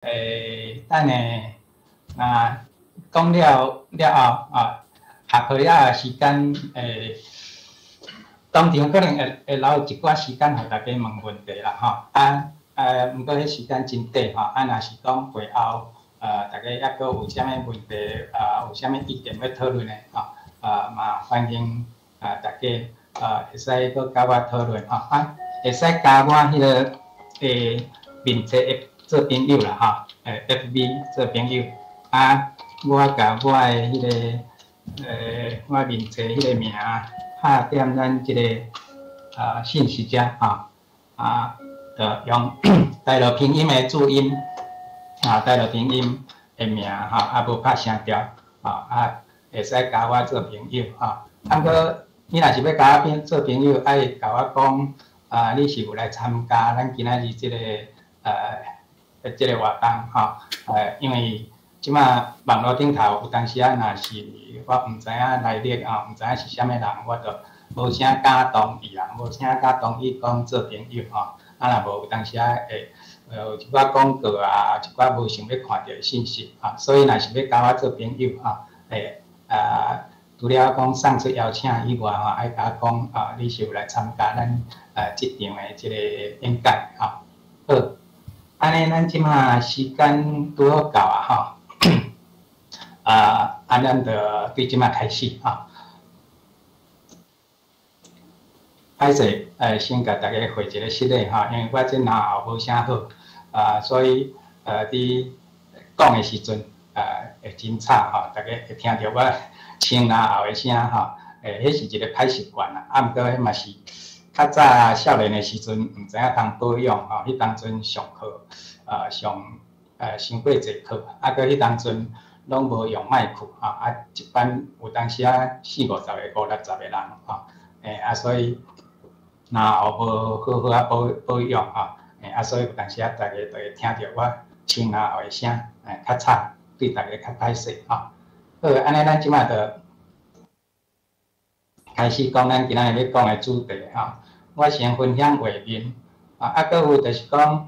等下若講了了後啊，下課了後時間當場可能會留一寡時間予大家問問題啦吼。啊，毋過彼時間真短吼。啊，若是講會後，大家猶閣有啥物問題，有啥物意見欲討論的吼，嘛歡迎大家會使閣佮我討論吼。啊，會使加我彼个面冊的做朋友啦吼，FB 做朋友。啊，我共我的彼个我面冊彼个名拍踮咱這个信息遮吼，啊，就用大陸拼音的注音，啊，大陸拼音的名吼，啊，無拍聲調，吼，啊，會使加我做朋友吼。啊，毋過你若是欲共我變做朋友，愛共我講，啊，你是有來參加咱今仔日這個活動吼，因為這馬網路頂頭有當時仔，若是我毋知影來歷啊，毋知影是啥物人，我就無啥敢同意啦，無啥敢同意講做朋友吼。啊，若無有當時仔會有一寡廣告啊，一寡無想欲看著的信息啊，所以若是欲共我做朋友吼，會除了講送出邀請以外吼，愛共我講啊，你是有來參加咱這場的這個演講吼。好，按呢咱這馬時間拄好到啊吼。啊，咱就對這馬開始吼。歹勢，先共大家回一个失禮吼，因為我這耳喉無啥好，啊，所以佇講的時陣，會真吵吼，大家會聽著我清耳喉的聲吼，彼是一个歹習慣啦，啊，毋過彼嘛是較早少年的時陣，毋知影通保養吼，彼當陣上課，上傷過濟課，啊，閣彼當陣攏無用麥克吼，啊，一班有當時仔四五十个、五六十个人吼，啊，所以耳喉無好好仔保養吼，啊，所以有當時仔大家就會聽著我清耳喉的聲，較吵，對大家較歹勢吼。好，按呢咱這馬就開始講咱今仔日欲講的主題吼。我先分享畫面，啊，閣有就是講，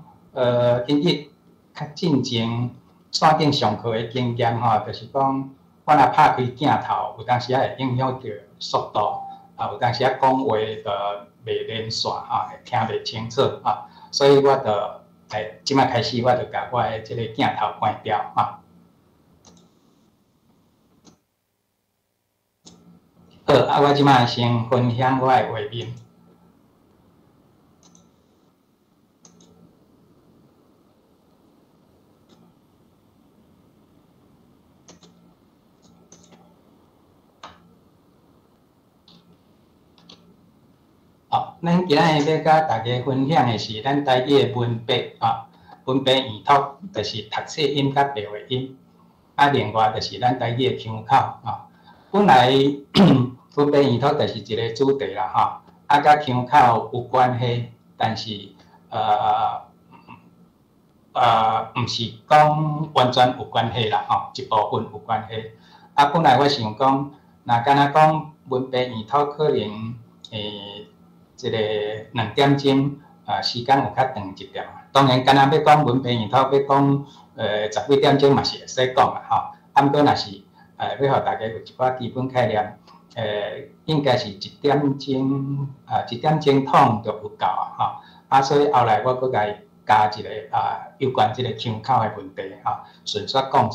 根據較進前線頂上課的經驗吼，就是講，我若拍開鏡頭，有當時仔會影響著速度，啊，有當時仔講話就袂連線吼，會聽袂清楚吼，所以我就這馬開始我就共我的這个鏡頭關掉吼。好，啊，我這馬先分享我的畫面。好，咱今仔日欲共大家分享的是咱台語的文白啊，文白異讀就是讀冊音佮白話音，啊，另外就是咱台語的腔口啊。本來文白異讀就是一个主題啦，吼，啊，佮腔口有關係，但是毋是講完全有關係啦，吼，一部分有關係。啊，本來我想講，若敢若講文白異讀可能這个2點鐘啊，時間有較長一點。當然，敢若欲講文白異讀，欲講十幾點鐘嘛是會使講啦，吼。啊，毋過若是欲予大家有一寡基本概念，應該是一點鐘啊，一點鐘通就有夠啊，吼。啊，所以後來我閣共伊加一个啊，有關這个腔口的問題吼，順煞講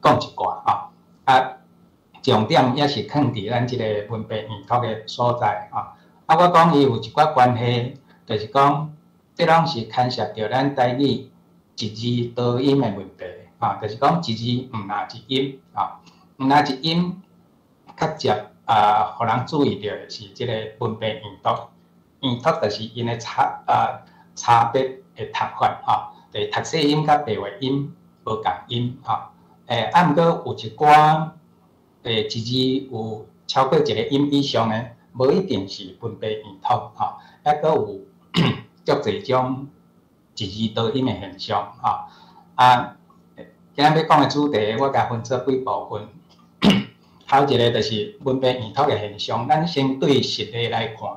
講一寡吼。啊，重點也是囥佇咱這个文白異讀的所在吼。啊，我講伊有一寡關係，就是講，這攏是牽涉著咱台語一字多音的問題，吼，就是講一字毋若一音，吼，毋若一音，較捷啊，予人注意著的是這个文白異讀，異讀就是𪜶的差別的讀法，吼，就是讀冊音佮白話音無仝音，吼，啊，毋過有一寡一字有超過一个音以上的。無一定是文白異讀吼，猶閣有足濟種一字多音的現象吼。啊，今仔欲講的主題，我共分做幾部分。頭一个就是文白異讀的現象，咱先對實例來看，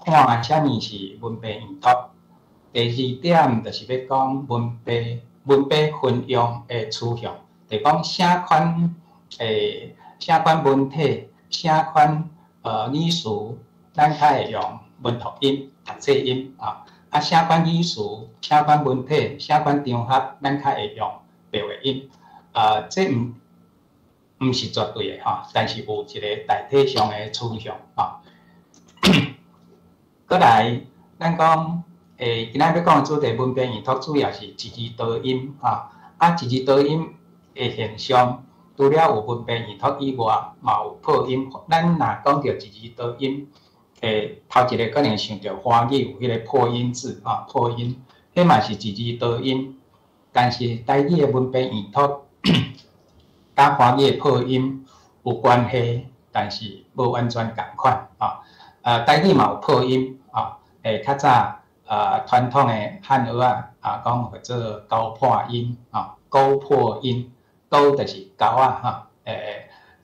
看啥物是文白異讀。第二點就是欲講文白文白混用的趨向，就講啥款欸啥款文體、啥款語詞，咱較會用文托音、讀冊音啊。啊，啥款語詞、啥款文體、啥款場合，咱較會用白話音。這毋是絕對的吼，但是有一个大體上的趨向吼。閣來，咱講今仔欲講的主題文白異讀，主要是一字多音吼。啊，一字多音的現象，除了有文白異讀以外，嘛有破音。咱若講著一字多音，頭一个可能想著華語有彼個破音字吼，破音，彼嘛是一字多音。但是台語的文白異讀，佮華語的破音有關係，但是無完全仝款吼。台語嘛有破音吼，較早傳統的漢學仔啊講叫做勾破音吼，勾破音，勾就是勾仔吼，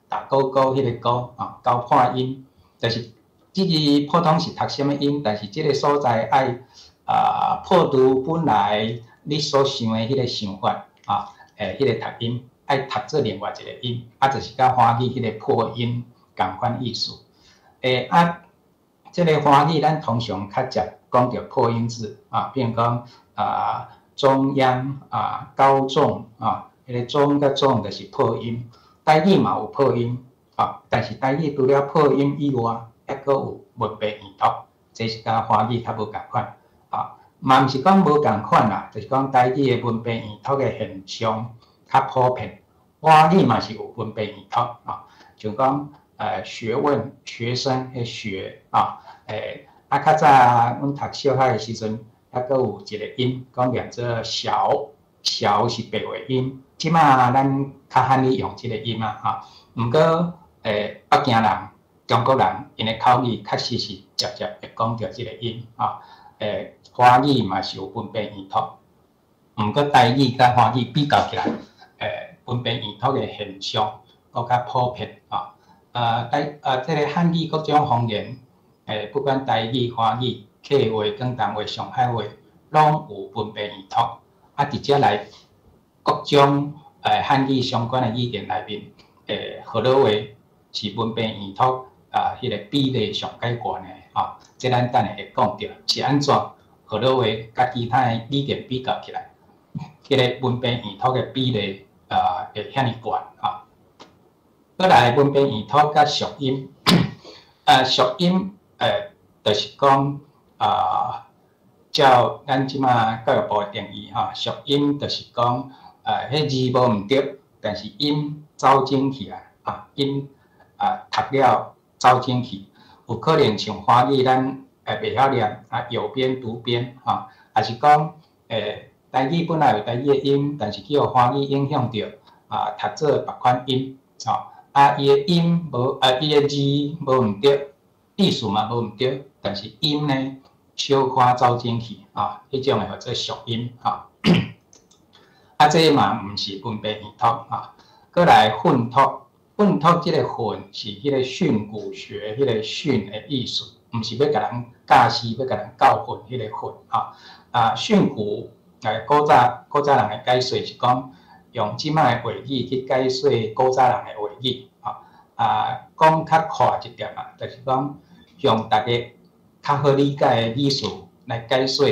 打勾勾彼個勾吼，勾破音，就是這字普通是讀啥物音，但是這个所在愛破除本來你所想的彼个想法啊，彼个讀音愛讀做另外一个音，啊，就是佮華語彼个破音仝款意思。啊，這个華語咱通常較捷講著破音字啊，比如講中央啊、高中啊，彼个中佮總就是破音。台語嘛有破音啊，但是台語除了破音以外，猶閣有文白異讀，這是佮華語較無仝款啊。嘛毋是講無仝款啦，就是講台語的文白異讀的現象較普遍。華語嘛是有文白異讀啊，像講學問、學生彼學啊，較早阮讀小學的時陣，猶閣有一個音講念做小，小是白話音。這馬咱較罕咧用這个音啊，吼。毋過北京人、中國人𪜶的口語確實是捷捷會講著這个音，吼。華語嘛是有文白異讀，毋過台語佮華語比較起來，文白異讀的現象閣較普遍，吼。這个漢語各種方言，不管台語、華語、客話、廣東話、上海話，攏有文白異讀。啊，佇遮來各種漢語相關的語言內面，河洛話是文白異讀啊，彼个比例上懸的吼。這咱等下會講著是按怎河洛話佮其他的語言比較起來，彼个文白異讀的比例啊會遐爾懸吼。閣來文白異讀佮俗音，俗音就是講啊，照咱這馬教育部的定義吼，俗音就是講，彼字無毋對，但是音走進去啊，啊音啊讀了走進去，有可能像華語咱袂曉念啊，有邊讀邊吼，抑是講台語本來有台語的音，但是去予華語影響著啊，讀做別款音，吼。啊，伊的音無啊，伊的字無毋對，意思嘛無毋對，但是音呢小可走進去啊，彼種的叫做俗音吼。啊，這嘛毋是文白異讀啊。閣來訓讀，訓讀這个訓是彼個訓詁學彼個訓的意思，毋是欲共人教示、欲共人教訓彼個訓吼。啊，訓詁，古早人的解說是講，用這馬的話語去解說古早人的話語，吼。啊，講較闊一點啊，就是講用逐家較好理解的語詞來解說，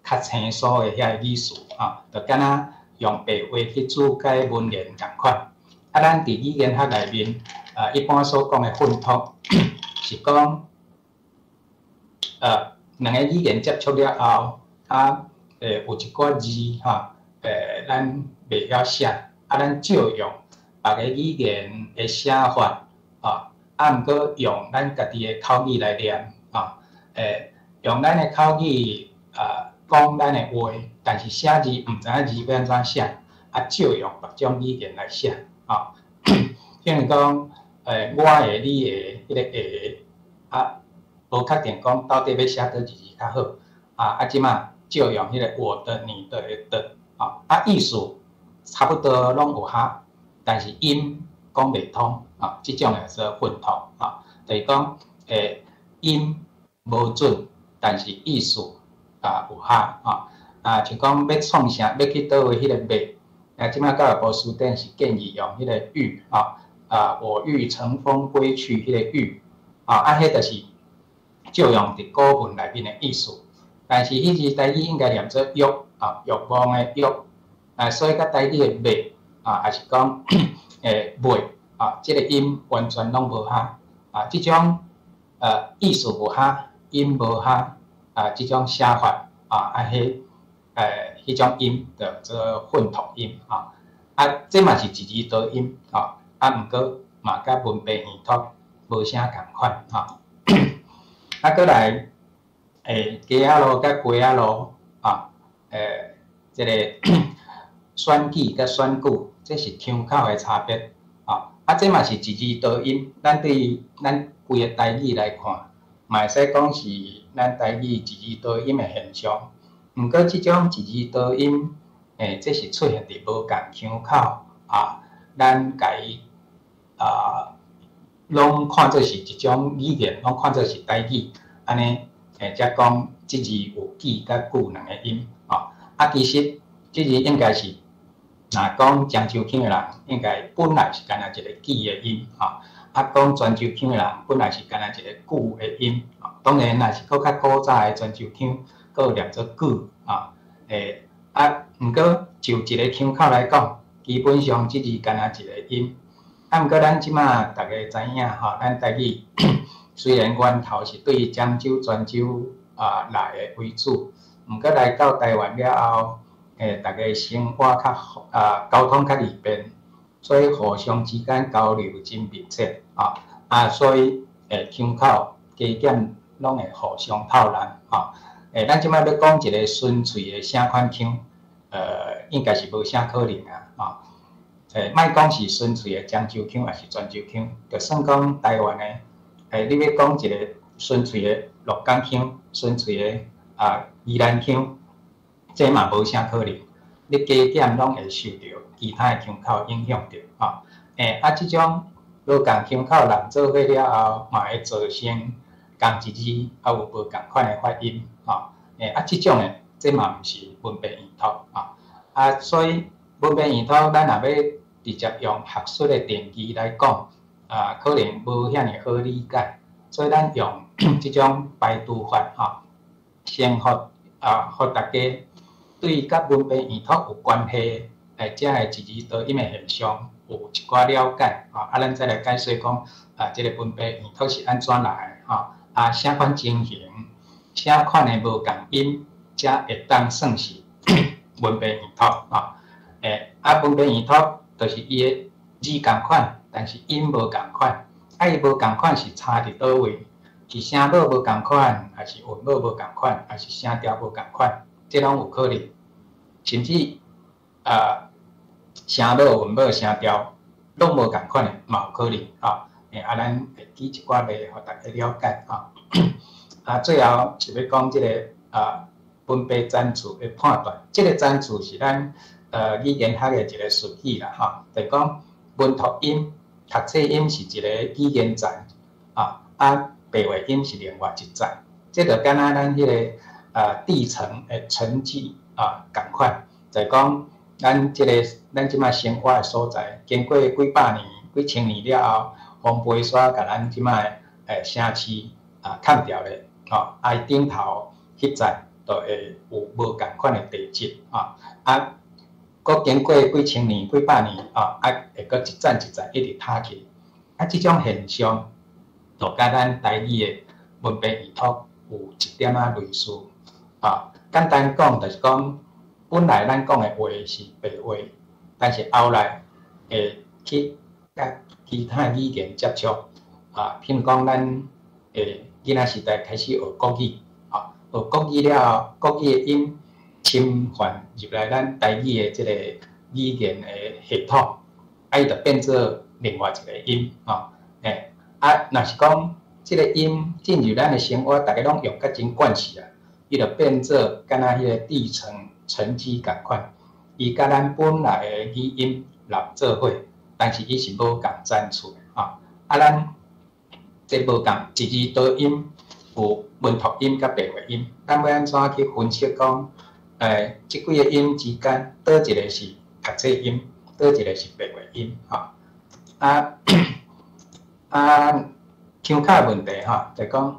較清楚的遐个語詞，吼，就敢若用白話去注解文言仝款。啊，咱佇語言學內面，一般所講的訓讀，是講，兩个語言接觸了後，啊，有一寡字吼，咱袂曉寫，啊，咱照用別个語言的寫法，吼，啊，毋過用咱家己的口語來念，吼，用咱的口語啊講咱的話，但是寫字毋知影字欲按怎寫，啊，照用別種語言來寫，吼，譬如講，我的、你的，彼个的，啊，無確定講到底欲寫佗一字較好，啊，這馬照用彼个我的、你的的的，吼，啊，意思差不多攏有合，但是音講袂通，啊，這種叫做訓讀，啊，就是講，音無準，但是意思啊有合，啊，啊，像講欲創啥，欲去佗位彼个欲，啊，這擺教育部辭典是建議用彼个欲，吼，啊，我欲乘風歸去，彼个欲，啊，啊，彼就是借用佇古文內面的意思。但是彼字台語應該念做欲，啊，欲望的欲，啊，所以佮台語的欲，啊，抑是講袂，啊，這个音完全攏無合，啊，這種意思無合，音無合，啊，這種寫法，啊，啊，彼種音就做混同音，啊，啊，這嘛是一字多音，啊，啊，毋過嘛佮文白異讀無啥仝款，吼。啊，閣來，街仔路佮街仔路，啊，這个選舉佮選舉，這是腔口的差別，啊，啊，這嘛是一字多音，咱對咱規个台語來看，嘛會使講是咱台語一字多音的現象。毋過，這種一字多音，這是出現佇無仝腔口，啊，咱共伊啊，攏看做是一種語言，攏看做是台語，按呢，才講這字有舉佮句兩个音，吼。啊，其實這字應該是，若講漳州腔的人，應該本來是干焦一个舉的音，吼。啊，講泉州腔的人，本來是干焦一个句的音。當然，若是閣較古早的泉州腔，閣有念做句，啊，啊，毋過就一个腔口來講，基本上這字干焦一个音。啊，毋過咱這馬逐家知影吼，咱台語雖然源頭是對漳州、泉州啊來的為主，毋過來到台灣了後，逐家生活較啊交通較利便，所以互相之間交流真密切啊，啊，所以腔口加減攏會互相透爛吼。咱這擺欲講一个純粹的啥款腔，應該是無啥可能啊，吼。莫講是純粹的漳州腔，抑是泉州腔，就算講台灣的，你欲講一个純粹的鹿港腔，純粹的啊宜蘭腔，這嘛無啥可能。你加減攏會受著其他的腔口影響著，吼。啊，這種無仝腔口人做伙了後，嘛會造成仝一字啊有無仝款的發音，吼。啊，這種的，這嘛毋是文白異讀，吼。啊，所以文白異讀，咱若欲直接用學術的定義來講，啊，可能無遐爾好理解，所以咱用這種排除法，吼，先予啊，予大家對佮文白異讀有關係，這个一字多音的現象有一寡了解，吼，啊，咱再來解說講，啊，這个文白異讀是按怎來的，吼，啊，啥款情形，啥款的無仝音，才會當算是文白異讀，吼，啊，文白異讀就是伊的字仝款，但是音無仝款，啊，伊無仝款是差佇佗位？是聲母無仝款，抑是韻母無仝款，抑是聲調無仝款？這攏有可能，甚至啊，聲母、韻母、聲調攏無仝款的，嘛有可能，吼。啊，咱會舉一寡例，予大家了解，吼。啊，最後是欲講這个啊，文白層次的判斷，這个層次是咱語言學的一个術語啦，吼，就是講文讀音、讀冊音是一个語言層，啊，啊，白話音是另外一層。這就敢若咱彼个地層的沉積啊仝款，就是講咱這个咱這擺生活的所在，經過幾百年、幾千年了後，風飛沙共咱這擺城市啊崁掉咧，吼，啊伊頂頭彼層就會有無仝款的地質，啊，啊，閣經過幾千年、幾百年，啊，啊，會閣一層一層一直塌去，啊，這種現象就佮咱台語的文白異讀有一點仔類似，啊，簡單講就是講，本來咱講的話是白話，但是後來會去佮其他語言接觸，啊，譬如講咱囡仔時代開始學國語，啊，學國語了後，國語的音侵犯入來咱台語的這个語言的系統，啊，伊就變做另外一个音，吼，啊，若是講這个音進入咱的生活，逐家攏用甲真慣勢啊，伊就變做敢若彼个地層沉積仝款，伊佮咱本來的語音納做伙，但是伊是無仝層次的，吼，啊，咱這無仝一字多音有文讀音佮白話音，咱欲按怎去分析講？這幾个音之間，佗一个是讀冊音，佗一个是白話音，吼。啊，腔口的問題吼，就講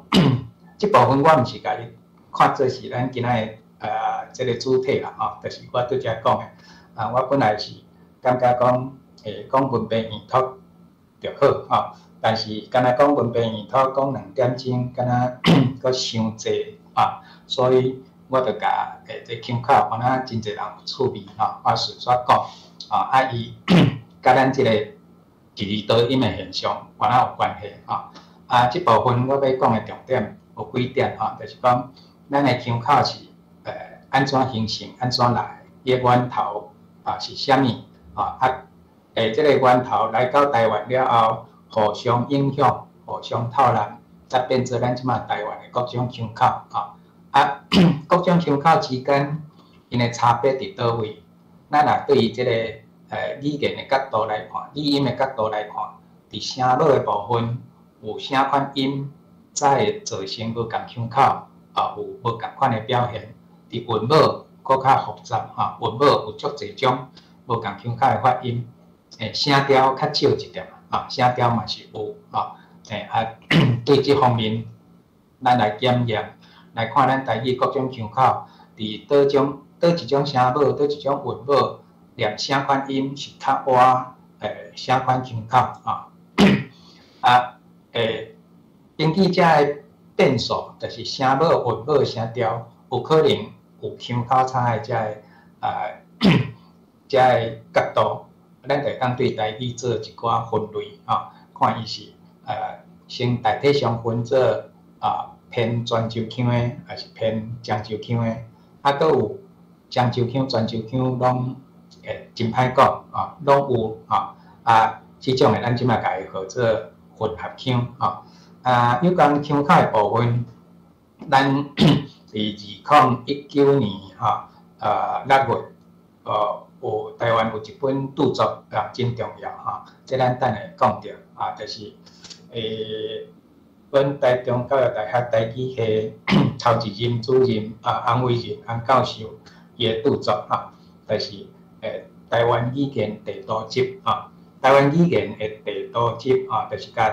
這部分我毋是共伊看做是咱今仔的這个主題啦，吼，就是我拄才講的。啊，我本來是感覺講，講文白異讀就好，吼，但是敢若講文白異讀講2點鐘，敢若閣傷濟啊，所以我就共這腔口，敢若真濟人有趣味吼，我順續講，啊，伊佮咱這個一字多音的現象，敢若有關係吼。啊，這部分我欲講的重點有幾點吼，就是講咱的腔口是按怎形成，按怎來，伊的源頭啊是啥物？啊，這個源頭來到台灣了後，互相影響，互相透納，才變做咱這馬台灣的各種腔口吼。啊，各種腔口之間，𪜶的差別佇佗位？咱若對於這個語言的角度來看，語音的角度來看，佇聲母的部分有啥款音才會造成無仝腔口啊，有無仝款的表現？佇韻母閣較複雜吼，韻母有足濟種無仝腔口的發音，聲調較少一點啊，聲調嘛是有吼，啊，對這方面，咱來檢驗，來看咱台語各種腔口，佇佗種佗一種聲母，佗一種韻母，念啥款音是較倚啥款腔口啊？啊，根據這个變數，就是聲母、韻母、聲調，有可能有腔口差的這个角度，咱就會當對台語做一寡分類吼，看伊是先大體上分做啊偏泉州腔的，抑是偏漳州腔的，啊，閣有漳州腔、泉州腔攏會真歹講啊，攏有吼，啊，這種的咱這馬共伊號做混合腔吼。啊，有關腔口的部分，咱佇2019年吼，6月，有台灣有一本著作啊，真重要吼，這咱等下講著啊，就是阮台中教育大學台語系頭一任主任啊，翁偉仁翁教授伊的著作吼，就是台灣語言地圖集啊，台灣語言的地圖集啊，就是共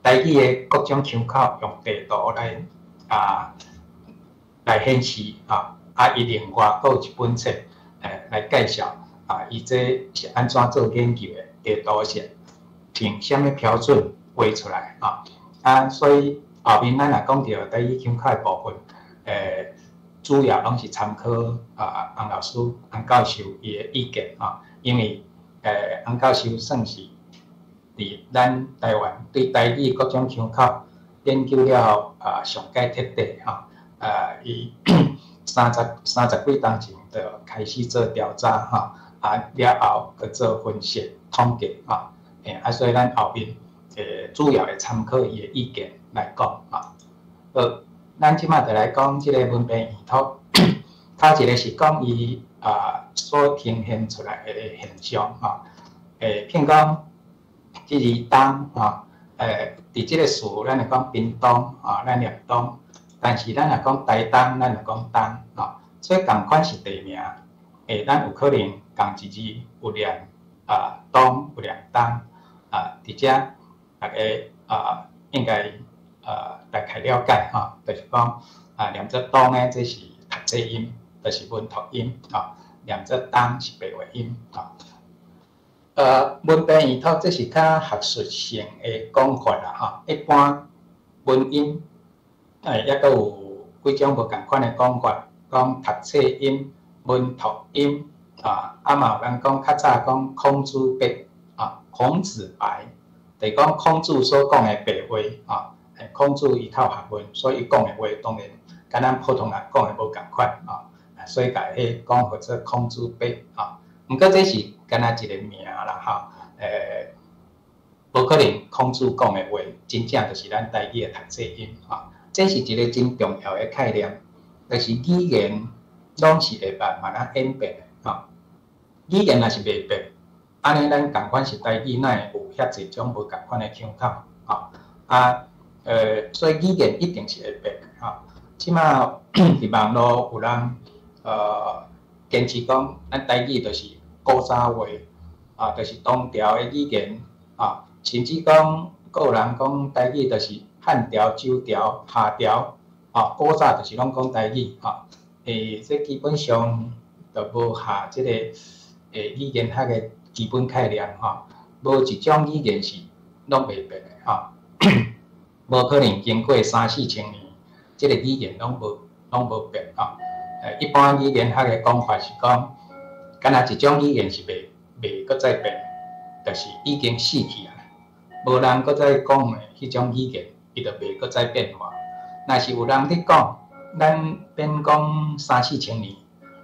台語的各種腔口用地圖來啊來顯示啊，啊，伊另外閣有一本冊來介紹啊，伊這是按怎做研究的，地圖是憑啥物標準畫出來啊？啊，所以後面咱若講著台語腔口的部分，主要攏是參考啊翁老師、翁教授伊的意見啊，因為翁教授算是佇咱台灣對台語各種腔口研究了啊上蓋徹底吼，啊，伊30幾冬前就開始做調查吼，啊了後閣做分析統計吼，啊，所以咱後面主要會參考伊的意見來講吼。好，咱這馬就來講這个文白異讀，頭一个是講伊啊所呈現出來的現象吼。譬如講，這字東吼，佇這个詞咱會講屏東吼，咱念東，但是咱若講台東，咱就講東吼。所以仝款是地名，咱有可能仝一字有念啊東，有念東啊，佇遮大家啊應該大概了解吼，就是講啊念做東的這是讀冊音，就是文讀音吼，念做東是白話音吼。文白異讀這是較學術性的講法啦吼，一般文音抑閣有幾種無仝款的講法，講讀冊音、文讀音啊，啊嘛有人講較早講孔子白啊，孔子白，就是講孔子所講的白話啊。孔子伊較有學問，所以伊講的話當然佮咱普通人講的無仝款啊，所以共彼講號做孔子白啊。毋過這是敢若一个名啦吼，無可能孔子講的話真正就是咱台語的讀冊音吼。這是一个真重要的概念，就是語言攏是會慢慢仔演變的吼。語言若是袂變，按呢咱仝款是台語，哪會有遐濟種無仝款的腔口吼？啊，所以語言一定是會變的吼。這馬佇網路有人堅持講咱台語就是古早話，啊，就是唐朝的語言，啊，甚至講閣有人講台語就是漢朝、周朝、夏朝，啊，古早就是攏講台語，吼，這基本上就無合這个語言學的基本概念，吼，無一種語言是攏袂變的，吼，無可能經過三四千年，這个語言攏無變，吼。一般語言學的講法是講，敢若一種語言是袂閣再變，就是已經死去啊，無人閣再講的彼種語言，伊就袂閣再變化。若是有人佇講，咱免講三四千年，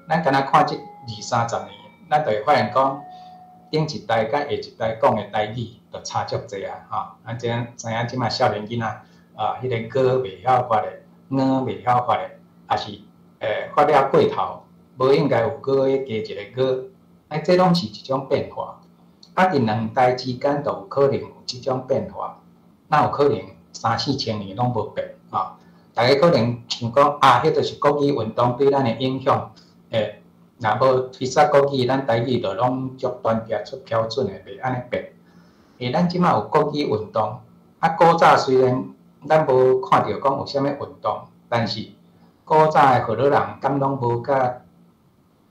咱敢若看這二三十年，咱就會發現講，頂一代佮下一代講的台語就差足濟啊！吼，咱知影知影這馬少年囡仔啊，彼个𠊎袂曉發的，𠊎袂曉發的，抑是發了過頭，無應該有𠊎加一个𠊎，哎，這攏是一種變化。啊，佇兩代之間就有可能有這種變化，哪有可能三四千年攏無變？吼，大家可能想講啊，彼就是國語運動對咱的影響。若無推捒國語，咱台語就攏足單調、足標準的，袂按呢變。咱這馬有國語運動，啊，古早雖然咱無看著講有啥物運動，但是古早的河洛人敢攏無佮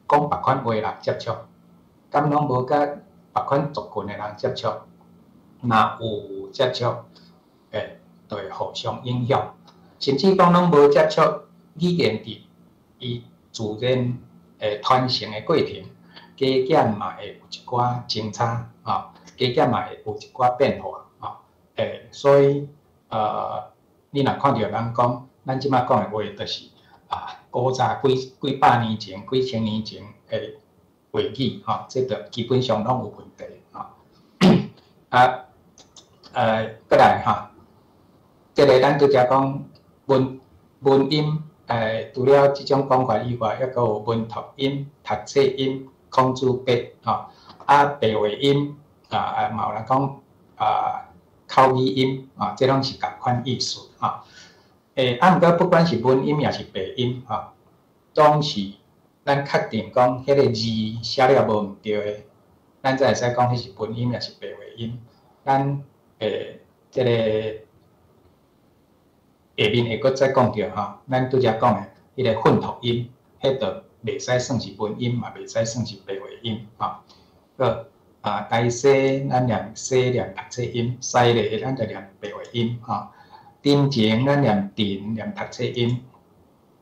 講別款話的人接觸，敢攏無佮別款族群的人接觸，若有接觸，就會互相影響，甚至講攏無接觸，語言佇伊自然傳承的過程，加減嘛會有一寡爭差，吼，加減嘛會有一寡變化，吼，所以你若看著人講，咱這馬講的話，就是啊，古早幾幾百年前、幾千年前的話語，吼，這就基本上攏有問題，吼。啊，閣來吼，這个咱拄才講文文音，除了這種講法以外，抑閣有文讀音、讀冊音、孔子伯，吼，啊，白話音，啊啊，嘛有人講啊口語音，啊，這攏是仝款意思，吼。啊，毋過不管是文音抑是白音，吼，總是咱確定講彼个字寫了無毋對的，咱才會使講彼是文音抑是白話音。咱這个下面會閣再講著吼，咱拄才講的彼个訓讀音，彼就袂使算是文音，嘛袂使算是白話音，吼。好，啊，台西咱念西念讀冊音，西螺咱就念白話音，吼。陣前咱念陣念讀冊音，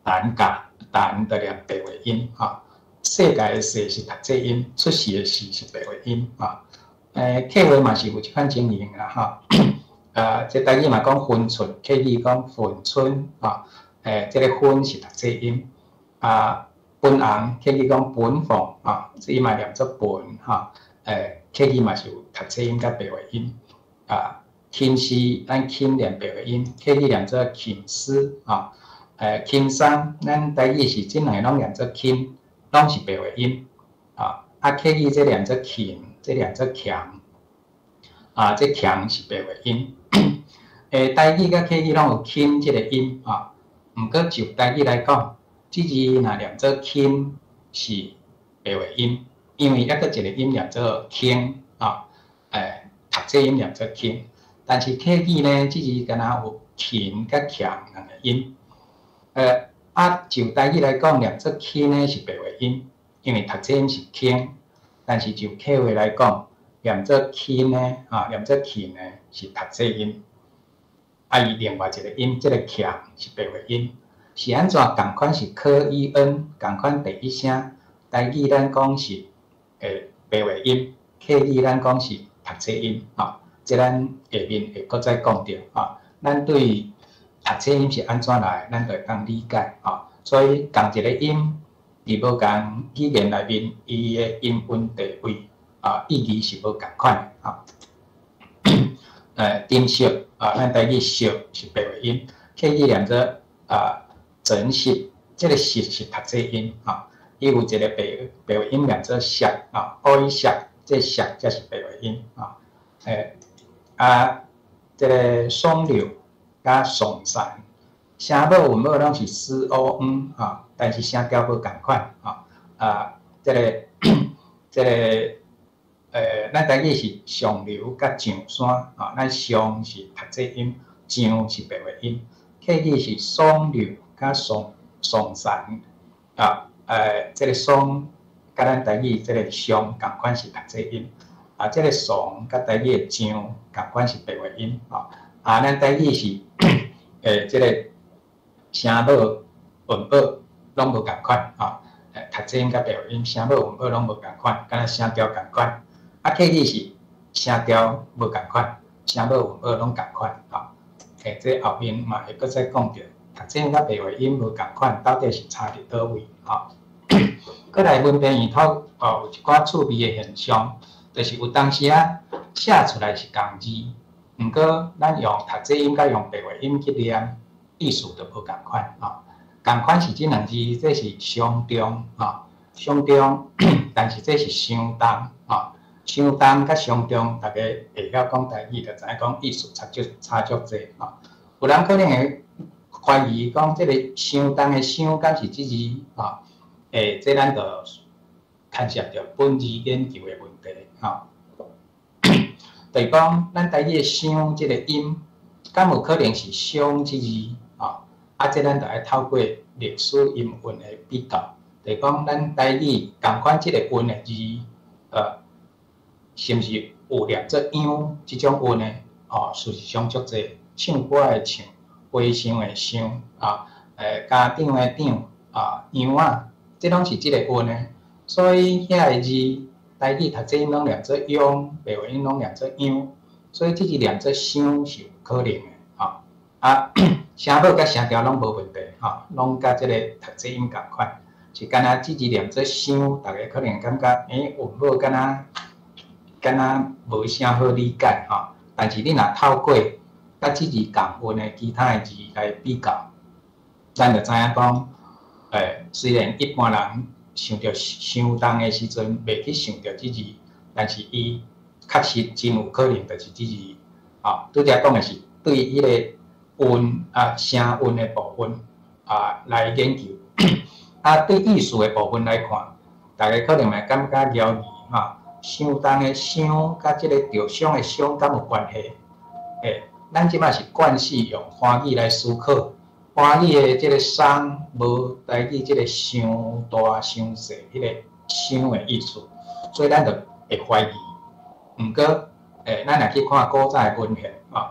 陳甲陳就念白話音，吼。世界的世是讀冊音，出世的世是白話音，吼。客話嘛是有這款情形啦，吼。啊，這台語嘛講分寸，客語講分寸，吼。這个分是讀冊音，啊，分紅客語講分鳳，吼，這伊嘛念做分，吼。客語嘛是有讀冊音佮白話音，啊。琴師咱琴念白話音，客語念做琴師，吼。輕鬆，咱台語是這兩个攏念做輕，攏是白話音，啊，啊客語這念做琴，這念做強，啊，這強是白話音。台語佮客語攏有輕這个音，啊，毋過就台語來講，這字若念做輕是白話音，因為抑閣一個音念做輕，啊，讀冊音念做輕。但是客語呢，這字敢若有琴佮強兩个音。啊，就台語來講，念做輕呢是白話音，因為讀冊音是輕。但是就客話來講，念做輕呢，啊，念做琴呢是讀冊音。啊，伊另外一个音，這个強是白話音，是按怎？仝款是 k i n，仝款第一聲。台語咱講是白話音，客語咱講是讀冊音，吼。這咱下面會閣再講著，吼。咱對讀冊音是按怎來，咱就會當理解，吼。所以仝一個音，佇無仝語言內面，伊的音韻地位啊，意義是無仝款的，吼。珍惜啊，咱台語惜是白話音，客語念做啊珍惜，這个惜是讀冊音，吼。伊有一个白白話音念做惜啊，可以惜，這惜才是白話音，啊。啊，這个爽柳佮松山，聲母韻母攏是 s o n 吼，但是聲調無仝款吼。啊，這個，咱台語是上流佮上山，吼，咱上是讀仄音，上是白話音。客語是爽流佮松松山，啊，這個爽佮咱台語這個上仝款是讀仄音，啊，這個松佮台語的上仝款是白話音，吼。啊，咱台語是這個聲母韻母攏無仝款，吼，讀仄音佮白話音，聲母韻母攏無仝款，敢若聲調仝款。啊，客語是聲調無仝款，聲母韻母攏仝款，吼。這後面嘛會閣再講著，讀仄音佮白話音無仝款，到底是差佇佗位，吼。閣來文憑語頭哦，有一寡趣味的現象，就是有當時仔寫出來是仝字，毋過咱用讀仄音佮用白話音去念，意思就無仝款，吼。仝款是這兩字，這是傷重，吼，傷重，但是這是傷重，吼。傷重佮傷重，大家會曉講台語，就知影講意思差足差足濟，吼。有人可能會懷疑講，這個傷重的傷，敢是這字，吼？這咱就牽涉著本字研究的問題，吼。就是講，咱台語的傷這個音，敢有可能是傷這字，吼？啊，這咱就愛透過歷史音韻的比較，就是講咱台語仝款這個韻的字，是毋是有念做央這種韻的？吼，事實上足濟，唱歌的唱，和尚的尚，啊，家長的長，啊，羊仔，這攏是這個韻的。所以遐個字，台語讀仄音攏念做央，白話音攏念做央，所以這字念做傷是有可能的，吼。啊，聲母佮聲調攏無問題，吼，攏佮這個讀仄音仝款，是敢若這字念做傷，大家可能感覺，韻母敢若敢若無啥好理解，吼。但是你若透過佮這字仝韻的其他的字來比較，咱就知影講，雖然一般人想著傷重的時陣，袂去想著這字，但是伊確實真有可能就是這字，吼。拄才講的是對彼個韻啊聲韻的部分啊來研究，啊對意思的部分來看，大家可能會感覺猶疑，吼。傷重的傷佮這個著傷的傷敢有關係？咱這擺是慣勢用華語來思考，華語的這個傷無台語這個傷大傷細彼個傷的意思，所以咱就會懷疑。毋過，咱若去看古早的文獻，吼，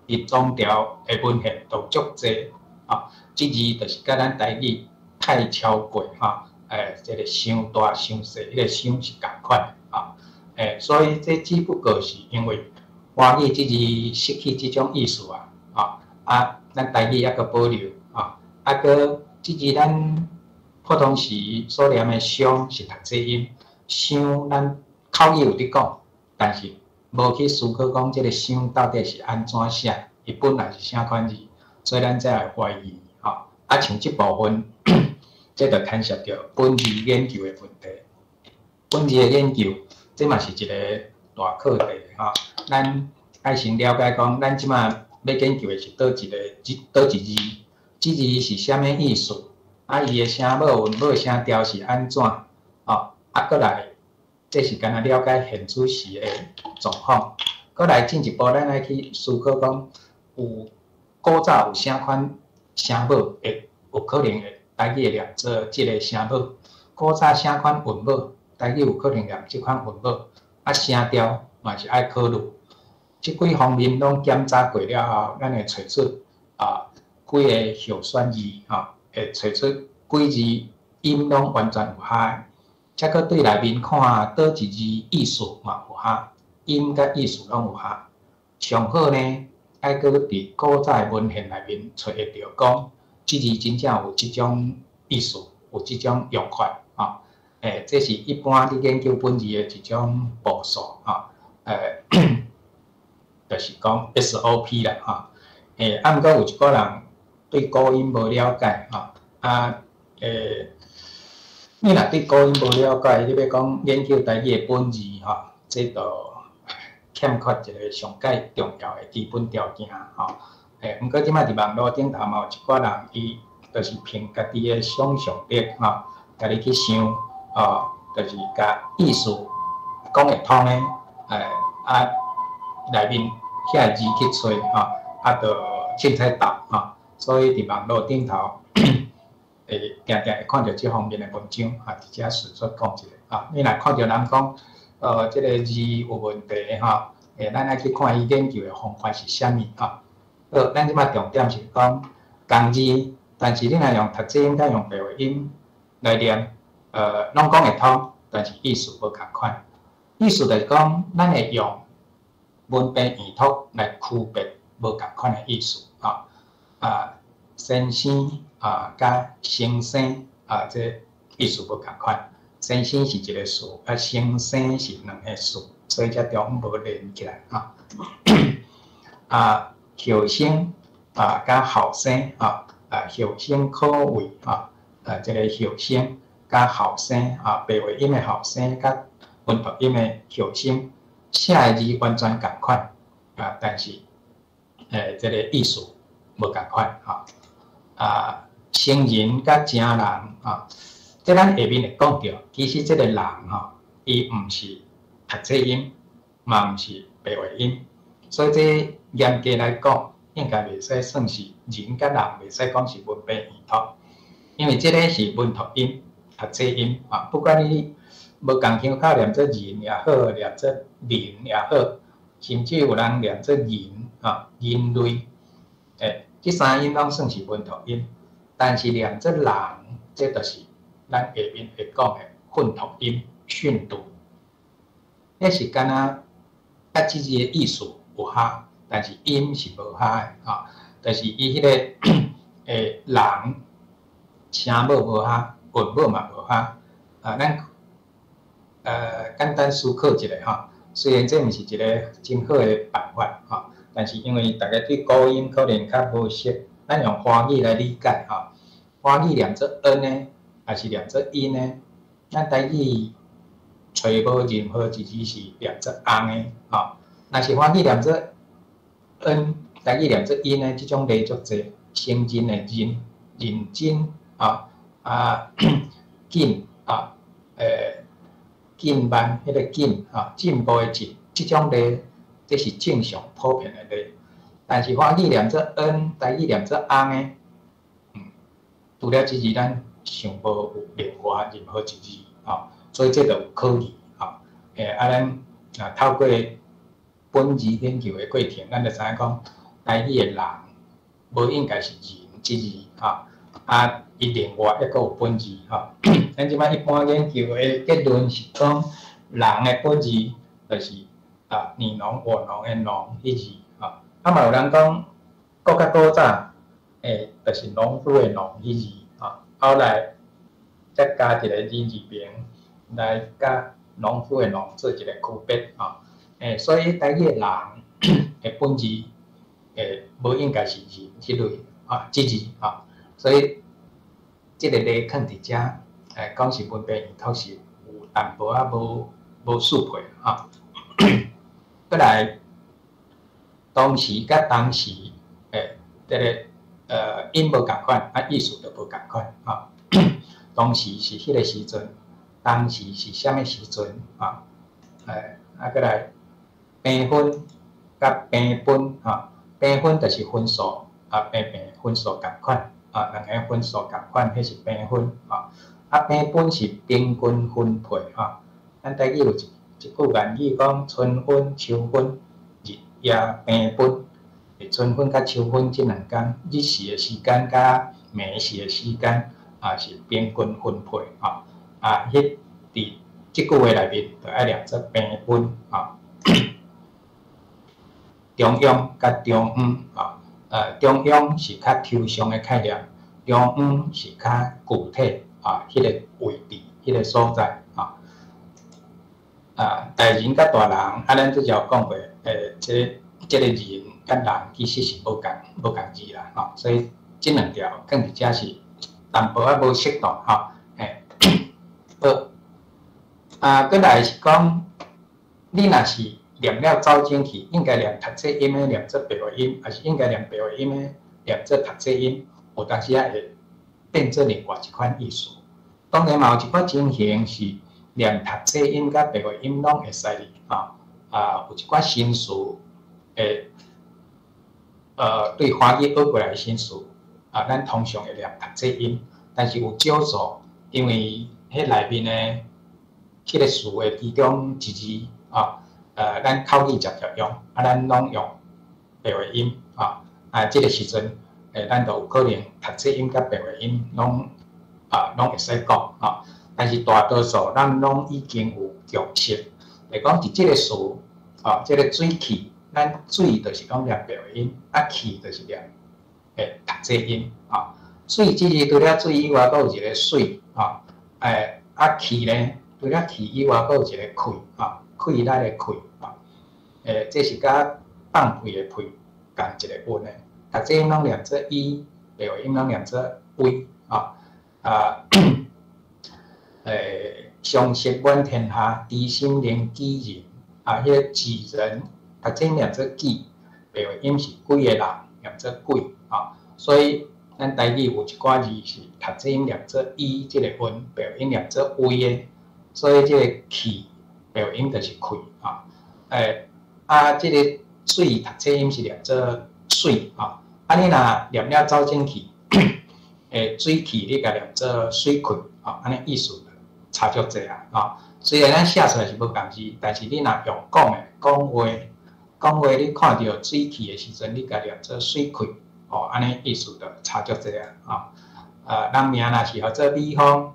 佇宗朝的文獻都足濟，吼，這字就是佮咱台語太超過，吼，這個傷大傷細，彼個傷是仝款，吼，所以這只不過是因為華語這字失去這種意思啊，吼，啊，咱台語猶閣保留，吼，啊，閣這字咱普通時所念的傷是讀仄音，傷咱口語有佇講，但是無去思考講這個傷到底是按怎寫，伊本來是啥款字，所以咱才會懷疑，吼。啊，像這部分，這就牽涉著本字研究的問題。本字的研究，這嘛是一個大課題，吼。咱愛先了解講，咱這馬欲研究的是佗一個字，佗一字，這字是啥物意思？啊，伊的聲母、韻母、聲調是按怎？吼，啊，閣來，這是干焦了解現此時的狀況。閣來進一步，咱愛去思考講，有古早有啥款聲母會有可能會台語會念做這個聲母？古早啥款韻母，台語有可能念這款韻母？啊，聲調嘛是愛考慮。這幾方面攏檢查過了後，咱會揣出啊幾個候選字，吼，會揣出幾字音攏完全有合。才閣對內面看佗一字意思嘛有合，音佮意思攏有合。上好呢，愛閣佇古早的文獻內面揣會著講，這字真正有這種意思，有這種用法，吼。這是一般佇研究本字的一種步數，吼。就是講 SOP 啦，吼。啊，毋過有一寡人對古音無了解，吼，啊，你若對古音無了解，你欲講研究台語的本字，吼，這就欠缺一個上蓋重要的基本條件，吼。毋過這擺佇網路頂頭嘛有一寡人，伊就是憑家己的想像力吼，家己去想，哦，就是共意思講會通的，啊，內面遐個字去揣吼，啊，就凊彩鬥吼，所以佇網路頂頭會定定會看著這方面的文章，啊，佇遮順煞講一下，啊，你若看著人講，這个字有問題吼，咱愛去看伊研究的方法是啥物吼。好，咱這擺重點是講仝字，但是你若用讀冊音佮用白話音來念，攏講會通，但是意思無仝款。意思就是講，咱會用文白異讀來區別無仝款的意思，吼。啊，先生啊，佮先生啊，這意思無仝款。先生是一个詞，啊，先生是兩个詞，所以才中無連起來，吼。啊，後生啊，佮後生啊，啊，後生可畏啊，啊，這个後生佮後生啊，白話音的後生佮文讀音的後生，寫的字完全仝款啊，但是，這个意思無仝款吼。啊，成人佮成人啊，這咱下面會講著，其實這个人吼，伊毋是讀冊音，嘛毋是白話音，所以這嚴格來講，應該袂使算是人佮人，袂使講是文白異讀，因為這个是文讀音、讀冊音啊。不管你無仝腔口念做人也好，念做人也好，甚至有人念做人啊，人類，這三音攏算是文讀音，但是念做人，這就是咱下面會講的訓讀音、訓讀。彼是敢若佮這字的意思有合，但是音是無合的吼。就是伊彼个人聲母無合，韻母嘛無合。啊，咱簡單思考一下吼。雖然這毋是一个真好的辦法吼，但是因為大家對古音可能較無熟，咱用華語來理解吼。華語念做恩呢，還是念做音呢？咱台語揣無任何一字是念做翁的吼。若是華語念做恩，台語念做音呢，這種例足濟。成人的人，認真啊啊緊啊，進慢彼个進啊，進步的進，這種例，這是正常普遍的例。但是華語念做恩，台語念做翁的，除了這字，咱想無有另外任何一字吼，所以這就有可疑吼。啊，咱啊透過本字研究的過程，咱就知影講，台語的人無應該是人這字吼，啊，伊另外抑閣有本字吼。咱這擺一般研究的結論是講，人的本字就是啊，你儂我儂的儂彼字吼。啊嘛有人講，閣較古早，就是農夫的農彼字吼。後來才加一个人字邊來佮農夫的農做一个區別吼。所以台語的人的本字，無應該是人這類啊，這字吼。所以這个例囥佇遮，講是文白異讀是有淡薄仔無適配吼。閣來，當時佮當時，這个音無仝款，啊意思就無仝款吼。當時是彼個時陣，當時是啥物時陣啊？啊，閣來平分佮平分吼，平分就是分數啊，平平分數仝款啊，兩个分數仝款，彼是平分吼。啊，平分是平均分配吼。咱台語有一句諺語講：春分、秋分，日夜平分。春分佮秋分這兩工，日時的時間佮暝時的時間啊，是平均分配吼。啊，彼佇這句話內面，就愛念做平分吼。中央佮中央吼，中央是較抽象的概念，中央是較具體啊，彼个位置、彼个所在吼。啊，大人佮大人，啊，咱拄才有講過，這个人佮人其實是無仝字啦，吼，所以這兩條囥佇遮是淡薄仔無適當吼，好，啊，閣來是講，你若是念了走精去，應該念讀冊音的念做白話音，抑是應該念白話音的念做讀冊音，有當時仔會變做另外一款意思。當然嘛有一寡情形是念讀冊音佮白話音攏會使哩，吼，啊，有一寡新詞會，對華語學過來的新詞，啊，咱通常會念讀冊音，但是有少數，因為彼內面的彼個詞的其中一字，啊，咱口語常常用，啊，咱攏用白話音，啊，啊，這個時陣，咱就有可能讀冊音佮白話音攏啊，攏會使講，啊，但是大多數咱攏已經有共識，就講佇這個詞，啊，這個水氣，咱水就是講念白話音，啊，氣就是念讀冊音，啊，水這字除了水以外，閣有一個媠，啊，啊氣呢，除了氣以外，閣有一個氣，啊，氣力的氣，啊，這是佮放屁的屁仝一個韻的，讀冊音攏念做伊，白話音攏念做威，啊，啊，常識滿天下，知心能己人，啊，彼個己人，讀冊音念做己，白話音是幾個人，念做鬼，啊，所以咱台語有一寡字是讀冊音念做伊這個韻，白話音念做威的，所以這個氣白話音就是氣，啊，啊，這個水讀冊音是念做媠，啊，啊，你若念了走進去，水氣你共念做水氣，啊，按呢意思差足濟啊，啊，雖然咱寫出來是無仝字，但是你若用講的講話，講話你看著水氣的時陣，你共念做水氣，哦，按呢意思就差足濟啊，啊，人名若是號做米芳，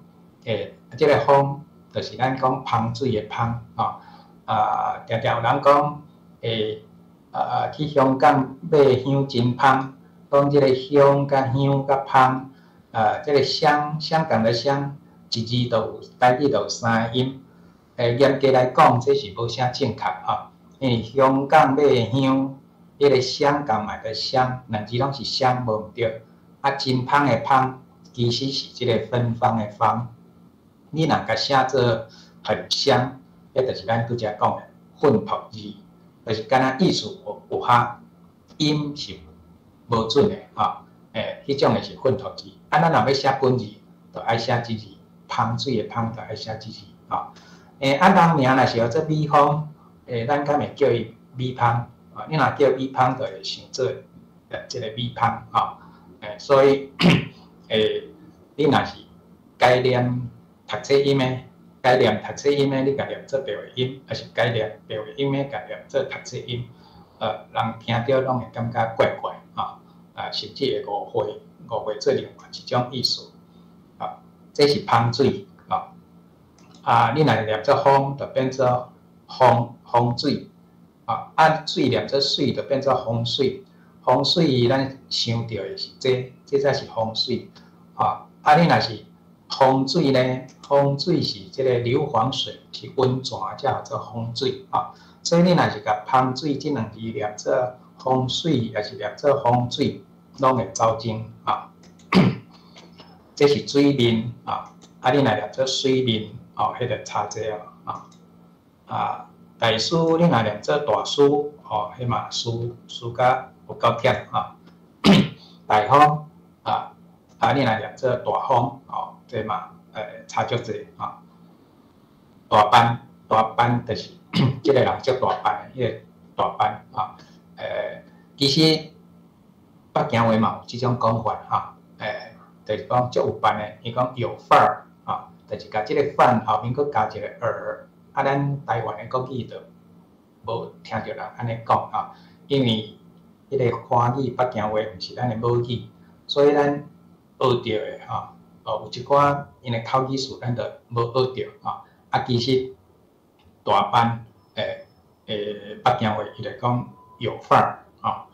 這個芳就是咱講芳水的芳，吼，啊，常常有人講，啊，去香港買香真芳，講這個香佮香佮芳，啊，這個香，香港的香，一字就有台語就有三個音，嚴格來講，這是無啥正確吼，因為香港買的香，彼個香港買的香，兩字攏是香，無毋對。啊，真芳的芳，其實是這個芬芳的芳。你若共寫做很香，彼就是咱拄才講的訓讀字，就是敢若意思有較音是無準的吼，彼種的是訓讀字。啊，咱若欲寫本字，就愛寫這字，芳水的芳，就愛寫這字吼。啊，人名若是號做米芳，咱敢會叫伊米芳？啊，你若叫米芳，就會想做這個米芳吼。所以，你若是改念讀冊音的，改念讀冊音的，你共念做白話音，抑是改念白話音的，共念做讀冊音，人聽著攏會感覺怪怪吼，啊，甚至會誤會，誤會做另外一種意思。啊，這是芳水，吼。啊，你若念做風，就變做風風水。啊，啊水念做媠，就變做風水。風水咱想著的是這，這才是風水。啊，啊你若是風水呢？風水是這個硫磺水，是溫泉才號做風水。啊，所以你若是共芳水這兩字念做風水，抑是念做風水，攏會走鐘。啊，這是水面。啊，啊你若念做水面，哦，彼個差濟啊。啊，啊，大師你若念做大師，哦，彼嘛師師較有夠忝啊。大風啊，啊你若念做大風，哦，這嘛差足濟啊。大班大班就是這個人足大班的，彼個大班啊。其實北京話嘛有這種講法哈，就是講足有範的，伊講有範兒啊，就是共這個範後面閣加一個兒，啊，咱台灣的國語就無聽著人按呢講啊，因為彼個華語北京話毋是咱的母語，所以咱學著的吼，哦，有一寡𪜶的口語詞咱就無學著吼。啊，其實大班北京話伊就講有範兒，吼，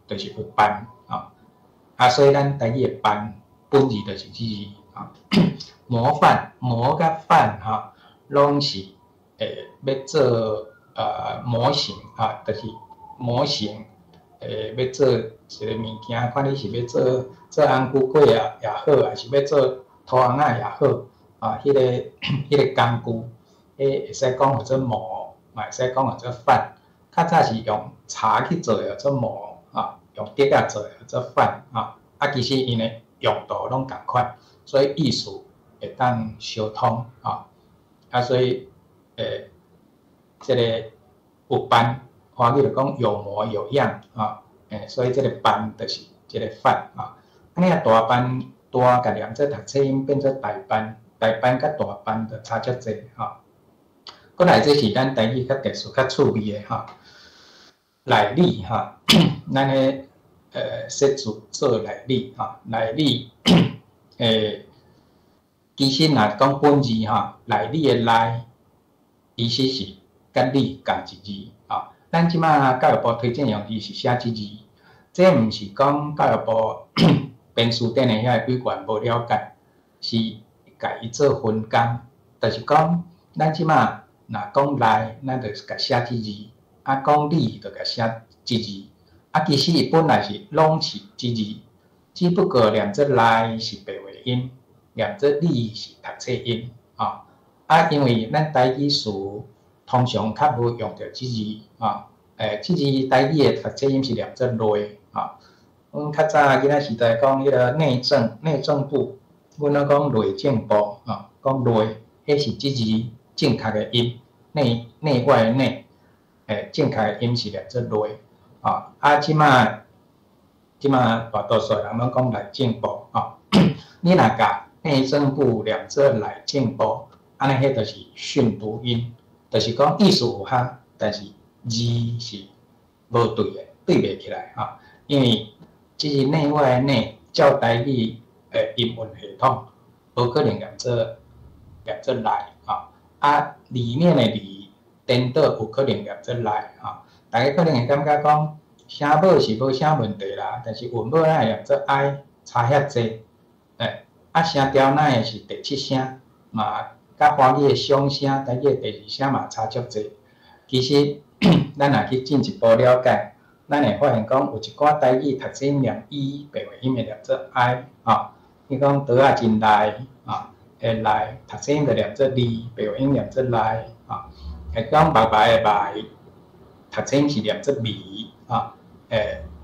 就是有範，吼。啊，所以咱台語的範本字就是這字，吼。模範，模佮範吼，攏是欲做模型，啊，就是模型，欲做一個物件，看你是欲做做紅龜粿啊也好，抑是欲做塗尪仔也好，啊，彼個工具，彼會使講號做模嘛會使講叫做範。較早是用柴去做的叫做磨，吼，用竹仔做的叫做範，吼。啊，其實𪜶的用途攏仝款，所以意思會當相通，吼。啊，所以這个有範，華語就講有模有樣，吼，所以這个範就是這个範，吼。啊，你若大範大共念做讀冊音變做大範，大範佮大範就差足濟，吼。過來這是咱台語較特殊、較趣味的吼，內裡吼，咱的說字做內裡吼，內裡其實若講本字吼，內裡的內，其實是佮裡仝一字吼。咱這馬教育部推薦用字是寫這字，這毋是講教育部編辭典的遐个委員無了解，是共伊做分工，就是講咱這馬若講內，咱就共寫這字；啊講裡，就共寫這字。啊，其實伊本來是攏是這字，只不過念做內是白話音，念做裡是讀冊音，吼。啊，因為咱台語詞通常較無用著這字，吼。這字台語的讀冊音是念做內，吼。阮較早囡仔時代講彼个內政，內政部，阮攏講內政部，吼，講內，彼是這字正確的音，內內外的內，正確的音是念做內，吼。啊，這馬大多數人攏講內政部，吼。你若共內政部念做內政部，按呢彼就是訓讀音，就是講意思有合，但是字是無對的，對袂起來，吼。因為這是內外的內，照台語的音韻系統，無可能念做內，吼。啊，裡面的裡顛倒有可能念做內，吼。大家可能會感覺講聲母是無啥問題啦，但是韻母哪會念做 I，差遐濟，啊聲調哪會是第七聲，嘛佮華語的雙聲，台語的第二聲嘛差足濟。其實咱若去進一步了解，咱會發現講有一寡台語讀冊音念 E，白話音會念做 I，吼。你講桌仔真內，吼，會內讀冊音就念做裡，白話音念做內，吼。會講目眉的眉，讀冊音是念做眉，吼，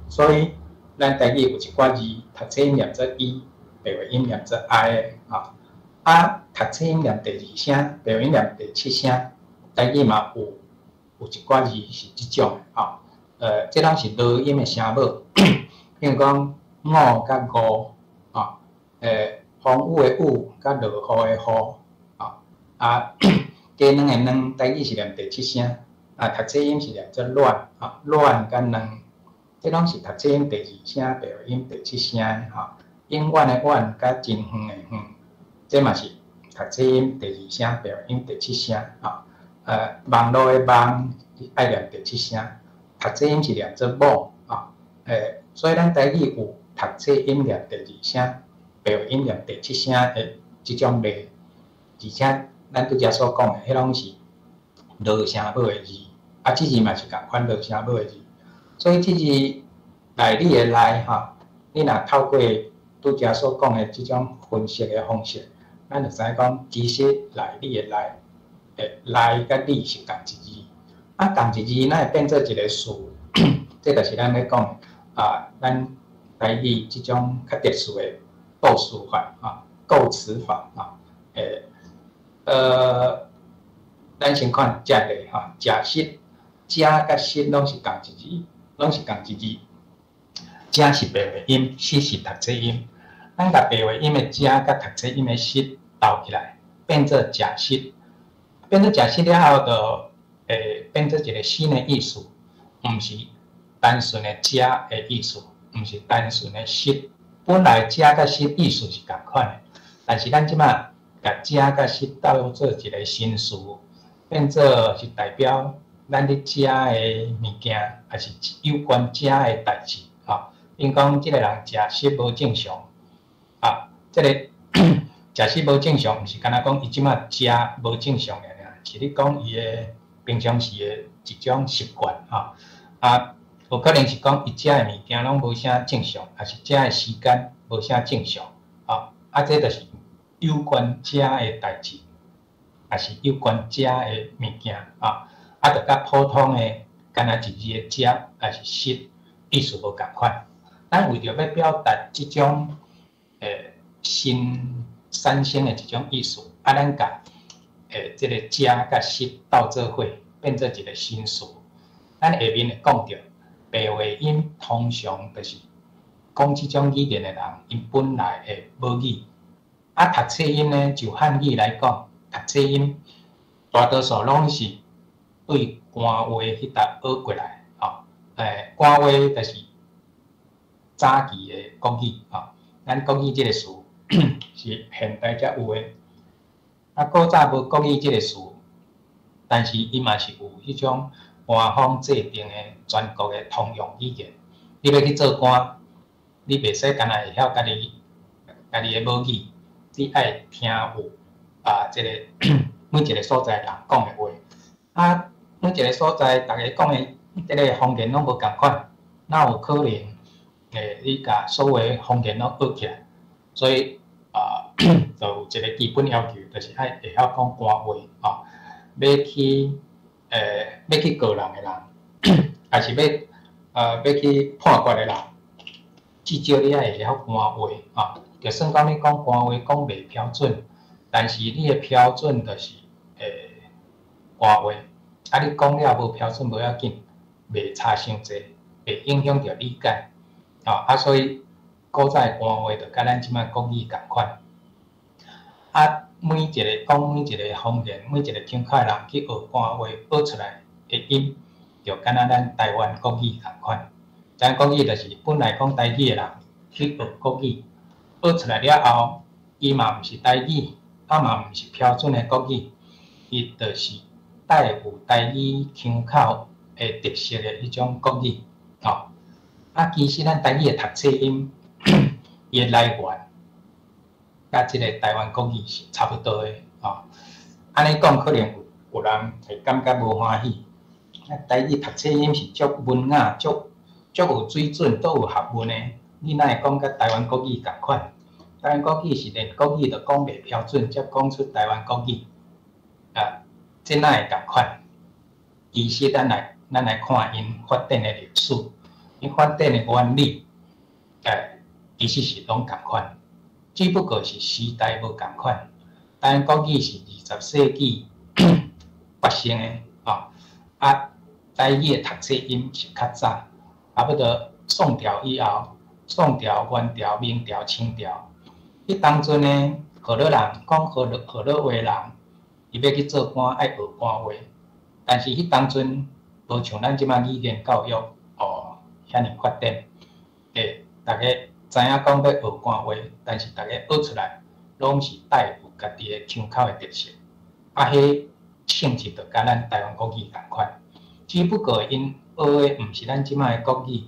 所以咱台語有一寡字讀冊音念做 E，白話音念做 I 的，吼。啊，讀冊音念第二聲，白話音念第七聲，台語嘛有一寡字是這種的，吼。這攏是濁音的聲母，比如講五佮五，吼，風雨的雨佮落雨的雨，吼，啊，雞卵的卵，台語是念第七聲，啊，讀冊音是念做卵，吼，卵佮卵，這攏是讀冊音第二聲，白話音第七聲的，吼。永遠的遠佮真遠的遠，這嘛是讀冊音第二聲，白話音第七聲，吼。網路的網愛念第七聲，讀冊音是念做網，吼。所以咱台語有讀冊音念第二聲，白話音念第七聲的這種例，而且咱拄才所講的，彼攏是濁聲母的字，啊，這字嘛是仝款濁聲母的字，所以這字內裡的內吼，你若透過拄才所講的這種分析的方式，咱就知影講，其實內裡的內，內佮裡是仝一字，啊，仝一字，哪會變做一个詞？這就是咱咧講啊，咱台語這種較特殊的構詞法啊，構詞法啊，咱先看食例吼，食食，食佮食攏是仝一字，攏是仝一字。食是白話音，食是讀冊音。咱共白話音的食佮讀冊音的食鬥起來，變做食食。變做食食了後，就會變做一个新的意思，毋是單純的食的意思，毋是單純的食。本來食佮食意思是仝款的，但是咱這馬共食佮食鬥做一个新詞，變做是代表咱咧食的物件，抑是有關食的代誌，吼。比如講，這个人食食無正常，啊，這个食食無正常，毋是干焦講伊這馬食無正常爾爾，是咧講伊的平常時的一種習慣，吼。啊，有可能是講伊食的物件攏無啥正常，抑是食的時間無啥正常，吼。啊，這就是有關食的代誌，抑是有關食的物件，啊。啊，就佮普通的干焦一字的食抑是食意思無仝款。咱為著欲表達這種新產生的一種意思，啊，咱共這个食佮食鬥做伙，變做一个新詞。咱下面會講著白話音，通常就是講這種語言的人，𪜶本來的母語。啊，讀冊音呢，就漢語來講，讀冊音大多數攏是對官話彼搭學過來，吼。官話就是早期的國語，吼。咱國語這个詞是現代才有的。啊，古早無國語這个詞，但是伊嘛是有彼種官方制定的全國的通用語言。你欲去做官，你袂使干焦會曉家己的母語，你愛聽有啊，這个每一个所在人講的話。啊，每一個所在逐家講的這个方言攏無仝款，哪有可能你共所有的方言攏學起來？所以啊，就有一个基本要求，就是愛會曉講官話，吼。欲去告人的人，抑是欲去判決的人，至少你愛會曉官話，吼。就算講你講官話講袂標準，但是你的標準就是官話。啊，你講了無標準無要緊，袂差傷濟，袂影響著理解。吼，啊，所以古早的官話就佮咱這擺國語仝款。啊，每一个講每一个方言，每一个腔口的人去學官話，學出來的音，就敢若咱台灣國語仝款。台灣國語就是本來講台語的人去學國語，學出來了後，伊嘛毋是台語，啊嘛毋是標準的國語，伊就是帶有台語腔口的特色的彼種國語，吼。啊，其實咱台語的讀冊音，伊的來源，佮這个台灣國語是差不多的，吼。按呢講可能有人會感覺無歡喜。啊，台語讀冊音是足文雅、足有水準、足有學問的，你哪會講佮台灣國語仝款？台灣國語是連國語都講袂標準，才講出台灣國語，啊，這哪會仝款？其實咱來看𪜶發展的歷史，𪜶發展的原理，其實是攏仝款，只不過是時代無仝款。台灣國語是20世紀發生的，吼，啊，台語的讀冊音是較早，差不多宋朝以後，宋朝、元朝、明朝、清朝，彼當陣呢，河洛人講河洛話的人，伊欲去做官愛學官話，但是彼當陣無像咱這擺語言教育哦遐爾發展，逐家知影講欲學官話，但是逐家學出來攏是帶有家己的腔口的特色，啊，彼性質就佮咱台灣國語仝款，只不過𪜶學的毋是咱這擺的國語，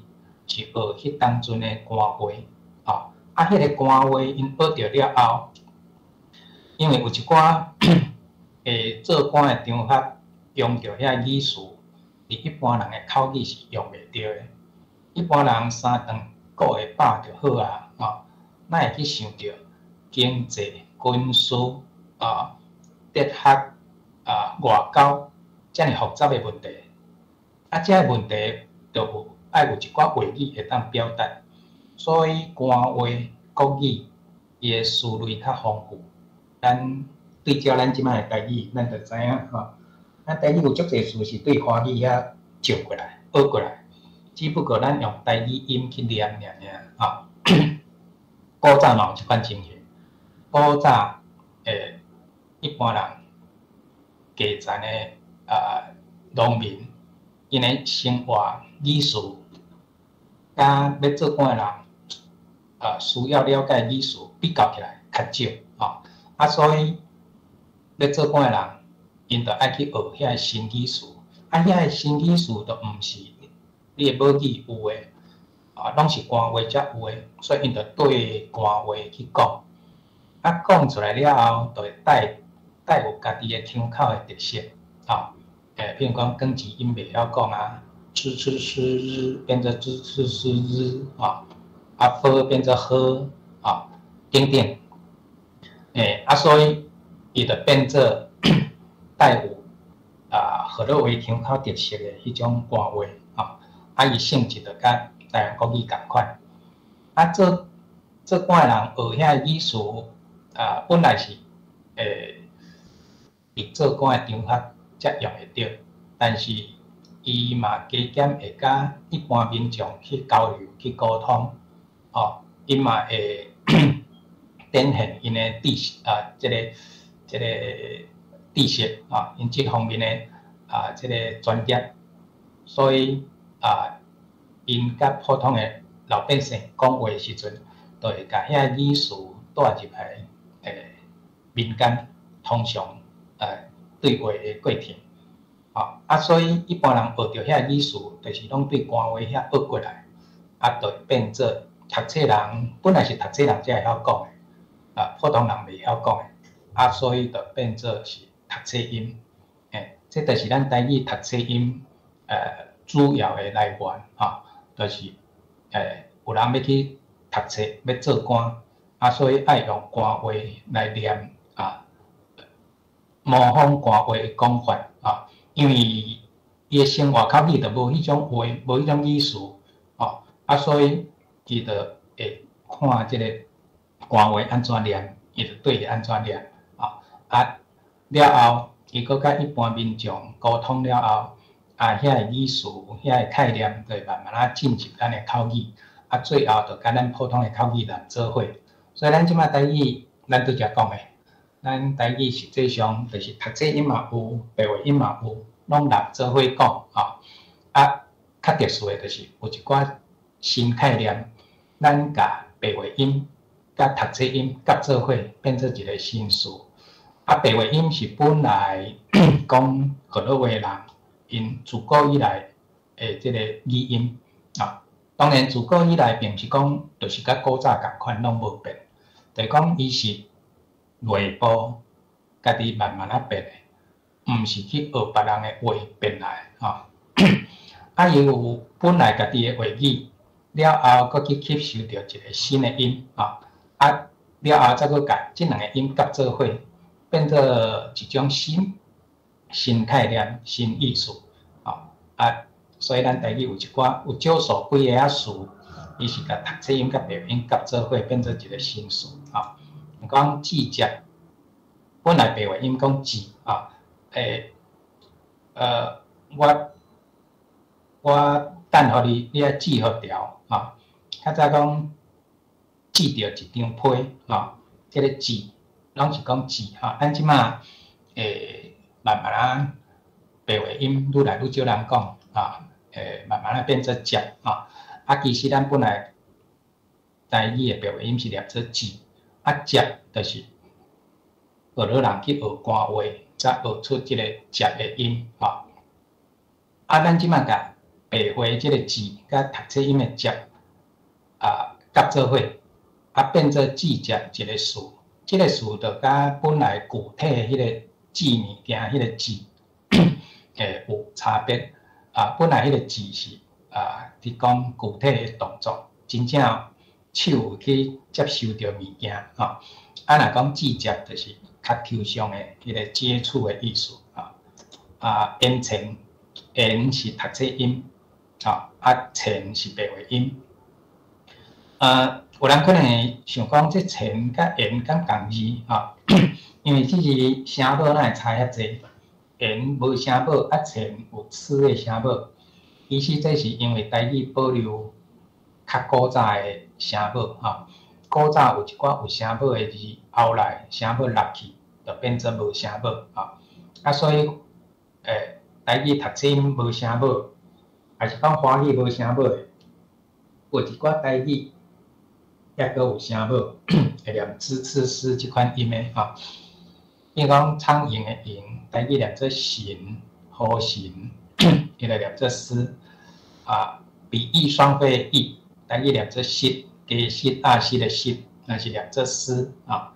是學彼當陣的官話，吼，啊，彼个官話𪜶學著了後，因為有一寡做官的場合用著遐語詞，佇一般人的口語是用袂著的。一般人三頓顧會飽就好啊，吼，哪會去想著經濟、軍事、啊、哲學、啊、外交遮爾複雜的問題？啊，這个問題就有愛有一寡話語會當表達，所以官話國語伊的詞類較豐富。咱對照咱這擺的台語，咱就知影吼，咱台語有足濟詞是對華語遐借過來、學過來，只不過咱用台語音去念爾爾，吼。古早嘛有這款情形，古早一般人基層的農民，𪜶的生活語詞，佮欲做官的人，需要了解語詞比較起來較少，吼。啊，所以欲做官的人，𪜶就愛去學遐个新語詞，啊，遐个新語詞就毋是你的母語有的，啊，攏是官話才有的，所以𪜶就對官話去講，啊，講出來了後，就會帶有家己的腔口的特色，吼，譬如講捲舌音袂曉講啊，ㄓ ㄔ ㄕ ㄓ變做ㄓ ㄔ ㄕ ㄓ，啊，啊，ㄈ變做ㄏ，啊，等等，啊，所以伊就變做帶有啊河洛話腔較特色的彼種官話，吼，啊，伊性質就佮台灣國語仝款。啊，做做官的人學遐語詞，啊，本來是佇做官的場合才用會著，但是伊嘛加減會佮一般民眾去交流、去溝通，吼，𪜶嘛會展現𪜶的知識啊，這個知識啊，𪜶這方面的啊，這個專業，所以啊，𪜶佮普通的老百姓講話的時陣，就會共遐語詞帶入來，民間通常對話的過程，吼，啊，所以一般人學著遐語詞，就是攏對官話遐學過來，啊，就會變做讀冊人，本來是讀冊人才會曉講的，啊，普通人袂曉講的，啊，所以就變做是讀冊音，這就是咱台語讀冊音主要的來源，吼，就是有人欲去讀冊，欲做官，啊，所以愛用官話來念啊，模仿官話的講法啊，因為伊的生活口語就無彼種話，無彼種語詞，吼，啊，所以伊就會看這個官話按怎念，伊就對著按怎念，啊，啊，了後，伊閣佮一般民眾溝通了後，啊，遐个語詞、遐個概念，就會慢慢仔進入咱的口語，啊，最後就佮咱普通的口語連做伙。所以咱這擺台語，咱拄才講的，咱台語實際上就是讀冊音嘛有，白話音嘛有，攏連做伙講，吼。啊，較特殊的就是有一寡新概念，咱共白話音佮讀冊音夾做伙，變做一個新詞。啊，白話音是本來講河洛話的人，𪜶自古以來的這個語音啊。當然，自古以來並毋是講就是佮古早仝款攏無變，就是講伊是內部家己慢慢仔變的，毋是去學別人的話變來吼。啊，伊有本來家己的話語，了後閣去吸收著一個新的音吼，啊，了後再閣共這兩個音夾做伙，變做一種新新概念、新意思，吼啊，所以咱台語有一寡有少數幾个仔詞，伊是共讀冊音佮白話音夾做伙，變做一個新詞，吼。講字節，本來白話音講字，吼，我等予你，你愛寄予條，吼。較早講寄著一張批，吼，這個字攏是講字，吼。咱這馬慢慢仔白話音愈來愈少人講，吼，慢慢仔變做接，吼。啊，其實咱本來台語的白話音是念做字，啊，接就是河洛人去學官話，才學出這個接的音，吼。啊，咱這馬共白話這個字佮讀冊音的接啊夾做伙，啊變做字接一個詞，這個詞就佮本來具體的彼個字物件，彼個字有差別。啊，本來彼個字是啊，佇講具體的動作，真正手有去接受著物件，吼。啊，若講字接就是較抽象的彼個接觸的意思，吼。啊，言前言是讀冊音，吼，啊前是白話音。啊，有人可能會想講，這前佮言敢仝字，吼？因為這是聲母，哪會差遐濟？言無聲母，啊前有吃的聲母。其實這是因為台語保留較古早的聲母，吼。古早有一寡有聲母的字，後來聲母落去，就變做無聲母，吼。啊，所以，台語讀冊音無聲母，還是講華語無聲母的，有一寡台語抑閣有聲母，會念滋、ㄑ、ㄕ這款音的，吼。比如講蒼蠅的蠅，台語念做神，河神，伊就念做絲。啊，比翼雙飛的翼，台語念做失，雞失、鴨失的失，但是念做絲，啊。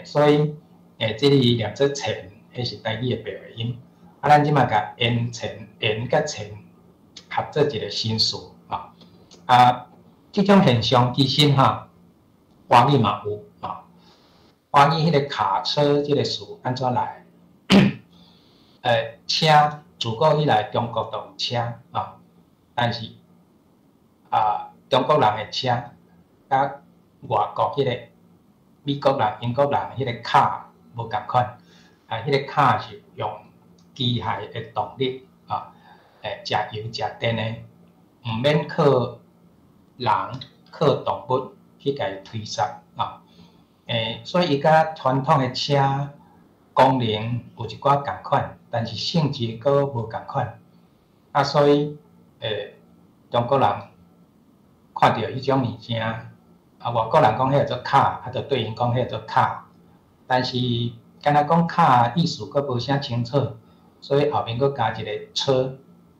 所以，這裡念做前，彼是台語的白話音。啊，咱這馬共言前、言佮前合做一個新詞，啊。啊，這種現象其實吼，華語嘛有，啊。華語彼個卡車這個詞按怎來？車自古以來中國就有車啊，但是啊，中國人的車佮外國彼個美國人、英國人彼個卡無仝款，啊，彼個卡是用機械的動力啊，食油食電的，毋免靠人、靠動物去共伊推捒啊。所以伊佮傳統的車功能有一寡仝款，但是性質閣無仝款。啊，所以中國人看著彼種物件，啊，外國人講彼個做卡，啊，就對𪜶講彼個做卡。但是敢若講卡意思閣無啥清楚，所以後面閣加一個車，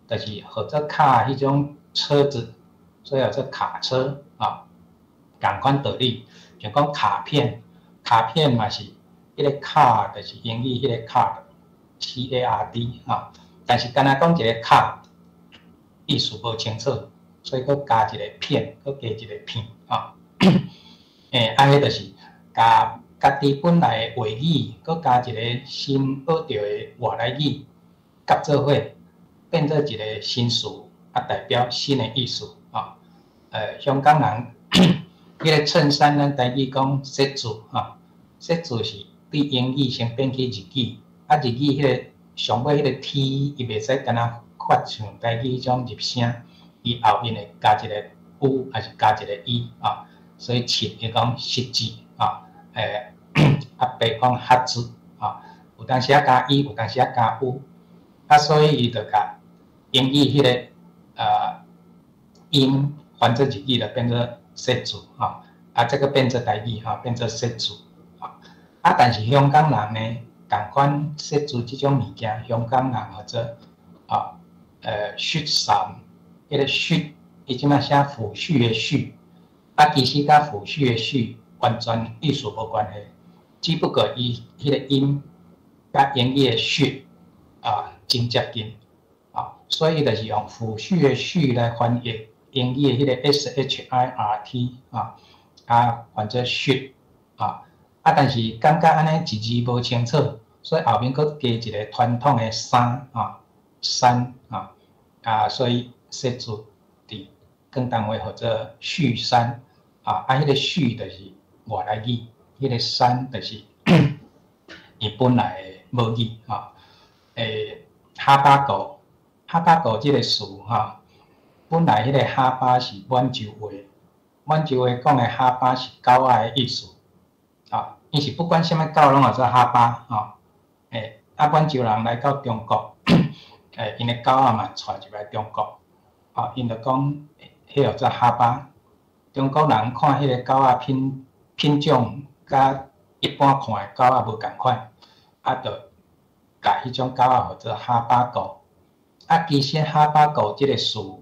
就是號做卡彼種車子，所以號做卡車啊。仝款道理，像講卡片，卡片嘛是彼個卡，就是英語彼個 card，C A R D 啊。但是敢若講一個卡，意思無清楚，所以閣加一個片，閣加一個片啊。啊，彼就是共家己本來的話語，閣加一個新學著的外來語，夾做伙，變做一個新詞，啊，代表新的意思啊。香港人彼個襯衫，咱台語講恤子哈，恤子是對英語先變去日語，啊，日語彼個上尾彼個 T，伊袂使敢若發像台語彼種入聲，伊後面會加一個 U，抑是加一個 E 啊，所以恤伊講恤子啊，啊，白講靴子啊，有當時仔加 E，有當時仔加 U，啊，所以伊就共英語彼個音翻做日語就變做恤子吼，啊，這個變做台語吼，變做恤子啊。啊，但是香港人呢，仝款恤子這種物件，香港人號做啊，恤衫，彼個恤，伊這擺寫撫恤的恤，啊，其實佮撫恤的恤完全意思無關係，只不過伊彼個音佮英語的 shirt 啊真接近，啊，所以就是用撫恤的恤來翻譯英語的彼個 S H I R T 啊，啊，翻做 shirt 啊，啊，但是感覺按呢一字無清楚，所以後面閣加一個傳統的衫啊，衫啊，啊，所以說做佇廣東話號做恤衫啊，啊，彼個恤就是外來語，彼個衫就是伊本來的母語啊。哈巴狗，哈巴狗這個詞吼，本來彼個哈巴是滿洲話，滿洲話講的哈巴是狗仔的意思，啊，伊是不管啥物狗攏號做哈巴吼。啊，滿洲人來到中國，𪜶的狗仔嘛帶入來中國，啊，𪜶就講彼號做哈巴。中國人看彼個狗仔品種，佮一般看的狗仔無仝款，啊，就共彼種狗仔號做哈巴狗。啊，其實哈巴狗這個詞，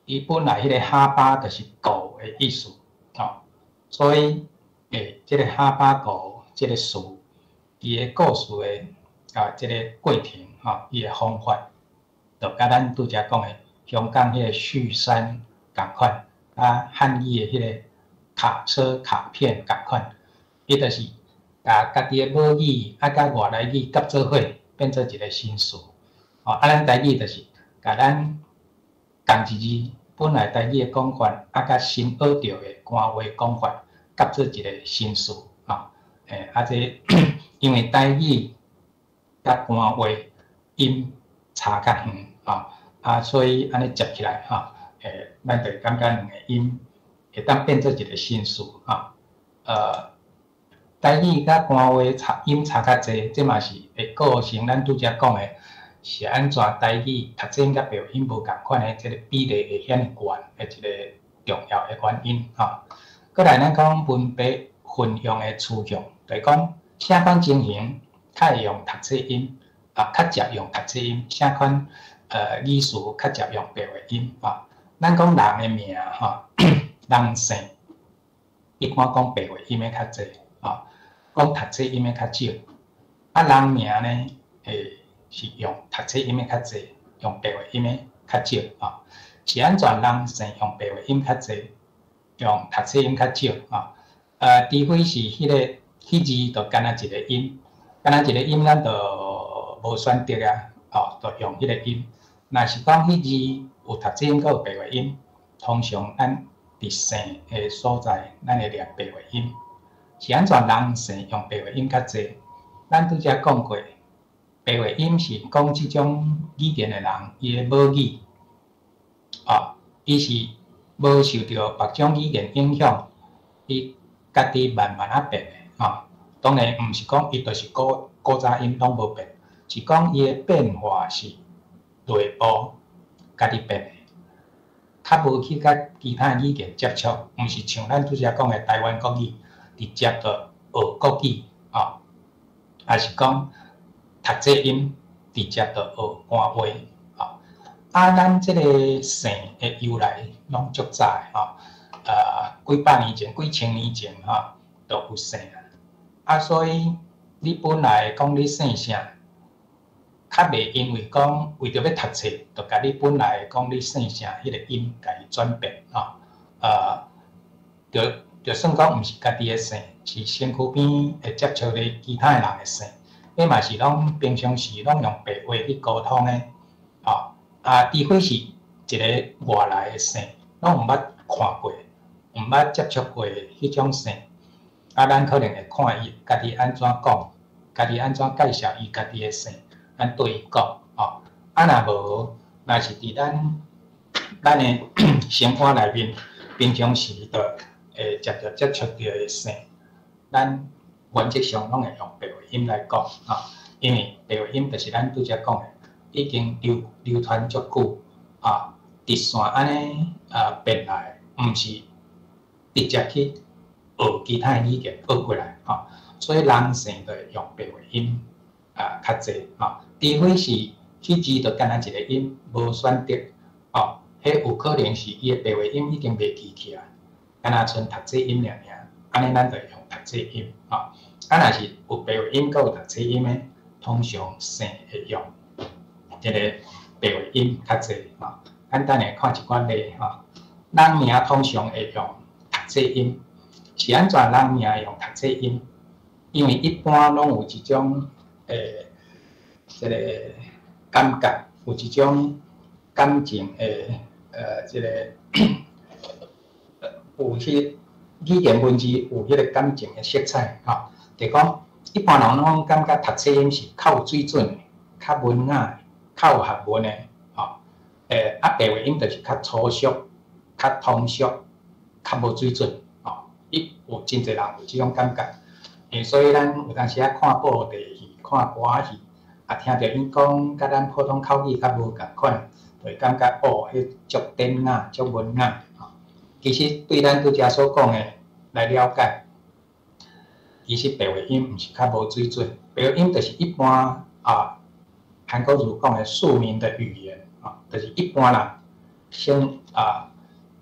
伊本來彼個哈巴就是狗的意思，吼，所以這個哈巴狗這個詞，伊的故事的啊，這個過程吼，伊的方法，就佮咱拄才講的香港彼個恤衫仝款，啊，漢語的彼個卡車卡片仝款，伊就是共家己的母語啊，佮外來語夾做伙，變做一個新詞。吼，啊，咱台語就是共咱仝一字本來台語的講法，啊，佮新學著的官話講法，夾做一個新詞。吼，啊，這因為台語佮官話音差較遠，吼，啊，所以按呢接起來，吼，咱就會感覺兩個音會當變做一個新詞，吼，台語佮官話差音差較濟，這嘛是會構成咱拄才講的，是按怎台語讀冊音佮白話音無仝款的這個比例會遐爾懸的一個重要的原因，吼。閣來咱講文白混用的趨向，就是講啥款情形較會用讀冊音，啊，較捷用讀冊音，啥款語詞較捷用白話音，啊。咱講人的名吼，人姓，一般講白話音的較濟，啊，講讀冊音的較少。啊，人名呢，是用讀冊音的較濟，用白話音的較少，啊。是按怎人姓用白話音較濟，用讀冊音較少，啊？除非是彼個彼字就干焦一個音，干焦一個音，咱就無選擇啊。哦，就用彼个音。若是講彼字有讀冊音，閣有白話音，通常咱佇姓的所在，咱會念白話音。是按怎人姓用白話音較濟？咱拄才講過，白話音是講這種語言的人，伊的母語，哦，伊是無受著別種語言影響，伊家己慢慢仔變的，吼。當然毋是講伊就是古古早音攏無變，是講伊的變化是內部家己變的，較無去佮其他語言接觸，毋是像咱拄才講的台灣國語，直接就學國語，吼，抑是講讀冊音直接就學官話，吼。啊，咱這个姓的由來攏足早的，吼，幾百年前、幾千年前，吼，就有姓啊。啊，所以你本來講你姓啥，較袂因為講為著欲讀冊，就共你本來講你姓啥彼个音共伊轉變，吼，就算講毋是家己的姓，是身軀邊會接觸的其他的人的姓，彼嘛是攏平常時攏用白話去溝通的，吼。啊，除非是一个外來的姓，攏毋捌看過，毋捌接觸過彼種姓，啊，咱可能會看伊家己按怎講，家己按怎介紹伊家己的姓，咱對伊講，吼。啊，若無，若是佇咱的生活內面，平常時就會接著接觸著的姓，咱原則上攏會用白話音來講，吼，因為白話音就是咱拄才講的，已經流流傳足久，啊，直線按呢啊變來，毋是直接去學其他的語言學過來，吼，所以人姓就會用白話音啊較濟，吼，除非是彼字就干焦一個音，無選擇，吼，彼有可能是伊的白話音已經袂記起來，干焦賰讀冊音爾爾，按呢咱就會用讀冊音，吼，啊，若是有白話音閣有讀冊音的，通常姓會用這个白話音較濟，吼。簡單來看一寡例，吼，人名通常會用讀冊音，是按怎人名會用讀冊音？因為一般攏有一種這个感覺，有一種感情的這个有彼語言文字有彼个感情的色彩，吼。就講一般人攏感覺讀冊音是較有水準的、較文雅的、較有學問的，吼。啊，白話音就是較粗俗、較通俗、較無水準，吼。伊有真濟人有這種感覺，所以咱有當時仔看布袋戲、看歌仔戲，啊，聽著𪜶講佮咱普通口語較無仝款，就會感覺哦，彼足典雅、足文雅，吼。其實對咱拄才所講的來了解，其實白話音毋是較無水準，白話音就是一般啊，韓國瑜講的庶民的語言，啊，就是一般人生啊，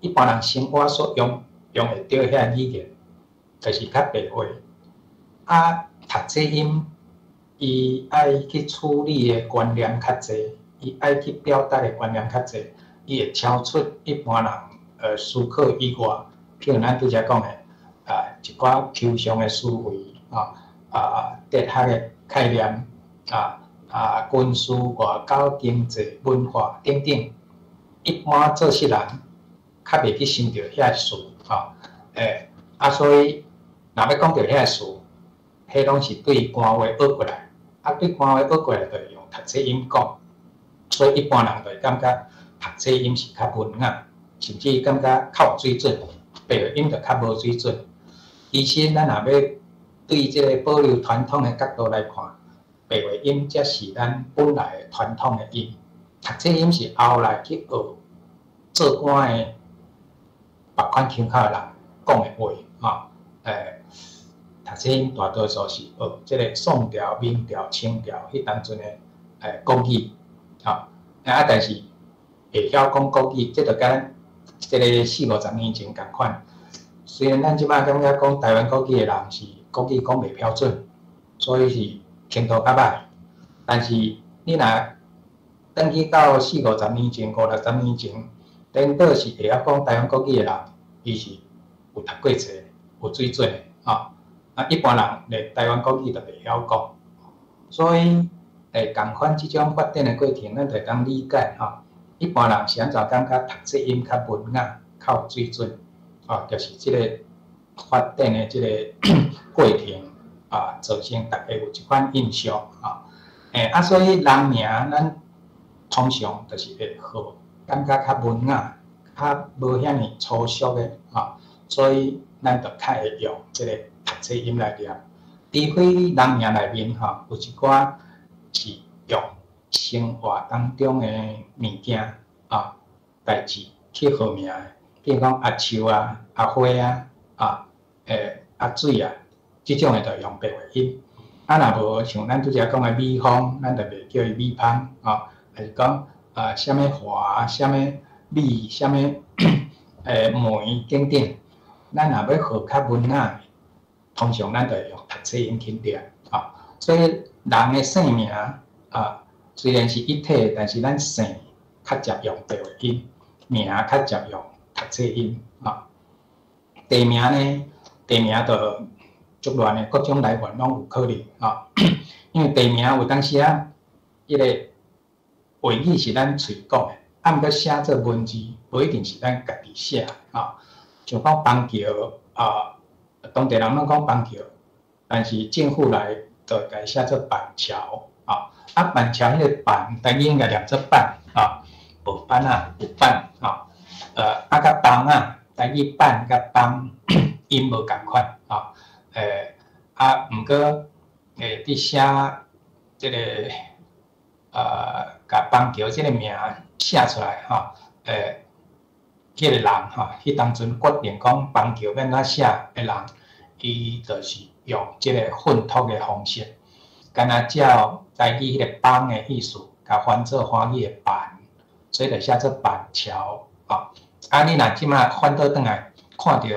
一般人生活所用用會著遐語言，就是較白話。啊，讀冊音，伊愛去處理的觀念較濟，伊愛去表達的觀念較濟，伊會超出一般人思考以外。譬如咱拄才講的，啊，一寡抽象的思維，啊啊，哲學的概念，啊啊，軍事、外交、經濟、文化等等，一般做事人較袂去想著遐事，吼，啊，所以若欲講著遐事，彼攏是對官話學過來，啊，對官話學過來，就會用讀冊音講，所以一般人就會感覺讀冊音是較文雅，甚至感覺較有水準，白話音就較無水準。其實咱若欲對這个保留傳統的角度來看，白話音才是咱本來的傳統的音，讀冊音是後來去學做官的別款腔口的人講的話，吼，讀冊音大多數是學這个宋朝、明朝、清朝彼當陣的國語，吼，啊，但是會曉講國語，這就佮咱這个四五十年前仝款。雖然咱這擺感覺講台灣國語的人是國語講袂標準，所以是程度較歹，但是你若轉去到四五十年前、五六十年前，顛倒是會曉講台灣國語的人，伊是有讀過冊、有水準的，吼。啊，一般人連台灣國語都袂曉講，所以仝款這種發展的過程，咱就會當理解吼。一般人是按怎感覺讀冊音較文雅、較有水準，吼，就是這个發展的這个過程啊，造成大家有這款印象吼。啊，所以人名咱通常就是會號，感覺較文雅，較無遐爾粗俗的吼，所以咱就較會用這个讀冊音來念。除非人名內面吼，有一寡是用生活當中的物件啊、代誌去號名的，比如講阿樹啊、阿花啊、啊、阿水啊，這種的就用白話音。啊，若無像咱拄才講的米方，咱就袂叫伊米芳，吼，還是講啊，啥物華、啥物米、啥物梅等等，咱若欲號較文雅，通常咱就會用讀冊音去念，吼。所以人的姓名啊，雖然是一體，但是咱姓較捷用白話音，名較捷用讀冊音，吼。地名呢，地名就足亂的，各種來源攏有可能，吼。因為地名有當時啊，彼個話語是咱喙講的，啊，毋過寫做文字，無一定是咱家己寫，吼。像講邦橋啊，當地人攏講邦橋，但是政府來就共伊寫做板橋，啊，啊板橋彼个板，台語應該念做板，啊，無板仔，有板，啊，啊佮枋仔，台語板佮枋音無仝款，啊，啊，毋過，佇寫這个，共邦橋這个名寫出來，吼，彼个人吼，彼當陣決定講邦橋欲按怎寫的人，伊就是用這个訓讀的方式，敢若照台語彼个枋的意思，共翻做華語的板，所以就寫做板橋，吼。啊，你若這馬翻倒轉來，看著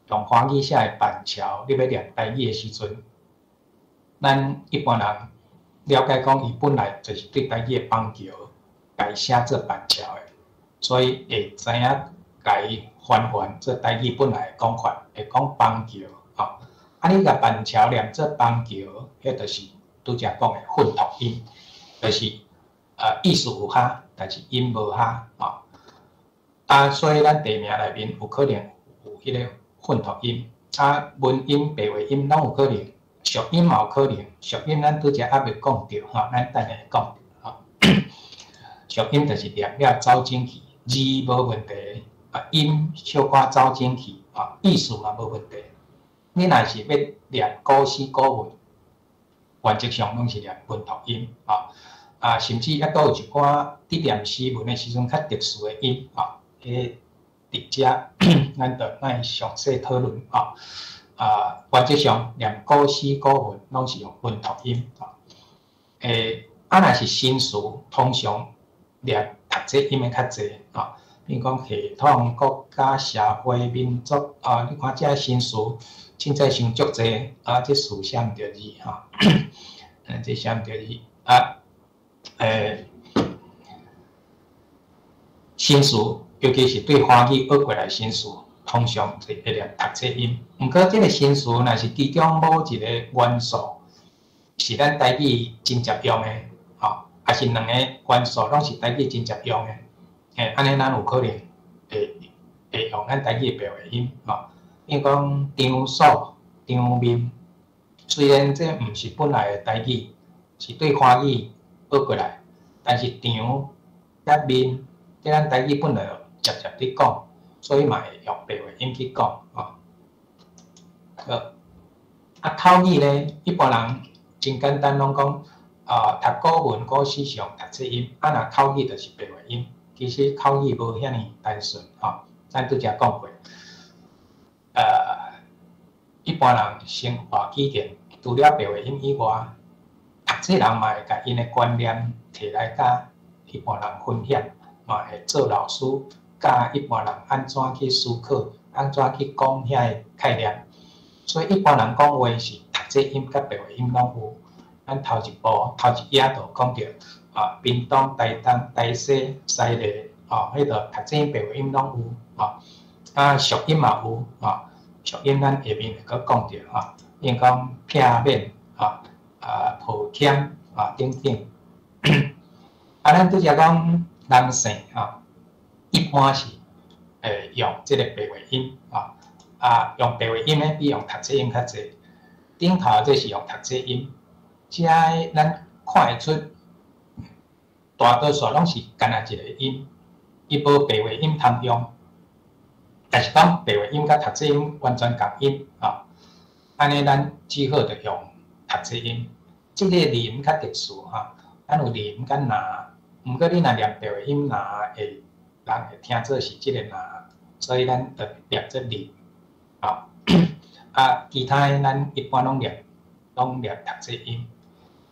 用華語寫的板橋，你欲念台語的時陣，咱一般人了解講，伊本來就是對台語的邦橋，共伊寫做板橋的，所以會知影共伊還原做台語本來的講法，會講邦橋，吼。啊，你共板橋念做邦橋，彼就是拄才講的訓讀音，就是意思有合，但是音無合，吼。啊，所以咱地名內面有可能有彼个訓讀音，啊，文音、白話音攏有可能，俗音嘛有可能。俗音咱拄才猶未講著吼，咱等下會講著吼。俗音就是念了走進去，字無問題，啊，音小可走進去，啊，意思嘛無問題。你若是欲念古詩古文，原則上攏是念文讀音，啊，啊，甚至猶閣有一寡佇念詩文的時陣較特殊的音，啊，彼佇遮咱就愛詳細討論，啊，啊，原則上念古詩古文攏是用文讀音，啊，啊，若是新詞，通常念讀冊音的較濟，啊，比如講系統、國家、社會、民族，啊，你看這新詞，凊彩想足濟，啊，這詞寫毋著字，吼，這寫毋著字，啊，新詞，尤其是對華語學過來新詞，通常就會念讀冊音。毋過，這个新詞若是其中某一个元素是咱台語真捷用的，吼，抑是兩个元素攏是台語真捷用的，按呢咱有可能會用咱台語的白話音，吼。比如講場所、場面，雖然這毋是本來的台語，是對華語學過來，但是場佮面，這咱台語本來就捷捷佇講，所以嘛會用白話音去講，吼。好，啊口語呢，一般人真簡單攏講，啊讀古文古詩上讀冊音，啊若口語就是白話音。其實口語無遐爾單純，吼，咱拄才講過，一般人生活語言除了白話音以外，讀冊人嘛會共𪜶的觀念提來佮一般人分享，嘛會做老師教一般人按怎去思考，按怎去講遐個概念。所以一般人講話是讀冊音佮白話音攏有。咱頭一步頭一頁就講著啊，屏東、台東、台西、西麗，吼，彼个讀冊音、白話音攏有，吼，啊，俗音嘛有，吼，俗音咱下面會閣講著，吼，比如講避免，吼，啊，抱歉，啊等等。啊，咱拄才講人姓吼，一般是會用這个白話音啊，啊用白話音的比用讀冊音較濟。頂頭這是用讀冊音，遮咱看會出大多數攏是干焦一個音，伊無白話音通用，但是講白話音佮讀冊音完全仝音啊，按呢咱只好就用讀冊音。這个林較特殊吼，咱有林佮林，毋過你若念白話音林會人會聽做是這个林，所以咱就念做林。啊，啊，其他的咱一般攏念讀冊音。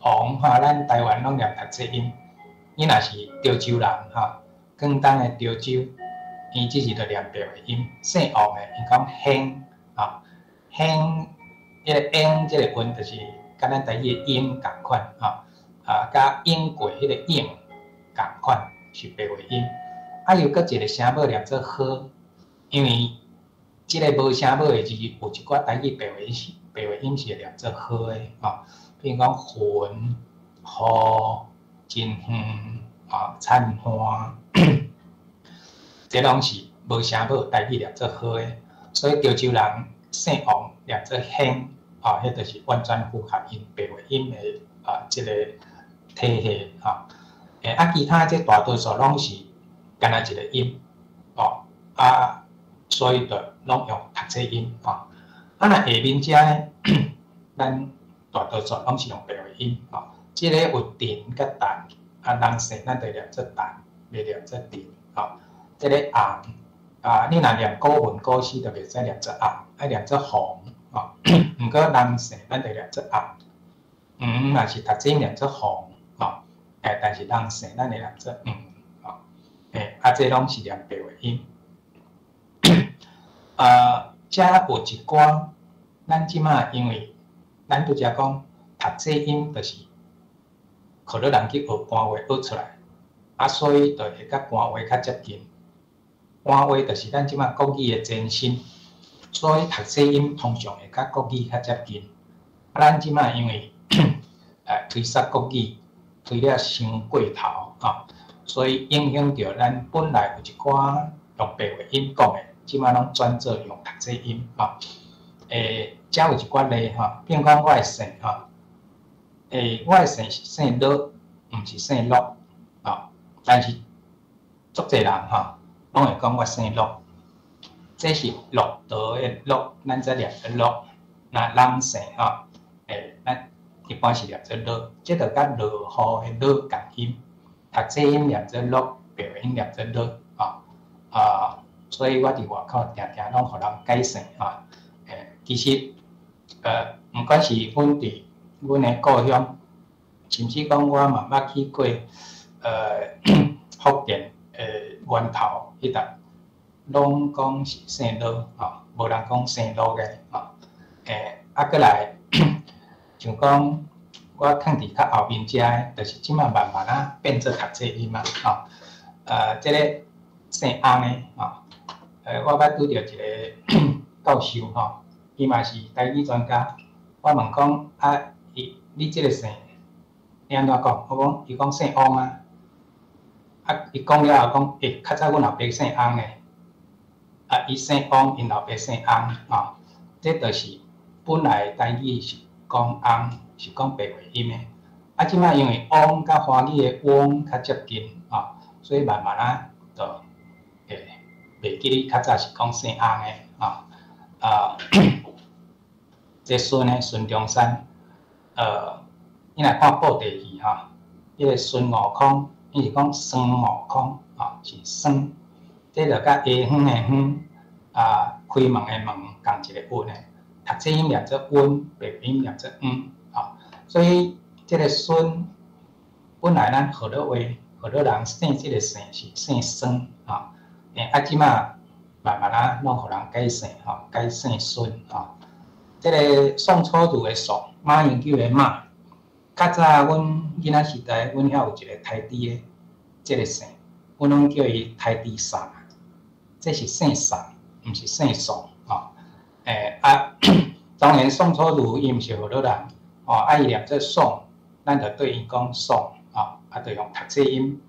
王吼，咱台灣攏念讀冊音。你若是潮州人吼，廣東的潮州，伊只是著念白話音。姓王的，𪜶講興，吼，興，彼个英這个音就是佮咱台語的英仝款，吼，啊，佮英國彼個英仝款是白話音。啊，又閣一个聲母念做呵，因為這个無聲母的字有一寡台語白話音是會念做呵的，吼，比如講雲、雨、真遠、啊、田旱，這攏是無聲母台語念做呵的，所以潮州人姓王念做興，啊，彼就是完全符合𪜶白話音的啊，這个體系，吼。啊，其他這大多數攏是干焦一个音，哦，啊，所以就攏用讀冊音，吼。啊，若下面遮呢，咱大多數攏是用白話音，吼。這个有陳佮陳，啊，人姓咱就念做陳，袂念做陳，吼。這个紅，啊，你若念古文古詩就袂使念做紅，愛念做紅，吼。毋過人姓咱就念做紅，黃若是讀冊念做黃，吼。但是人姓咱會念做黃，吼。啊，這攏是念白話音。啊，遮有一寡，咱這馬因為咱拄才講讀冊音就是河洛人去學官話學出來，啊，所以就會佮官話較接近。官話就是咱這馬國語的前身，所以讀冊音通常會佮國語較接近。啊，咱這馬因為推捒國語推了傷過頭，吼，所以影響著咱本來有一寡用白話音講的，這馬攏轉做用讀冊音，吼。遮有一寡例吼，比如講我的姓吼，我的姓是姓呂，毋是姓樂，吼，但是足濟人吼，攏會講我姓樂，這是駱駝的駱，咱才念做樂。若人姓吼，咱一般是念做呂，這就佮落雨的落仝音，讀冊音念做樂，白話音念做呂，吼，啊，所以我佇外口定定攏予人改姓吼。其實，毋管是阮佇阮的故鄉，甚至講我嘛捌去過，福建的源頭彼搭，攏講是姓呂，吼，無人講姓樂的，吼。啊，閣來，像講我囥佇較後面遮的，就是這馬慢慢仔變做讀冊音啊，吼。這個姓翁的，吼，我捌拄著一个教授，吼，伊嘛是台語專家。我問講啊，伊你這个姓你按怎講？我講伊講姓翁啊。啊，伊講了後講，欸，較早阮老爸姓翁的。啊，伊姓翁，𪜶老爸姓翁，吼。這就是本來台語是講翁，是講白話音的。啊，這馬因為翁佮華語的翁較接近，吼，所以慢慢仔就會袂記得較早是講姓翁的，吼。啊，這孫呢，孫中山，你若看布袋戲吼，彼个孫悟空，伊是講孫悟空，吼，是孫，這就佮下遠的遠，啊，開門的門仝一個韻的，讀冊音念做溫，白話音念做黃，吼，所以這个孫本來咱河洛話，河洛人姓這个姓是姓孫，吼，啊，這馬慢慢仔攏予人改姓，吼，改姓孫，吼。這个宋楚瑜的宋，馬英九的馬，較早阮囡仔時代，阮遐有一个台豬的這个姓，阮攏叫伊台豬送，這是姓宋，毋是姓宋，吼。啊，當然宋楚瑜伊毋是河洛人，吼，啊伊念做宋，咱就對𪜶講宋，吼，啊，就用讀冊音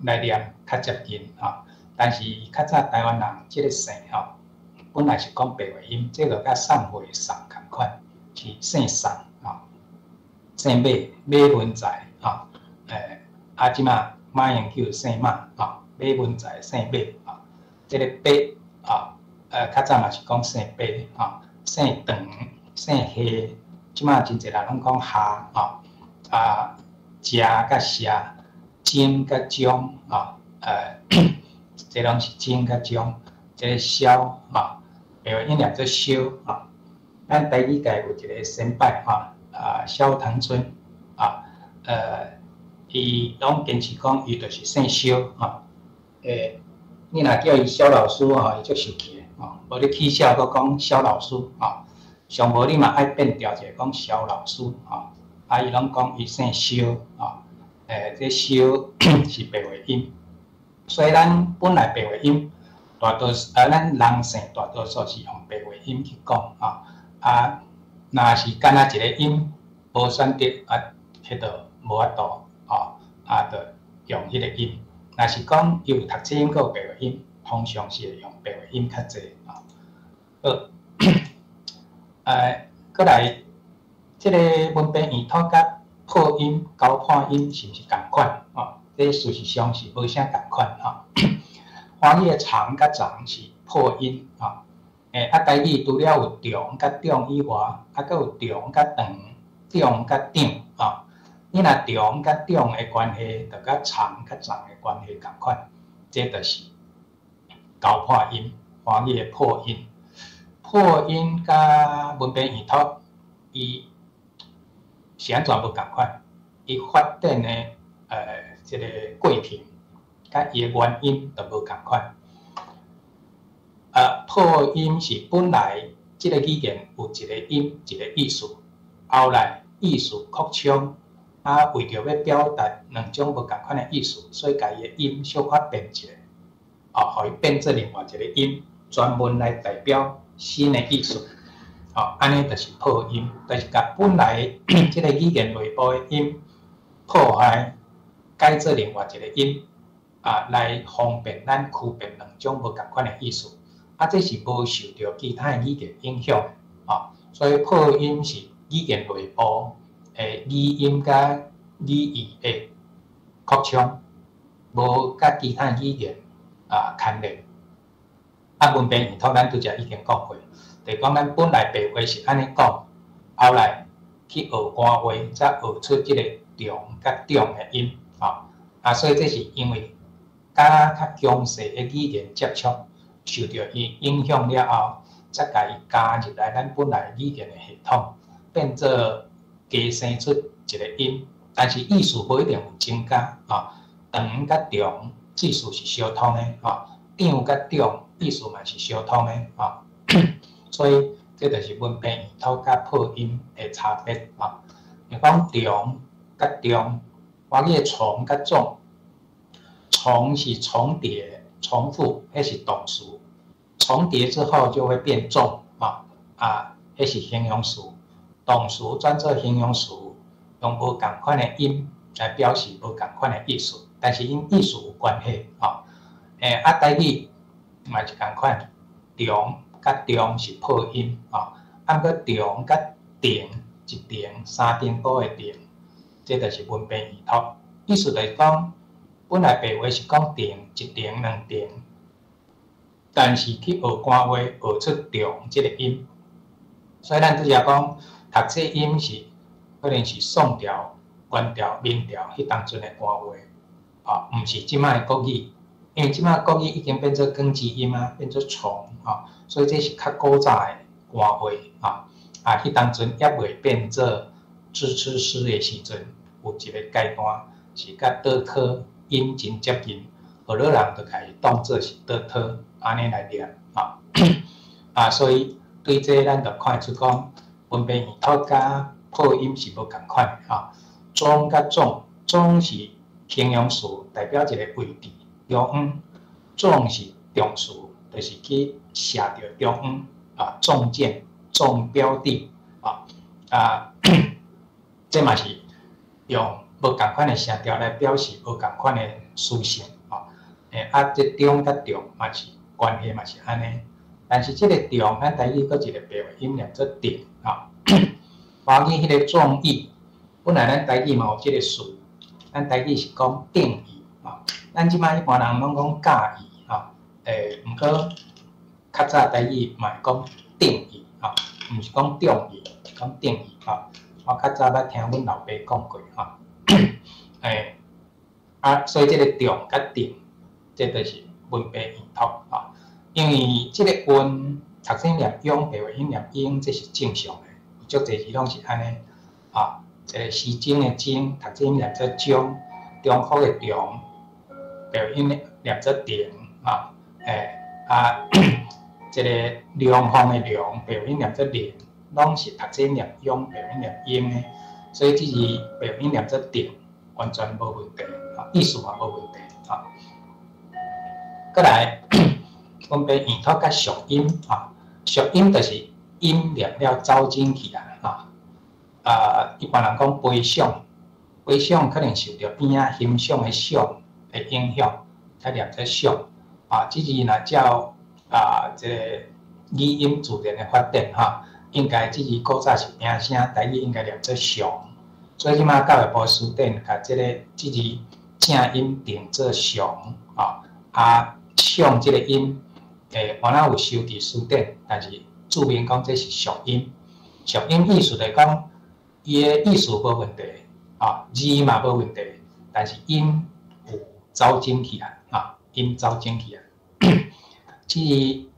來念較接近，吼。但是較早台灣人這个姓吼，本來是講白話音，這个佮送貨的送仝款，是姓宋，吼，姓馬，馬文才，吼，啊，這馬馬英九姓馬，吼，馬文才姓馬，吼，這个白，吼，較早嘛是講姓白，吼，姓陳，姓謝，這馬真濟人攏講夏，吼，啊，食佮謝，鐘佮鐘，吼，這攏是鐘佮鐘，這个蕭，吼，白話音念做蕭，吼。咱台語界有一个先輩，吼，啊，蕭騰春，啊，伊攏堅持講伊就是姓蕭，吼，你若叫伊蕭老師，吼，伊足生氣的，吼，無你起痟閣講蕭老師，吼，上無你嘛愛變調一下講蕭老師，吼，啊，伊攏講伊姓蕭，吼，這蕭是白話音，所以咱本來白話音大多數，啊，咱人姓大多數是用白話音去講，吼，啊，若是干焦一个音無選擇，啊，彼就無法度，吼，啊，就用彼个音。若是講伊有讀冊音，閣有白話音，通常是會用白話音較濟，吼。好，閣來，這个文白異托佮破音、交破音是毋是仝款？吼，這事實上是無啥仝款，吼。華語的長佮長是破音，吼。啊，台語除了有長佮中以外，啊，閣有長佮長、長佮長，吼。你若長佮長的關係，就佮長佮長的關係仝款，這就是交破音，華語的破音。破音佮文白異托，伊是按怎無仝款？伊發展的這个過程，佮伊的原因就無仝款。破音是本來這个語言有一个音，一个意思，後來意思擴充，啊，為著欲表達兩種無仝款的意思，所以共伊的音小可變一下，哦，予伊變做另外一个音，專門來代表新的意思。哦，按呢就是破音，就是共本來這个語言內部的音破壞，改做另外一个音，啊，來方便咱區別兩種無仝款的意思。啊，這是無受著其他的語言影響的，哦，所以破音是語言內部的語音佮語義的擴充，無佮其他語言啊牽連。啊，文白異托咱拄才已經講過，就是講咱本來白話是按呢講，後來去學官話，才學出這個長佮中的音，吼。啊，所以這是因為佮較強勢的語言接觸，受著伊影響了後，才共伊加入來咱本來語言的系統，變做加生出一个音，但是意思無一定有增加，吼。長佮長意思是相通的，吼。長佮中意思嘛是相通的，吼。所以這就是文白異托佮破音的差別，吼。你講長佮中，華語的重佮重，重是重疊、重複，彼是動詞。重疊之後就會變重，啊，啊，彼是形容詞。動詞轉做形容詞，用無仝款的音來表示無仝款的意思，但是𪜶意思有關係，吼。啊，台語嘛是仝款，長佮中是破音，吼。啊，毋過長佮長，一重三重埔的重，這就是文白異托。意思就是講，本來白話是講重，一重兩重，但是去學官話，學出長這个音。所以咱拄才講，讀冊音是可能是宋朝、元朝、明朝彼當陣的官話，啊，毋是這馬的國語，因為這馬國語已經變做鋼字音啊，變做蟲，吼，所以這是較古早的官話，啊，啊，彼當陣猶未變做支吃師的時陣，有一個階段是佮倒拖音真接近，荷蘭人就共伊當做是倒拖，按呢來念，啊，啊，所以對這咱就看會出講，文白異托佮破音是無仝款的，吼。中佮總，中是形容詞，代表一個位置，中央；中是動詞，就是去射著中央，啊，中箭、中標的，啊，啊，這嘛是用無仝款的聲調來表示無仝款的屬性，吼。啊，這中佮重嘛是關係嘛是按呢。但是這个重，咱台語閣一个白話音念做定，吼。華語彼个綜藝，本來咱台語嘛有這个詞，咱台語是講定義，吼。咱這擺一般人攏講教義，吼。毋過較早台語嘛會講定義，吼，毋是講中義，是講定義，吼。我較早捌聽阮老爸講過，吼。啊，所以這个重佮定，這就是文白異讀，吼。因為這个韻讀聲念雍，白話音念英，這是正常的，有足濟字攏是按呢。啊，一个時鐘的鐘，讀聲念做鐘，中國的中，白話音念做停，啊，啊，這个龍鳳的龍，白話音念做龍，攏是讀聲念雍，白話音念英的，所以這字白話音念做定，完全無問題，啊，意思嘛無問題，啊。閣來，分別異讀佮俗音，啊，俗音就是音念了走進去啊，啊，啊，一般人講悲傷，悲傷可能受著邊仔欣賞的賞的影響，才念做傷，啊，這字若照啊這个語音自然的發展，哈，應該這字古早是平聲，台語應該念做常，所以這擺教育部辭典共這个這字正音定做常，啊，啊，傷這个音，原來有收佇辭典，但是注明講這是俗音，俗音意思就是講，伊的意思無問題，啊，字嘛無問題，但是音有走進去啊，啊，音走進去啊。至於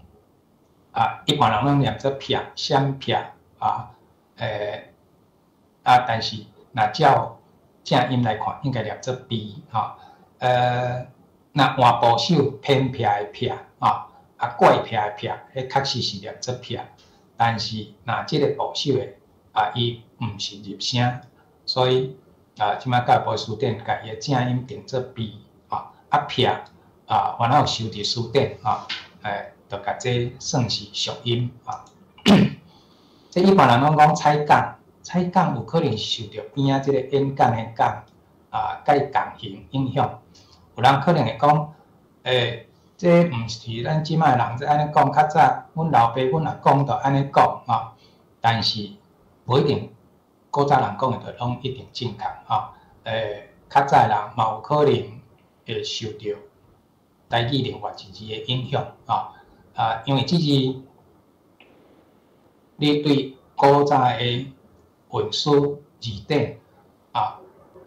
啊，一般人攏念做撇、閃撇啊，啊，但是若照正音來看，應該念做悲，吼。若換部首偏撇的撇，啊，啊怪癖的癖，彼確實是念做癖。但是若這个部首的啊，伊毋是入聲，所以啊，這擺教育部辭典共伊的正音定做悲，啊，啊癖啊，原來有收佇辭典，啊，就共這算是俗音，啊。這一般人攏講彩港，彩港有可能是受著邊仔這个演講的講啊，佮伊共形影響。有人可能會講，這毋是咱這擺的人這按呢講，較早阮老爸、阮阿公就按呢講，吼。但是無一定古早人講的就攏一定正確，吼。較早的人嘛有可能會受著台語另外一字的影響，吼。啊，因為這字你對古早的文書字典啊，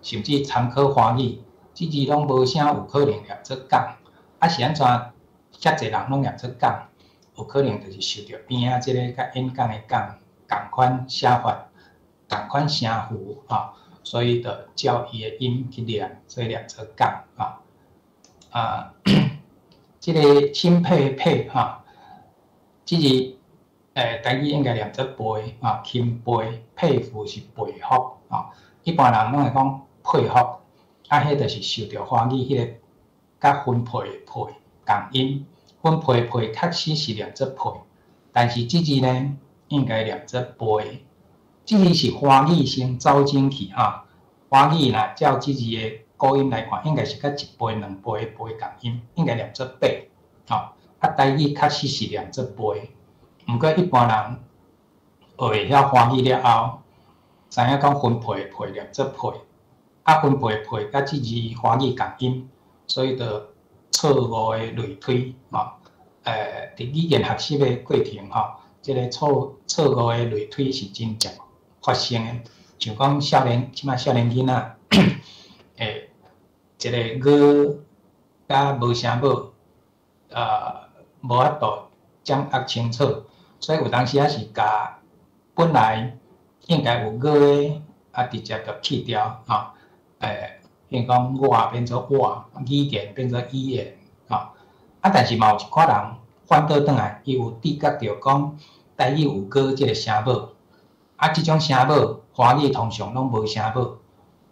甚至參考華語，這字攏無啥有可能念做講，啊是按怎遐濟人攏念做講？有可能就是受著邊仔這个佮演講的講仝款寫法、仝款聲符，吼，所以就照伊的音去念，所以念做講，吼。啊，這个欽佩的佩，吼，這字台語應該念做佩，啊，欽佩、佩服是佩服，吼，一般人攏會講佩服，啊，彼就是受著華語彼个佮分配的配仝音，分配的配確實是念做配，但是這字呢，應該念做背。這字是華語先走進去，吼，華語若照這字的古音來看，應該是佮一倍、兩倍的倍仝音，應該念做八，吼，啊，台語確實是念做背。毋過一般人學會曉華語了後，知影講分配的配念做配，啊分配的配佮這字華語仝音，所以就錯誤的類推，吼，佇語言學習的過程，吼，這个錯誤的類推是真常發生的。像講少年，這擺少年囡仔，一个語佮無聲母，無法度掌握清楚，所以有當時仔是共本來應該有語的，啊，直接就去掉，吼，比如講我變做我，語言變做語言，吼，啊，但是嘛有一寡人反倒轉來，伊有知覺著講台語有語這个聲母，啊，這種聲母華語通常攏無聲母，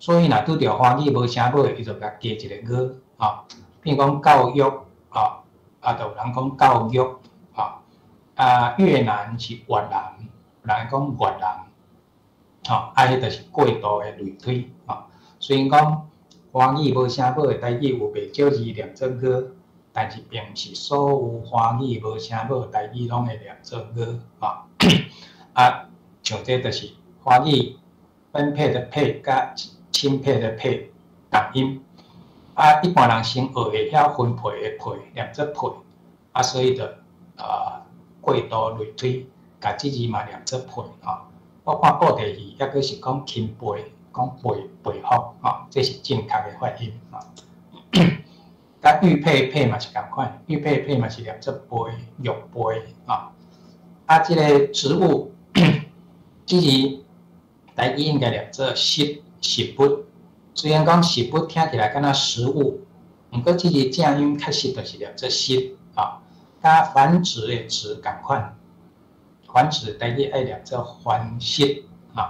所以若拄著華語無聲母的，伊就共加一个語，吼，比如講教育，吼，啊，就有人講教育，吼，啊，越南是越南，有人講越南，吼，啊，彼就是過度的類推，吼。雖然講華語無聲母的台語有袂少字念做 ㄍ，但是並毋是所有華語無聲母的台語攏會念做 ㄍ 吼。啊，像這就是華語分配的配佮欽佩的佩仝音。啊，一般人先學會曉分配的配念做配，啊，所以就過度類推，共這字嘛念做配吼。我看布袋戲，猶閣是講欽佩，講佩佩服吼，這是正確的發音吼。佮玉佩佩嘛是仝款，玉佩佩嘛是念做貝，玉貝吼。啊，這个植物，這字台語應該念做食食物。雖然講食物聽起來敢若食物，毋過這字正音確實就是念做食吼。佮繁殖的殖仝款，繁殖台語愛念做繁殖吼。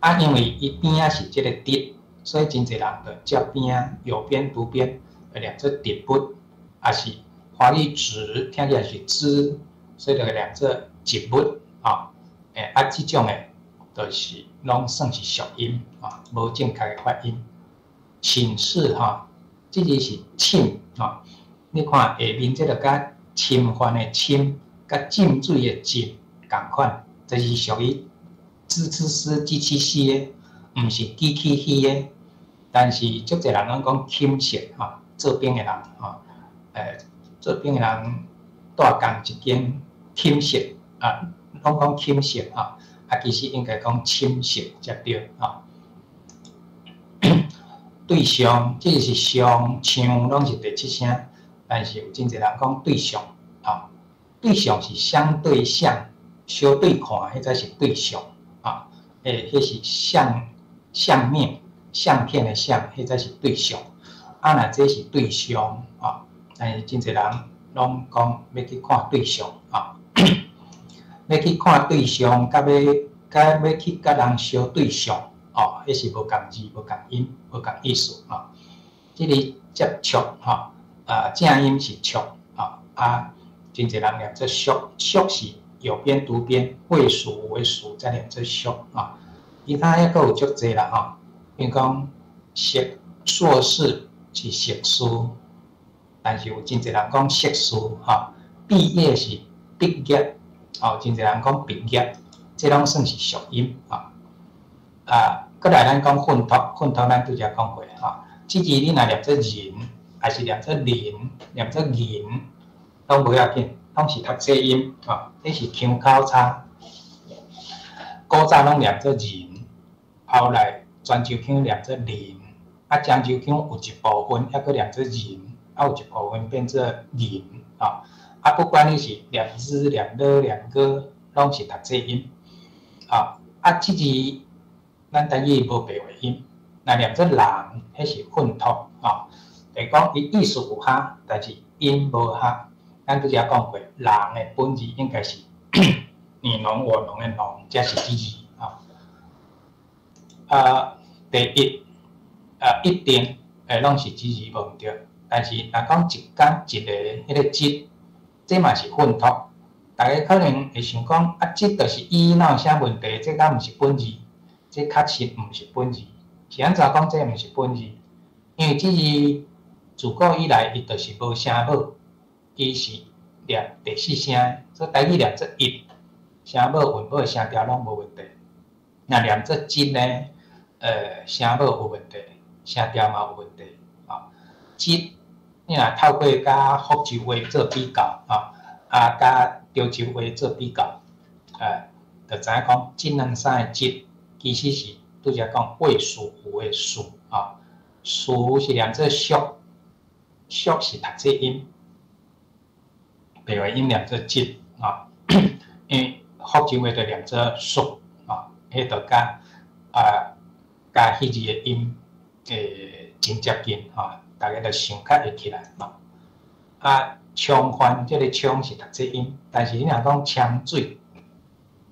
啊，因為伊邊仔是這个直，所以真濟人就照邊仔有邊讀邊，會念做植物，抑是華語植聽起來是枝，所以就會念做植物吼。啊，這種的，就是攏算是俗音，吼，無正確的發音。寢室吼，這字是寢吼，你看下面這个佮侵犯的侵，佮浸水的浸仝款，就是屬於滋滋絲、機器絲的，毋是機器戲的。但是足濟人攏講寢室吼，做兵的人吼，做兵的人蹛仝一間寢室啊，攏講寢室吼，啊，其實應該講寢室才對吼。對象，這個是上、像，攏是第七聲，但是有真濟人講對象，吼，對象是相對相，相對看，彼才是對象，啊，彼是相相面、相片的相，彼才是對象。啊，若這是對象，啊，但是真濟人攏講欲去看對象，啊，欲去看對象，佮欲去佮人相對象，哦，彼是無仝字、無仝音、無仝意思，啊。這個接觸，吼，啊，正音是觸，啊，啊，真濟人念做縮，縮是有邊讀邊，魏蜀吳的蜀才念做縮，啊。其他猶閣有足濟啦，吼，比如講碩碩士是碩士，但是有真濟人講碩士，吼，畢業是畢業，哦，真濟人講畢業，這攏算是俗音，啊。啊，閣來咱講訓託，訓託咱拄才講過，吼，這字你若念做人，抑是念做林，念做銀，攏無要緊，攏是讀仄音，吼，這是腔口差。古早攏念做人，後來泉州腔念做林，啊，漳州腔有一部分猶閣念做人，啊，有一部分變做銀，吼，啊，不管你是念字、念ल、念ㄍ，攏是讀仄音，啊，啊，這字咱台語無白話音，若念做人，彼是訓託，吼，就是講伊意思有合，但是音無合。咱拄才講過，人的本字應該是你儂我儂的儂，才是這字，吼。啊，第一，啊，一定攏是這字無毋對，但是若講一工一个彼个一，這嘛是訓託。逐家可能會想講，啊，這就是伊，哪有啥問題？這敢毋是本字？這確實毋是本字。是按怎講？這毋是本字？因為這字自古以來，伊就是無聲母，伊是念第四聲，所以台語念做一，聲母、韻母、聲調攏無問題。若念做這呢，聲母有問題，聲調嘛有問題。啊，這你若透過佮福州話做比較，啊，啊，佮潮州話做比較，就知影講這兩三個這，其實是拄才講魏蜀吳的蜀，啊，蜀是念做蜀，蜀是讀仄音，白話音念做這，啊，因為福州話就念做蜀，啊，彼就佮啊，佮彼字的音真接近，吼，逐家就想較會起來，吼。啊，沖翻這个沖是讀仄音，但是你若講沖水，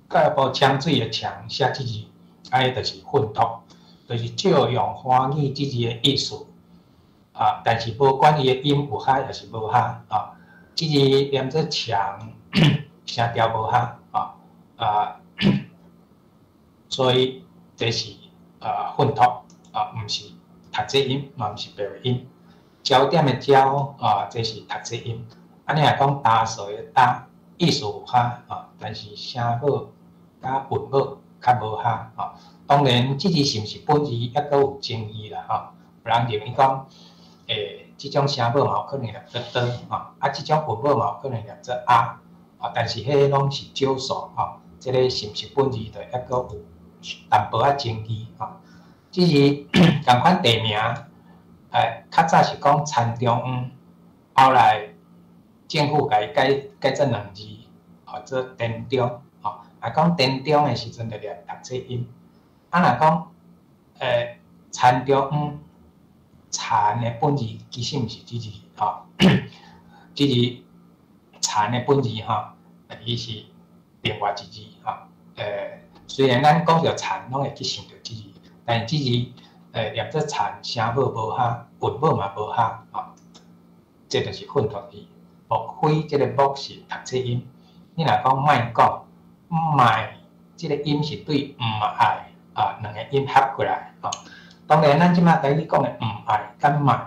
佮部沖水的沖寫這字，啊，彼就是訓託，就是照用華語這字的意思，啊，但是無管伊的音有合抑是無合，啊，這字念做牆，聲調無合，啊，啊，所以這是訓託，啊，毋是讀冊音，嘛毋是白話音。焦點的焦啊，這是讀冊音。按呢若講焦趖的焦，意思有合啊，但是聲母佮韻母較無合吼。當然，這字是毋是本字，猶閣有爭議啦吼。有人認為講，這種聲母嘛有可能念做刀吼，啊，這種韻母嘛有可能念做阿，啊，但是彼個攏是少數吼。這个是毋是本字，就猶閣有淡薄仔爭議吼。只是仝款地名，較早是講田中央，後來政府共伊改改做兩字，號做田中吼。若講田中的時陣，就念讀冊音。啊，若講田中央，田的本字其實毋是這字吼，這字田的本字吼，伊是另外一字吼。雖然咱講著田，攏會去想著這字，但是這字念做田，聲母無合，韻母嘛無合吼。這就是訓讀字。莫非這个莫是讀冊音？你若講莫講，莫這个音是對毋愛啊兩个音合過來吼。當然，咱這馬台語講的毋愛佮莫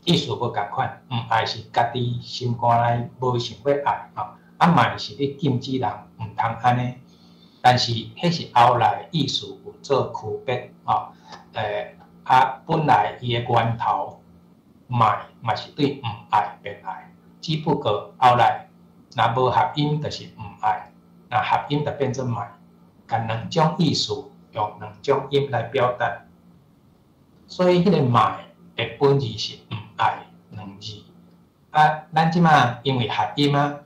意思無仝款，毋愛是家己心肝內無想欲愛吼，啊莫是咧禁止人毋通按呢。但是彼是後來意思有做區別吼。啊，本來伊的源頭莫嘛是對毋愛變來，只不過後來若無合音就是毋愛，若合音就變做莫，共兩種意思用兩種音來表達。所以彼个莫的本字是毋愛兩字。啊，咱這馬因為合音啊，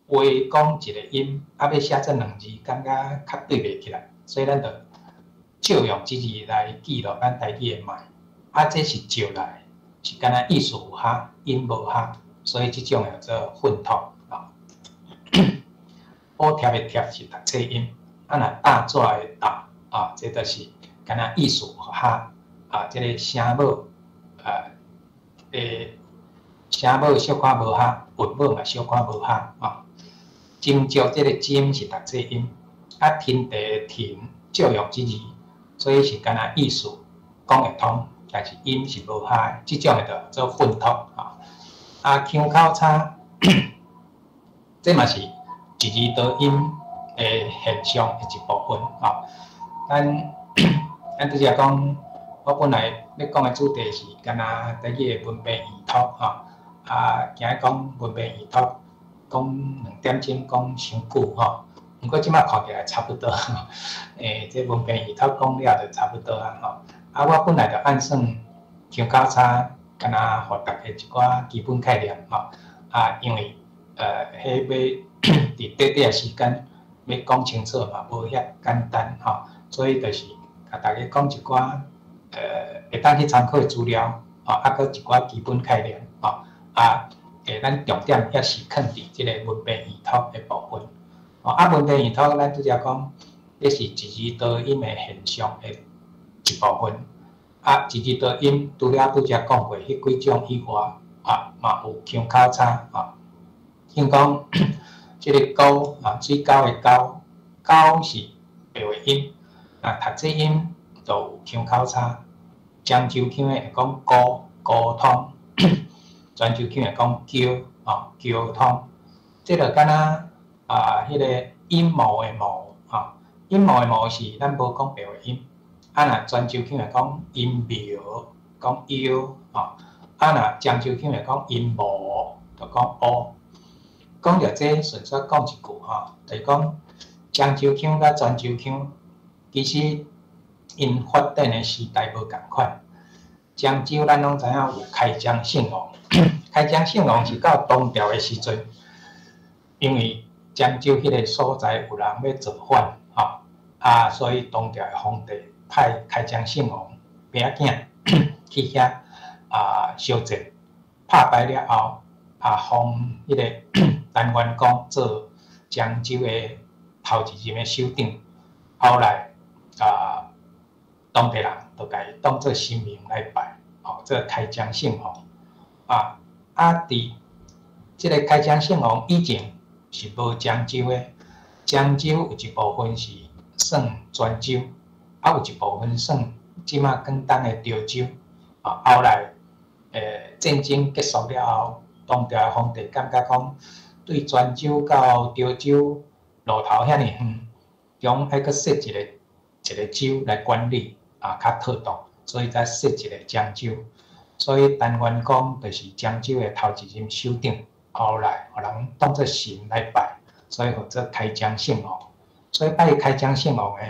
話講一个音，啊欲寫做兩字，感覺較對袂起來，所以咱就借用這字來記錄咱台語的莫。啊，這是借來，是敢若意思有合，音無合，所以這種叫做混讀啊。補貼的貼是讀冊音，啊若貼紙的貼啊，這就是敢若意思有合啊，這个聲母啊，聲母小可無合，韻母嘛小可無合啊。斟酌這个斟是讀冊音，啊天地的庭借用這字，所以是敢若意思講會通，但是音是無合的，這種的就做混讀啊。啊，腔口差，這嘛是一字多音的現象的一部分吼。咱拄才講，我本來欲講的主題是敢若台語的文白異讀吼，啊，驚講文白異讀講兩點鐘講傷久吼。毋過這馬看起來差不多，這文白異讀講了就差不多啊吼。啊，我本來就按算腔口差，敢若予大家一寡基本概念吼。啊，因為彼欲佇短短的時間欲講清楚嘛，無遐簡單吼，所以就是共大家講一寡會當去參考的資料，吼，啊，閣一寡基本概念，吼，啊，咱重點猶是囥佇這个文白異讀的部分。吼，啊，文白異讀，咱拄才講，這是一字多音的現象的一部分。啊，一字多音除了拄才講過彼幾種以外，啊，嘛有腔口差，吼。像講這个溝啊，水溝的溝，溝是白話音，啊，讀冊音就有腔口差。漳州腔的會講溝溝通，泉州腔會講橋吼橋通。這就敢若啊，彼个陰謀的謀吼，陰謀的謀是咱無講白話音，啊若泉州腔會講陰謀，講腰吼，啊若漳州腔會講陰謀，就講烏。講著這，順煞講一句吼，就是講漳州腔佮泉州腔，其實𪜶發展的時代無仝款。漳州咱攏知影有開漳聖王，開漳聖王是到唐朝的時陣，因為漳州彼个所在有人欲造反，吼，啊，所以唐朝的皇帝派開漳聖王餅仔去遐啊相戰，拍敗了後，啊，封彼个陳元光做漳州的頭一任的首長。後來啊，當地人就共伊當做神明來拜，吼，做開漳聖王。啊啊！佇這个開漳聖王以前是無漳州的，漳州有一部分是算泉州，啊有一部分算這馬廣東的潮州。啊，後來戰爭結束了後，唐朝的皇帝感覺講，對泉州到潮州路頭遐爾遠，中愛閣設一個州來管理，啊，較妥當，所以才設一個漳州。所以陳元光就是漳州的頭一任首長，後來予人當做神來拜，所以號做開漳聖王。所以拜開漳聖王的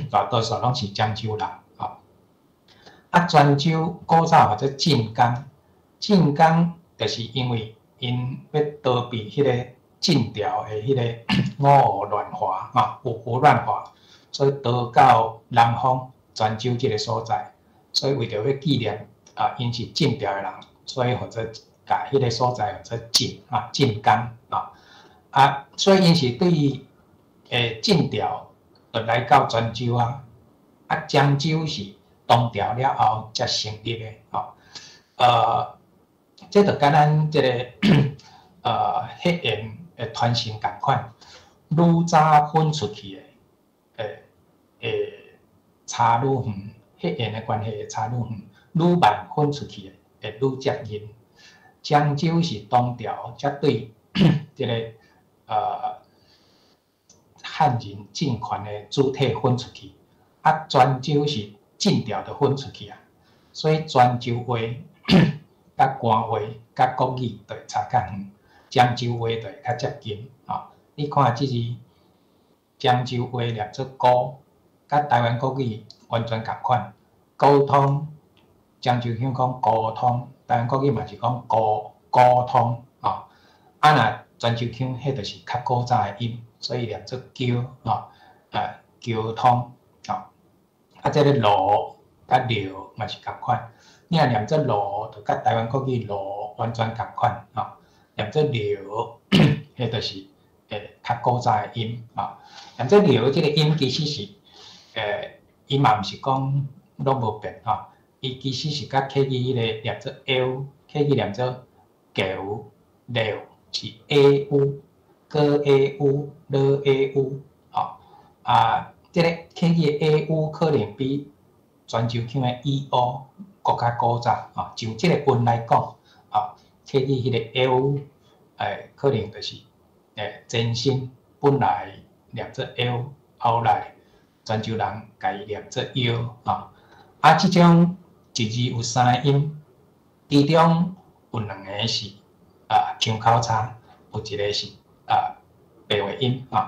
大多數攏是漳州人。啊，泉州古早號做晉江，晉江就是因為𪜶欲逃避彼個晉朝的彼個五胡亂華，啊，五胡亂華，所以逃到南方泉州這个所在，所以為著欲紀念啊，𪜶是晉朝的人，所以號做共彼个所在號做晉啊，晉江啊，啊，所以𪜶是對晉朝就來到泉州啊，啊，漳州是唐朝了後才成立的，吼，這就佮咱這个血緣的傳承仝款，愈早分出去的，會差愈遠，血緣的關係會差愈遠，愈慢分出去的會愈接近。漳州是唐朝才對這个漢人政權的主體分出去，啊，泉州是晉朝就分出去啊，所以泉州話、佮官話、佮國語就會差較遠，漳州話就會較接近。吼，你看這字漳州話念做孤，佮台灣國語完全仝款。溝通，漳州腔講溝通，台灣國語嘛是講溝溝通，吼。啊，若泉州腔，彼就是較古早的音，所以念做叫，吼，溝通，吼。啊，這个路佮寮嘛是仝款，你若念做路，就佮台灣國語路完全仝款，吼。念做寮，彼就是較古早的音，吼。念做寮這个音其實是，伊嘛毋是講攏無變，吼。伊其實是佮客語彼個念做 L，客語念做橋寮是 A U，哥 A U，ल A U，吼。啊，這个客語的 A U 可能比泉州腔的 E O 閣較古早，吼。就這个音來講，吼，客語彼个 L，可能就是前身本來念做 L，後來泉州人共伊念做 U，吼。啊，這種一字有三个音，其中有兩个是腔口差，有一个是白話音，吼。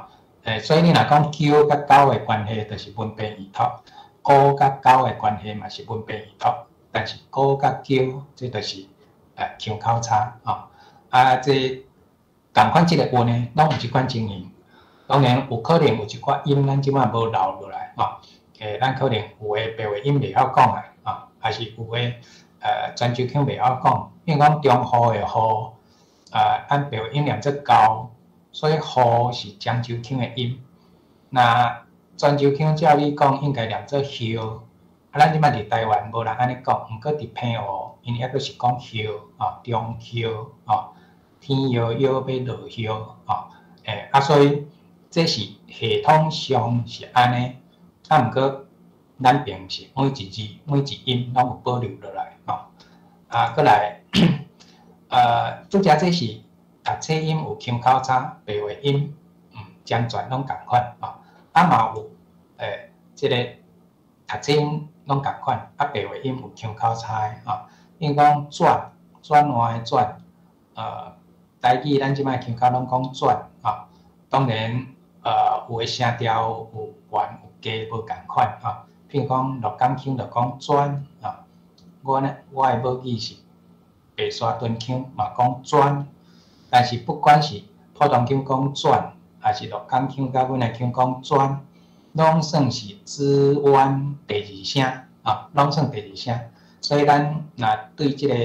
所以你若講鳩佮狗的關係，就是文白異讀；孤佮狗的關係嘛是文白異讀，但是孤佮鳩，這就是腔口差，吼。啊，這仝款這个音呢，攏有這款情形。當然有可能有一寡音，咱這擺無留落來，吼。咱可能有的白話音袂曉講啊，啊，還是有的泉州腔袂曉講。比如講中雨的雨，啊，按白話音念做高，所以雨是漳州腔的音。那泉州腔照理講應該念做葉，啊，咱這擺佇台灣無人按呢講，毋過佇澎湖，𪜶猶閣是講葉，吼，中葉，吼，天搖搖欲落葉，吼，啊，所以這是系統上是按呢。啊，毋過咱並毋是每一字每一音攏有保留落來，吼。啊，閣來，拄才這是讀冊音有腔口差，白話音，漳泉攏仝款，吼。啊嘛有，這个讀冊音攏仝款，啊白話音有腔口差的，吼。比如講轉，轉換的轉，台語咱這擺腔口攏講轉，吼。當然，有的聲調有懸有低無仝款，吼。譬如講鹿港腔就講轉，吼。我呢，我的母語是白沙屯腔，嘛講轉，但是不管是埔東腔講轉，抑是鹿港腔佮阮的腔講轉，攏算是子灣第二聲，啊，攏算第二聲。所以咱若對這个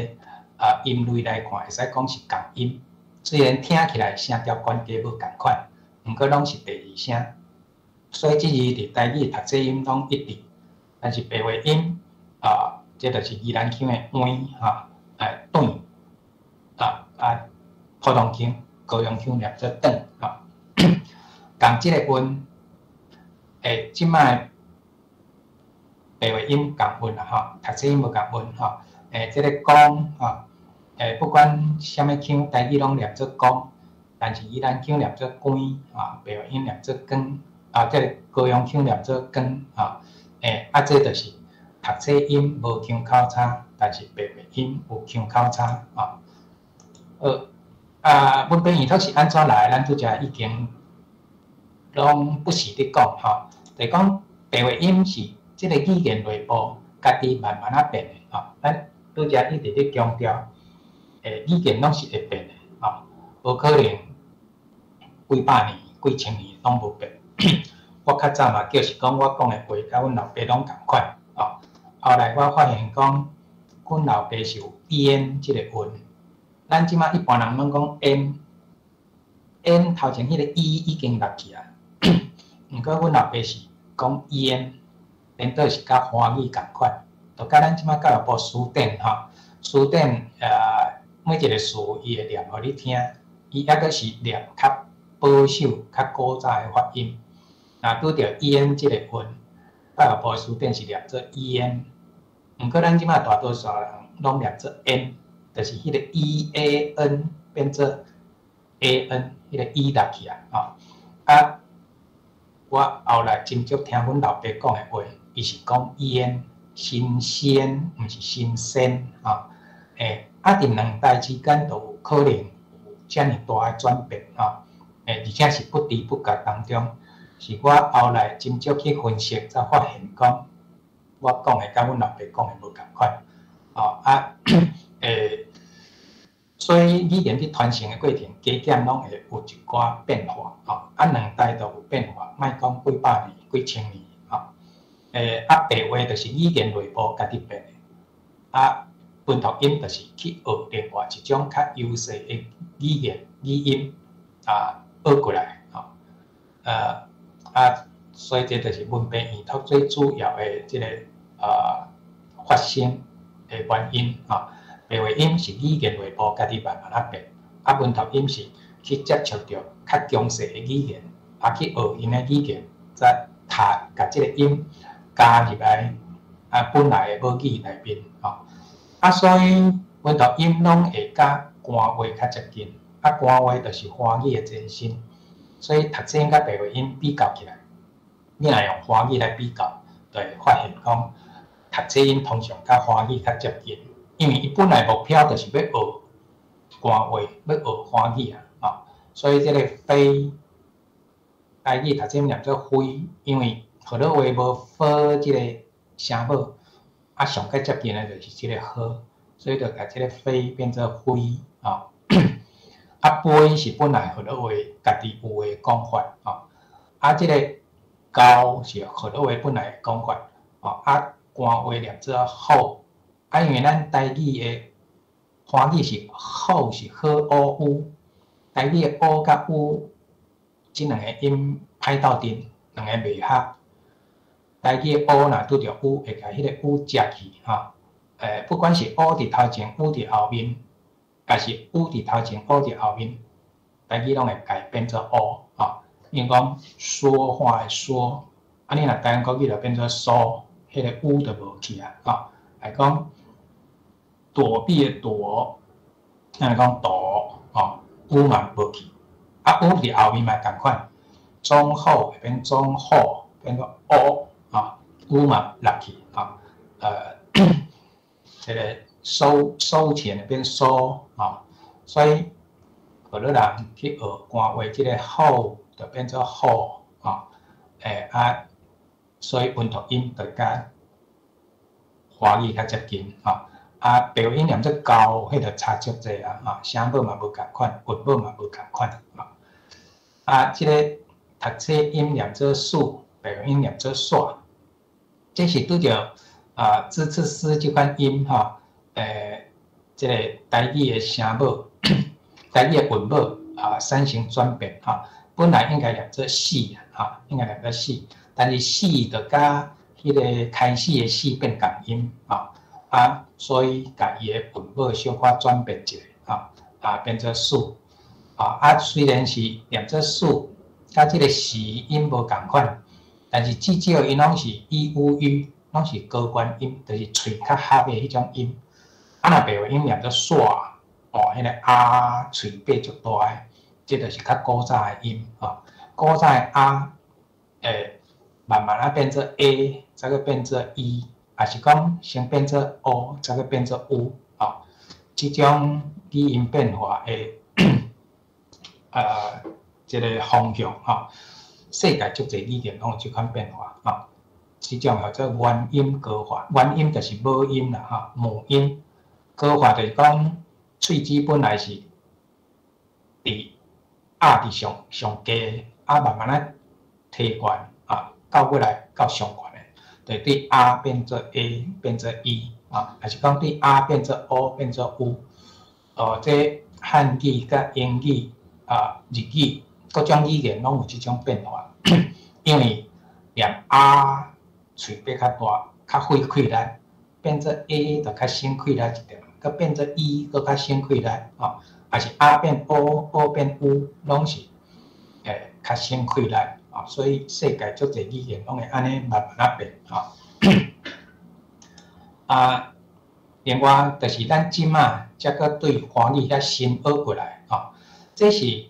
音類來看，會使講是仝音。雖然聽起來聲調懸低無仝款，毋過攏是第二聲。所以這字佇台語讀冊音攏一致，但是白話音啊，這就是宜蘭腔的弯吼，轉啊啊，埔東腔、高雄腔念做轉吼。仝這个音，這擺白白話音仝韻啦吼，讀冊音無仝韻吼。這个講吼，不管啥物腔，台語攏念做講，但是宜蘭腔念做關，吼，白話音念做光，啊，這个高雄腔念做光，吼。啊，這就是讀冊音無腔口差，但是白話音有腔口差，吼。好，啊，文白異讀是按怎來？咱拄才已經攏不時佇講吼，就是講白話音是這个語言內部家己慢慢仔變的，吼。咱拄才一直咧強調，語言攏是會變的，吼，無可能幾百年、幾千年攏無變。我較早嘛，就是講我講的話，佮阮老爸攏仝款，吼。後來我發現講，阮老爸是有煙這个韻。咱這馬一般人攏講煙，煙頭前彼个 E 已經落去啊。毋過阮老爸是講煙，顛倒是佮華語仝款，就佮咱這馬教育部辭典吼，辭典每一个詞伊會念予你聽，伊猶閣是念較保守、較古早的發音。若拄著煙這个韻，教育部辭典是念做煙，毋過咱這馬大多數人攏念做煙，就是彼個 E A N 變做 A N，彼個 E 落去啊，吼。啊，我後來真足聽阮老爸講的話，伊是講煙，新鮮，毋是新鮮，吼。啊，佇兩代之間就有可能有遮爾大的轉變，吼。而且是不知不覺當中，是我後來真足去分析，才發現講，我講的佮阮老爸講的無仝款，吼啊，所以語言佇傳承的過程，加減攏會有一寡變化，吼，啊，兩代都有變化，莫講幾百年、幾千年，吼。啊，白話就是語言內部家己變的，啊，文讀音就是去學另外一種較優勢的語言語音，啊，學過來，吼，啊，所以這就是文白異讀最主要的這个發生的原因，吼。白話音是語言內部家己慢慢仔變，啊，文讀音是去接觸著較強勢的語言，啊，去學𪜶的語言，再讀共這个音加入來啊本來的母語內面，吼。啊，所以文讀音攏會佮官話較接近，啊，官話就是華語的前身，所以讀冊音佮白話音比較起來，你若用華語來比較，就會發現講讀冊音通常佮華語較接近。因為伊本來目標就是欲學官話，欲學華語啊，吼，所以這个飛，台語讀冊音念做飛，因為河洛話無 F 這个聲母，啊，上較接近的就是這个呵，所以就共這个飛變做飛，吼。啊，杯是本來河洛話家己有的講法，吼，啊，這个厚是河洛話本來的講法，吼，啊，官話念做厚。啊，因為咱台語的華語是厚是 H O U，台語的 O 佮 U 這兩個音歹鬥陣，兩個袂合。台語的 O 若拄著 U，會共彼个 U 食去，吼。不管是 O 佇頭前，U 佇後面，抑是 U 佇頭前，O 佇後面，台語攏會共變做 O，吼。比如講說話的說，啊，你若台灣國語就變做說，彼个 U 就無去啊，吼。來講躲避的躲，咱來講躲，吼，U 嘛無去，啊，U 佇後面嘛仝款，忠厚會變忠厚，變做 O，吼，U 嘛落去，吼，這個收錢會變收，吼，所以河洛人去學官話，這个厚就變做厚，吼，啊，所以文讀音就佮華語較接近，吼。啊，白話音念做厚，彼就差足濟啊！吼，聲母嘛無仝款，韻母嘛無仝款，吼。啊，這個讀冊音念做數，白話音念做煞，這是拄著啊，ㄓ ㄔ ㅅ 這款音吼，這个台語的聲母，台語的韻母啊，產生轉變吼。本來應該念做死，吼，應該念做死，但是死就佮彼個開始的始變仝音，吼。啊，所以共伊的韻母小可轉變一下，吼，啊，變做數，啊，啊，雖然是念做數，佮這个時音無仝款，但是至少𪜶攏是 E U U，攏是高元音，就是喙較合的彼種音。啊，若白話音念做煞，哦，彼个啊喙擘足大的，這就是較古早的音，吼。古早的啊，會慢慢仔變做 A，再閣變做 E，抑是講先變做 O，再閣變做 U，吼。這種語音變化的，這个方向，吼，世界足濟語言攏有這款變化，吼。這種叫做元音高化，元音就是母音啦，吼，母音高化就是講喙齒本來是佇壓佇上上低，啊慢慢仔提懸，啊到尾來到上懸的，就對啊變做 A 變做 E，啊，抑是講對啊變做 O 變做 U，哦，這漢語佮英語啊日語各種語言攏有這種變化，因為念啊喙擘較大，較費氣力，變做 A 就較省氣力一點，閣變做 E 閣較省氣力，吼，抑是啊變 O，O 變 U，攏是會較省氣力，吼，所以世界足濟語言攏會按呢慢慢仔變，吼。啊，另外就是咱這馬才閣對華語遐新學過來，吼，這是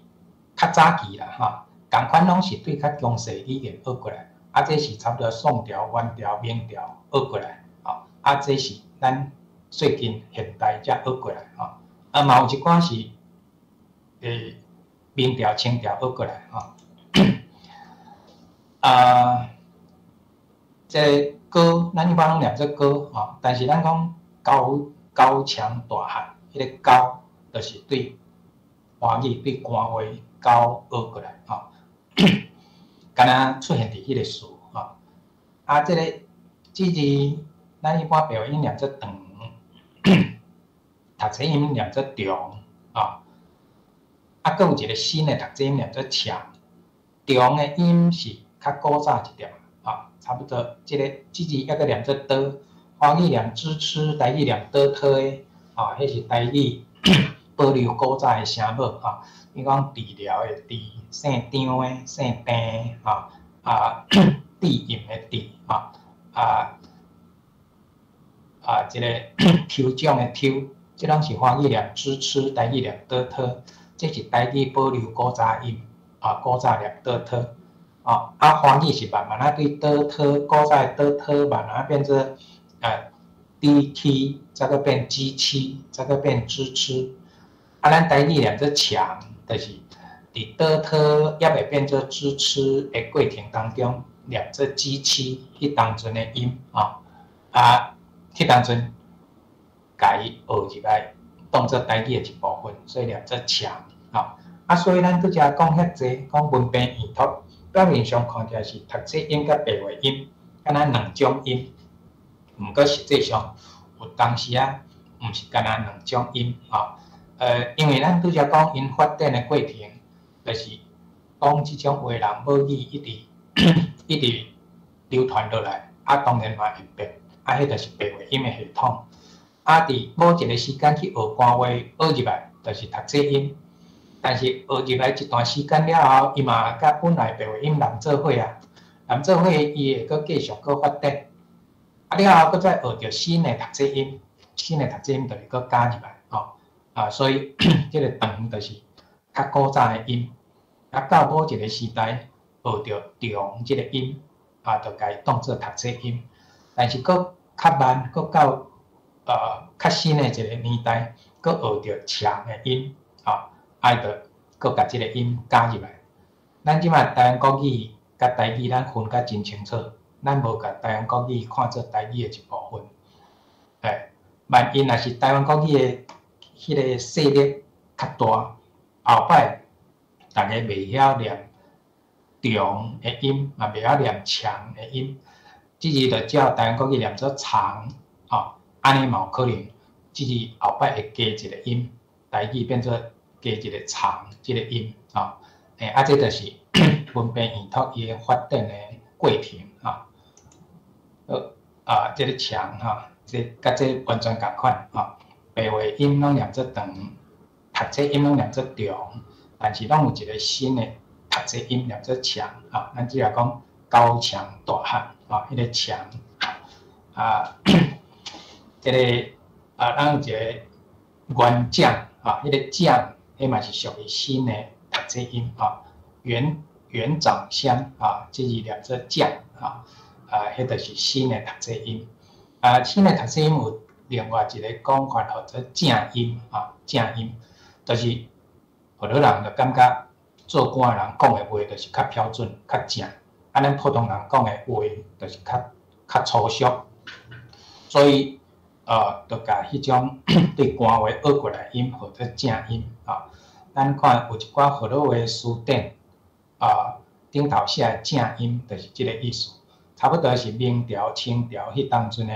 較早期啦，吼，仝款攏是對較強勢語言學過來。啊，這是差不多宋朝、元朝、明朝學過來，吼，啊，這是咱最近現代才學過來，吼，啊，嘛有一寡是明朝、清朝學過來，吼。啊，這個高，咱一般攏念做高，吼，但是咱講高高強大漢，彼个高就是對華語對官話高學過來，吼。敢若出現佇彼个詞，吼，啊，這个這字，咱一般白話音念做長，讀冊音念做長，吼，啊，閣有一个新的讀冊音念做強，長的音是較古早一點，吼，差不多，這个這字猶閣念做刀，華語念支吃，台語念刀特的，吼，彼是台語保留古早的聲母，吼。比如講治療的治，姓張的，姓鄭，吼，啊，治印的治，吼，啊，啊，這个抽獎的抽，這攏是華語念支吃，台語念刀特，這是台語保留古早音，啊，古早念刀特，啊，啊，華語是慢慢仔對刀特，古早的刀特慢慢變做D T，再閣變 G 七，再閣變支吃，啊，咱台語念做強。就是佇刀特猶未變做支吃的過程當中，念做支七，彼當陣的音，吼，啊，彼當陣共伊學入來，當做台語的一部分，所以念做強，吼，啊，所以咱拄才講遐濟，講文白異讀，表面上看起來是讀冊音佮白話音，敢若兩種音，毋過實際上有當時仔，毋是干焦兩種音，吼。因為咱拄才講𪜶發展的過程，就是講這種話人母語一直一直流傳落來，啊，當然嘛會變，啊，彼就是白話音的系統。啊，佇某一个時間去學官話，學入來就是讀冊音，但是學入來一段時間了後，伊嘛佮本來白話音連做伙啊，連做伙伊會閣繼續閣發展。啊，了後閣再學著新的讀冊音，新的讀冊音就會閣加入來，吼。啊，所以這个長就是較古早的音，啊，到某一个時代學著長這个音，啊，就共伊當做讀冊音。但是閣較慢，閣到較新的一个年代，閣學著強的音，吼，啊，伊就閣共這个音加入來。咱這擺台灣國語佮台語，咱分甲真清楚，咱無共台灣國語看做台語的一部分。欸，萬一若是台灣國語的彼个勢力較大，後擺逐家袂曉念長的音，嘛袂曉念強的音，這字就照台灣國語念做長，吼，按呢嘛有可能，這字後擺會加一個音，台語變做加一個長這个音，吼，欸，啊，這就是文白異讀伊的發展的過程，吼。好，啊，這个強，吼，這佮這完全仝款，吼。白話音攏念做長，讀冊音攏念做長，但是攏有一个新的讀冊音念做強，吼，咱只要講高強大漢，吼，彼个強，啊，這个啊，咱有一个元長，吼，彼个長，彼嘛是屬於新的讀冊音，吼，元長鄉，啊，這字念做將，吼，啊，彼就是新的讀冊音。啊，新的讀冊音有另外一个講法，號做正音，吼，正音，就是予予人就感覺做官的人講的話就是較標準、較正，啊，咱普通人講的話就是較粗俗，所以，就共彼種對官話學過來音號做正音，吼。咱看有一寡河洛話辭典，啊，頂頭寫的正音就是這个意思，差不多是明朝、清朝彼當陣的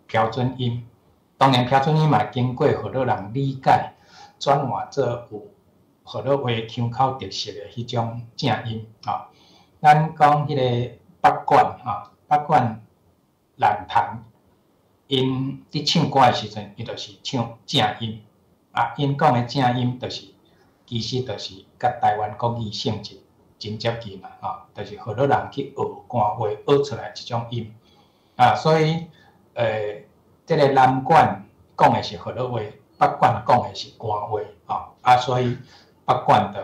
標準音。當然，標準音嘛經過河洛人理解，轉換做有河洛話腔口特色的彼種正音，吼。咱講彼個北管，吼，北管蘭潭，𪜶佇唱歌的時陣，伊就是唱正音，啊，𪜶講的正音就是，其實就是佮台灣國語性質真接近嘛，吼，就是河洛人去學官話學出來這種音，啊，所以，這个南管講的是河洛話，北管講的是官話，吼，啊，所以北管就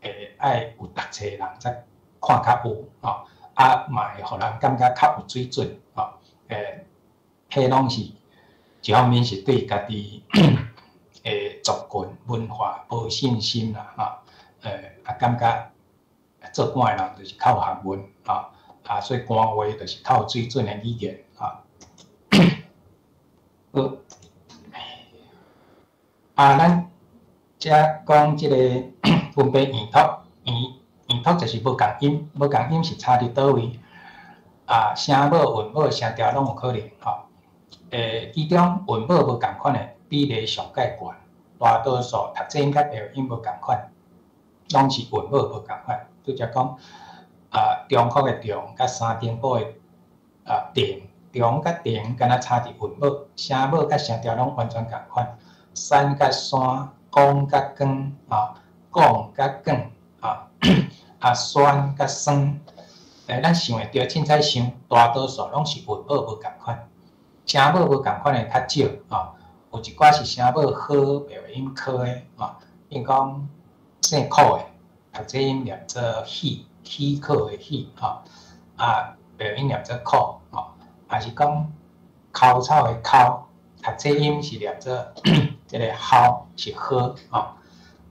會愛有讀冊的人才看較有，吼，啊，嘛會予人感覺較有水準，吼，彼攏是一方面是對家己的族群文化無信心啦，吼，啊，感覺做官的人就是較有學問，吼，啊，所以官話就是較有水準的語言，吼。好，啊，咱遮講這个文白異讀，異讀就是無仝音，無仝音是差佇佗位？啊，聲母、韻母、聲調攏有可能，吼。其中韻母無仝款的比例上蓋懸，大多數讀冊音佮白話音無仝款，攏是韻母無仝款。拄才講，啊，中國的中佮三重埔的啊定，中佮定敢若差佇韻母，聲母佮聲調攏完全仝款。山佮山，講佮光，啊，講佮卷，啊，啊酸佮酸，咱想會著，凊彩想，大多數攏是韻母無仝款，聲母無仝款的較少，吼，有一寡是聲母好，白話音柯的，吼，比如講姓柯的，讀冊音念做許，許可的許，吼，啊，白話音念做苦，吼，抑是講枯草的枯，讀冊音是念做這个鱟，是呵，吼，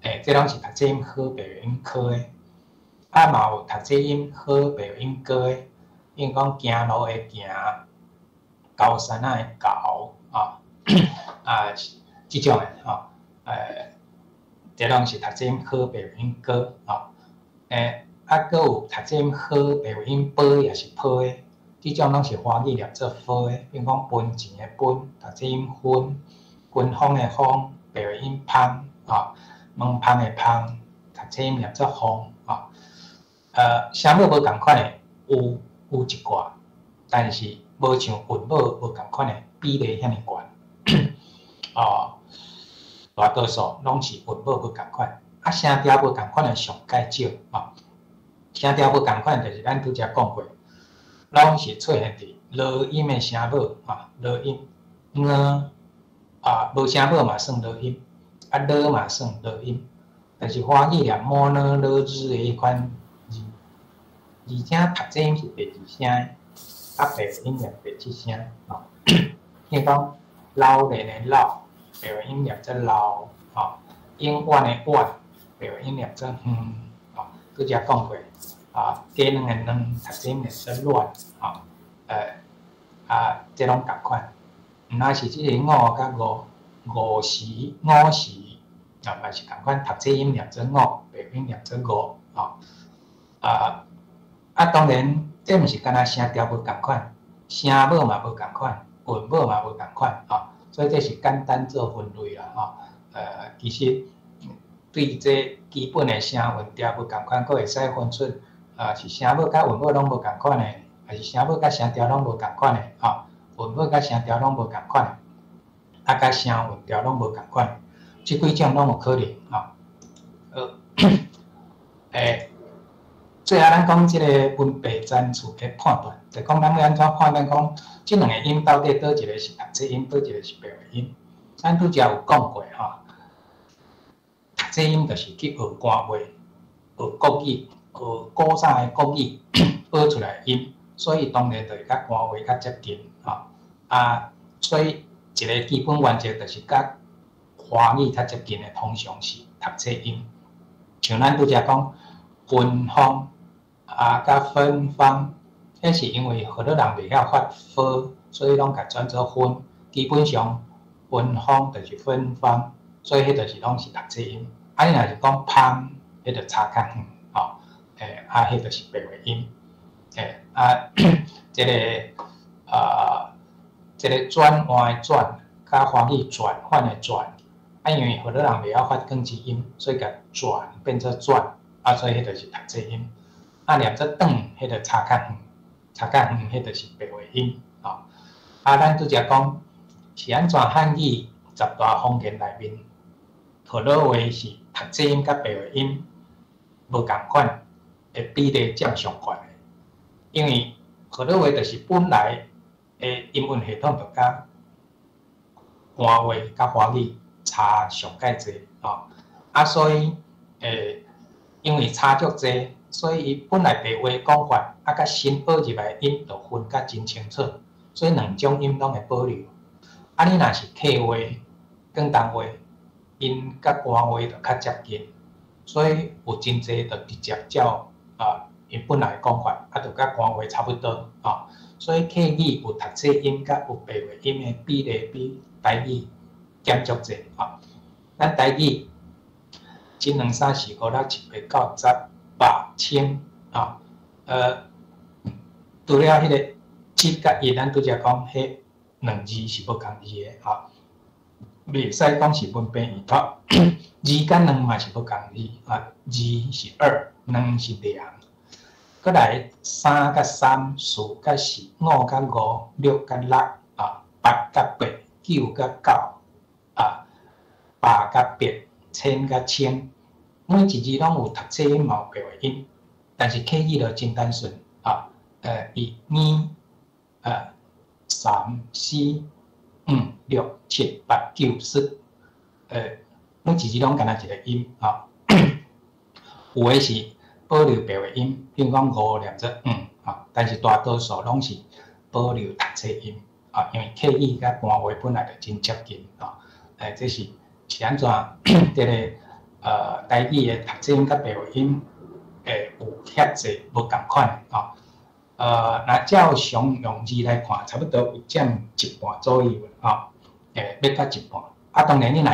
這攏是讀冊音呵，白話音柯的。啊，嘛有讀冊音呵，白話音哥的，比如講行路的行，高山仔的高，吼，啊，這種的，吼，這攏是讀冊音呵，白話音哥，吼，啊，閣有讀冊音呵，白話音波抑是坡的，這種攏是華語念做佛的，比如講分錢的分，讀冊音分，軍風的風，白話音芳，吼，門芳的芳，讀冊音念做風，吼。聲母無仝款的有一寡，但是無像韻母無仝款的比例遐爾懸。哦，大多數攏是韻母無仝款，啊，聲調無仝款的上蓋少，吼。聲調無仝款就是咱拄才講過，攏是出現佇濁音的聲母，吼，濁音，ㄌ，啊，無聲母嘛算濁音，啊，ㄌ嘛算濁音，但是華語念ㄇ ㄋ ㄌ ㄓ的彼款字，而且讀冊音是第二聲，啊，白話音念第七聲，吼。比如講老練的老，白話音念做老，吼，永遠的遠，白話音念做遠，吼。拄才講過，啊，雞卵的卵，讀冊音念做卵，吼，啊，這攏仝款，毋但是這個五佮五，五時、五時，啊，嘛是仝款，讀冊音念做五，白話音念做五，吼，啊。啊，當然，這毋是干焦聲調無仝款，聲母嘛無仝款，韻母嘛無仝款，吼，所以這是簡單做分類啦，吼。其實對這基本的聲韻調無仝款，閣會使分出啊是聲母佮韻母攏無仝款的，抑是聲母佮聲調攏無仝款的，吼，韻母佮聲調攏無仝款的，啊，佮聲韻調攏無仝款，這幾種攏有可能，吼。好，最後咱講這个文白層次的判斷，就講咱欲按怎判斷講，這兩個音到底佗一个是讀冊音，佗一個是白話音？咱拄才有講過吼，讀冊音就是去學官話、學國語、學古早的國語學出來的音，所以當然就會佮官話較接近吼。啊，所以一個基本原則就是佮華語較接近的，通常是讀冊音。像咱拄才講芬芳啊，佮芬芳，彼是因為河洛人袂曉發 f，所以攏共轉做芬。基本上芬芳就是芬芳，所以彼就是攏是讀冊音。啊，你若是講芳，彼就差較遠吼。啊，彼就是白話音。啊，這個轉換的轉，佮華語轉換的轉，啊，因為河洛人袂曉發捲舌音，所以共轉變做轉，啊，所以彼就是讀冊音。啊，念做轉，彼就差較遠，差較遠，彼就是白話音。吼，啊，咱拄才講是按怎漢語十大方言內面，河洛話是讀冊音佮白話音無仝款的比例佔上懸的，因為河洛話就是本來的音韻系統就佮官話佮華語差上蓋濟吼，啊，所以因為差足濟，所以伊本來白話講法啊，佮新學入來音就分甲真清楚，所以兩種音攏會保留。啊，你若是客話、廣東話，𪜶佮官話就較接近，所以有真濟就直接照啊，𪜶本來講法，啊，就佮官話差不多吼。所以客語有讀冊音佮有白話音的比例比台語減足濟吼。咱台語一兩三四五六七八九十百千吼，除了彼个七佮一，咱拄才講彼兩字是無仝字的吼，袂使講是文白異脫。二佮兩嘛是無仝字啊，二是二，兩是兩。閣來三佮三，四佮四，五佮五，六佮六啊，八佮八，九佮九啊，百佮百，千佮千，每一字攏有讀冊音嘛有白話音，但是客語就真單純啊，一、二、三、四、五、六、七、八、九、十，每一字攏敢若一個音啊。有的是保留白話音，比如講五念做五啊，但是大多數攏是保留讀冊音啊，因為客語佮官話本來就真接近啊。這是是按怎這個台語的讀冊音佮白話音會有遐濟無仝款啊。若照常用字來看，差不多有佔一半左右吼，欲到一半。啊，當然你若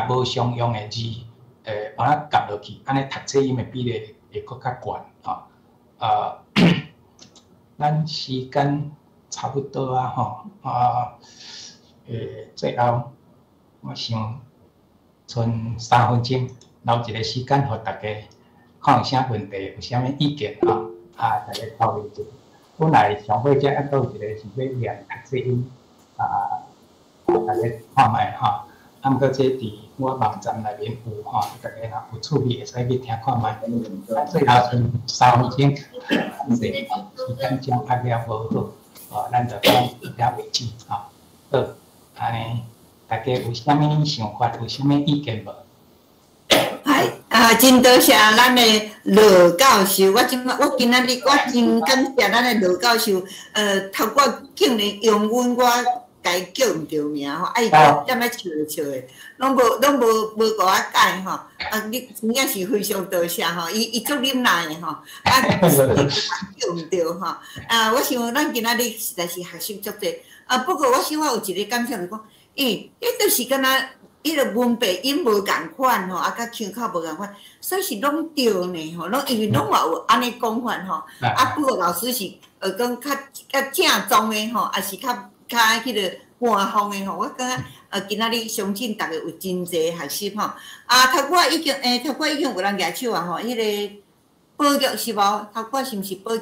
共無常用的字，把它夾落去，按呢讀冊音的比例會閣較懸吼。咱時間差不多啊吼，啊，最後我想賰3分鐘，留一個時間予大家，看有啥問題，有啥物意見吼，啊，大家討論一下。本來上尾才猶閣有一個是欲念讀冊音，啊，大家看覓吼。啊，毋過這佇我網站內面有吼，大家若有趣味會使去聽看覓。啊，最後賰3分鐘，時間掌握了無好，哦，咱就講到遮為止吼。好，按呢，大家有啥物想法，有啥物意見無？係啊，真多謝咱的羅教授，我這擺我今仔日我真感謝咱的羅教授，頭拄竟然用阮我共伊叫毋著名吼，啊伊就踮咧笑笑的，攏無攏無無共我改吼，啊你真正是非常多謝吼，伊伊足忍耐的吼，啊叫毋著吼，啊我想咱今仔日實在是學習足濟，啊不過我小可有一個感想就講，欸，彼就是敢若彼个文白音無仝款吼，啊佮腔口無仝款，所以是攏對呢吼，攏因為攏嘛有按呢講法吼，啊不過老師是講較較正宗的吼，抑是較較彼个官方的吼，我感覺今仔日相信逐家有真濟學習吼。啊，頭拄已經頭拄已經有人舉手啊吼，彼个寶玉是無？頭拄是毋是寶玉？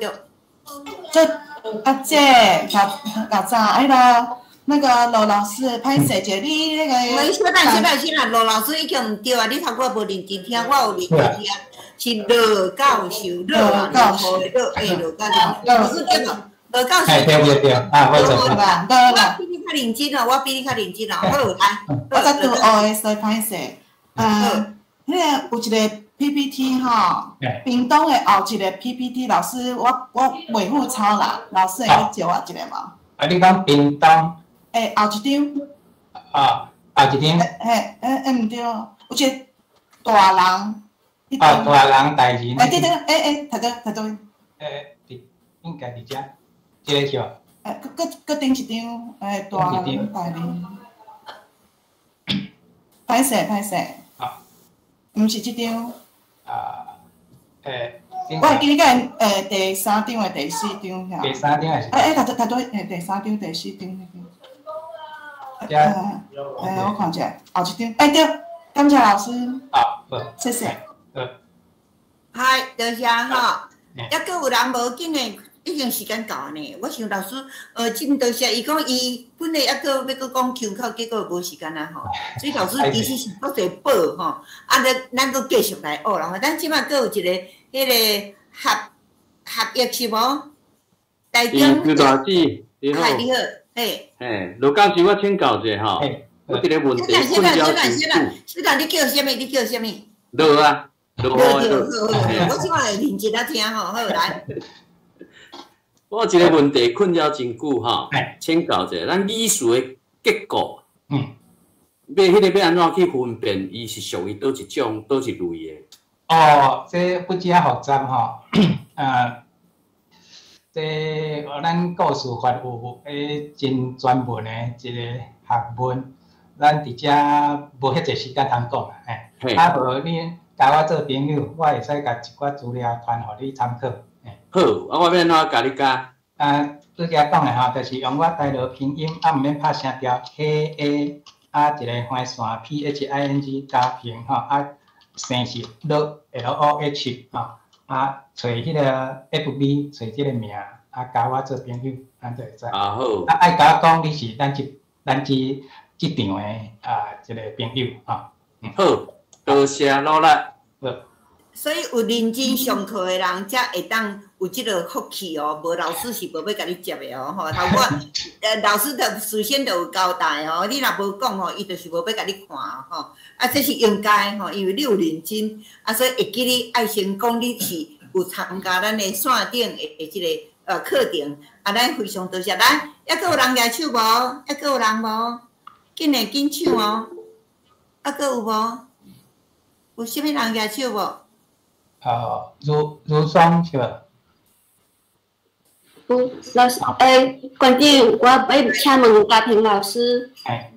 這阿姐，老老早，彼个那個羅老師，歹勢者，你那個。小等小等先啦，羅老師已經毋對啊，你頭拄無認真聽，我有認真聽。是羅教授，羅啊，羅羅，欸，羅教授，老師對無？羅教授。對對對，啊，我知。我比你較認真哦，我比你較認真哦。好，來。我才拄學的，所以歹勢。嗯，彼个有一個 PPT 吼，屏東的後一個 PPT，老師我袂赴抄啦，老師會去借我一下無？啊，你講屏東？欸，後一張。啊，後一張。嘿，欸欸，毋對，有一個大人。啊，大人大人。欸，對對，欸欸，頭拄頭拄。欸，佇應該佇遮，這个是無？欸，閣閣閣頂一張，欸，大人大人。歹勢歹勢。啊。毋是這張。啊，欸。我會記你講，欸，第三張的第四張遐。第三張還是？欸欸，頭拄頭拄，欸，第三張第四張彼個。欸，欸，我看者，後一張，欸對，感謝老師。啊，好。謝謝。好。嗨，多謝吼。抑閣有人無緊的，已經時間到呢。我想老師，真多謝伊講伊本來抑閣欲閣講腔口，結果無時間啊吼。所以老師其實是足濟寶吼。啊，咱閣繼續來學啦吼。咱這擺閣有一個彼个合合約是無？台中。劉大姊，你好。你好，嘿。嘿，羅教授，我請教一下吼。我一個問題困擾真久。小蘭，你叫啥物？你叫啥物？羅啊。對對，好好，我這擺會認真仔聽吼，好來。我有一個問題困擾真久吼，請教一下，咱語詞的結構，欲彼个欲按怎去分辨，伊是屬於佗一種、佗一類的？哦，這不遮複雜吼，這咱故事法有彼真專門的一個學問，咱佇遮無遐濟時間通講啊，嘿。啊，無你共我做朋友，我會使共一寡資料傳予你參考。好，啊，我欲按怎共你加？啊，拄才講的吼，就是用我台羅拼音，啊，毋免拍聲調，K A 啊，一個橫線 P H I N G 加平吼，啊，姓是羅 L O H 吼，啊，揣彼个 F B 揣這个名，啊，共我做朋友，按就會使。啊好。啊，愛共我講你是咱這這場的啊，一個朋友吼。好，多謝努力。好。所以有認真上課的人，才會當有這个福氣哦。無老師是無欲共你接的哦。吼，頭我老師就事先就有交代哦。你若無講吼，伊就是無欲共你看吼。啊，這是應該吼，因為你有認真，啊，所以會記你愛先講你是有參加咱的線頂的這个課程。啊，咱非常多謝。來，猶閣有人舉手無？猶閣有人無？緊來緊搶哦！猶閣有無？有啥物人舉手無？哦，如如霜是無？有老師，欸，館長，我欲請問嘉平老師。欸。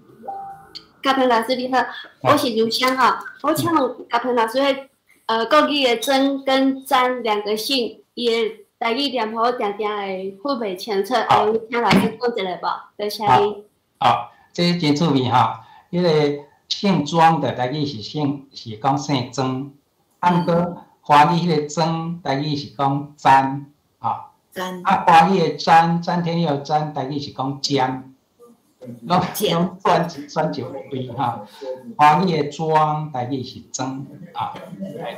嘉平老師你好，我是如香吼，我請問嘉平老師，彼國語的曾跟詹兩個姓，伊的台語念法定定會分袂清楚，會請老師講一下無？多謝你。好，這真趣味吼，彼个姓莊的台語是姓是講姓莊，啊，毋過華語彼個曾台語是講詹，吼。詹。啊，華語的詹，詹天佑詹，台語是講江，攏攏轉轉一位吼。華語的莊，台語是莊，啊，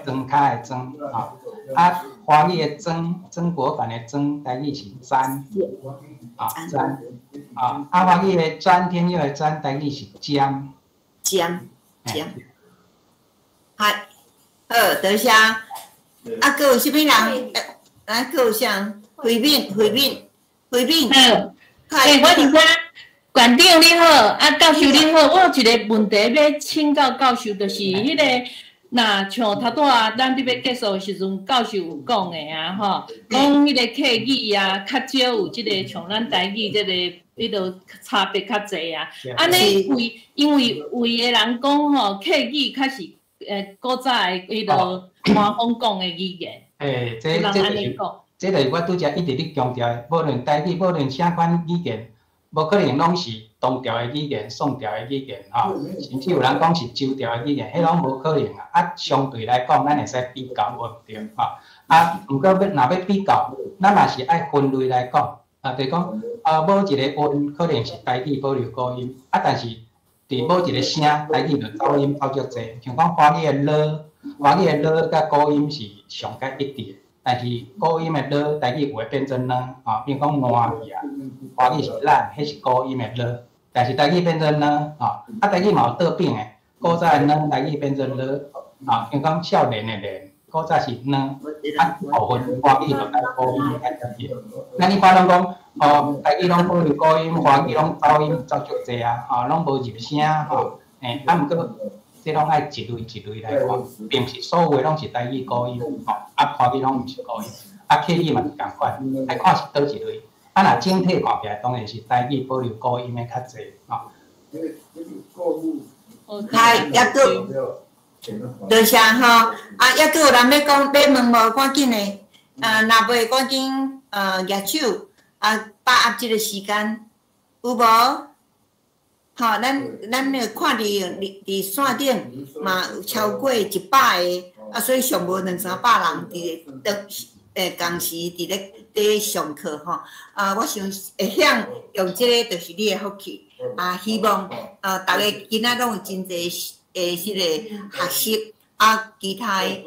莊跤的莊，啊，啊，華語的曾，曾國藩的曾，台語是詹，啊，詹，啊，啊，華語的詹天佑的詹，台語是江，江，江，嗨，好，多謝。啊，閣有啥物人？來，閣有啥？慧敏，慧敏，慧敏。好，欸，我佇遮，館長你好，啊，教授你好，我有一个問題欲請教教授，就是彼个，若像頭拄仔咱佇欲結束的時陣，教授有講的啊，吼，講彼個客語啊，較少有這个像咱台語這个彼落差別較濟啊。按呢為因為有的人講吼，客語較是古早的彼落官方講的語言。欸，這這就是這就是我拄才一直咧強調的，無論台語，無論啥款語言，無可能攏是唐朝的語言、宋朝的語言，吼，甚至有人講是周朝的語言，彼攏無可能啊。啊，相對來講，咱會使比較無毋對，吼。啊，毋過欲若欲比較，咱嘛是愛分類來講，啊，就是講啊，某一個音可能是台語保留古音，啊，但是佇某一個聲，台語就走音走足濟，像講華語的了。华语的了佮古音是上较一致的，但是古音的了，台语有的变做呢，吼，比如讲烂去啊，华语是咱，彼是古音的了，但是台语变做呢，吼，啊台语嘛有倒反的，古早的呢，台语变做了，啊，比如讲少年的年，古早是呢，啊部分华语就佮古音较接近。咱一般拢讲，哦，台语拢保留古音，华语拢走音走足济啊，吼，拢无入声，吼，啊，毋过这拢爱一类一类来看，并毋是所有的拢是台语古音，吼，啊，华语拢毋是古音，啊，客语嘛是仝款，来看是佗一类。啊，若整体看起来，当然是台语保留古音的较济，吼。系，犹阁多谢吼，啊，犹阁有人欲讲欲问无？赶紧的，若袂赶紧举手，啊，把握这个时间，有无？吼，咱那个看伫线顶嘛有超过100个，啊，所以上无两三百人伫咧当仝时伫咧上课吼。啊，我想会晓用这个就是你的福气。啊，希望逐家今仔拢有真济的彼个学习，啊，其他的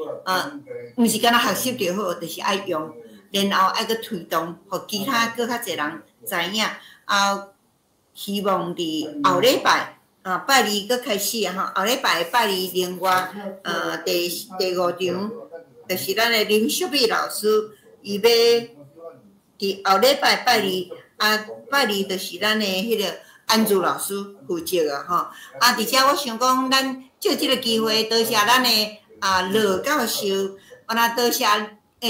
毋是干焦学习就好，就是爱用，然后爱阁推动，予其他阁较济人知影。啊，希望伫后礼拜啊，拜二阁开始啊吼，后礼拜拜二另外第五场，就是咱的林淑美老师，伊欲伫后礼拜拜二啊，拜二就是咱的彼个安祖老师负责啊吼。啊，伫遮我想讲，咱借这个机会，多谢咱的啊罗教授，啊，若多谢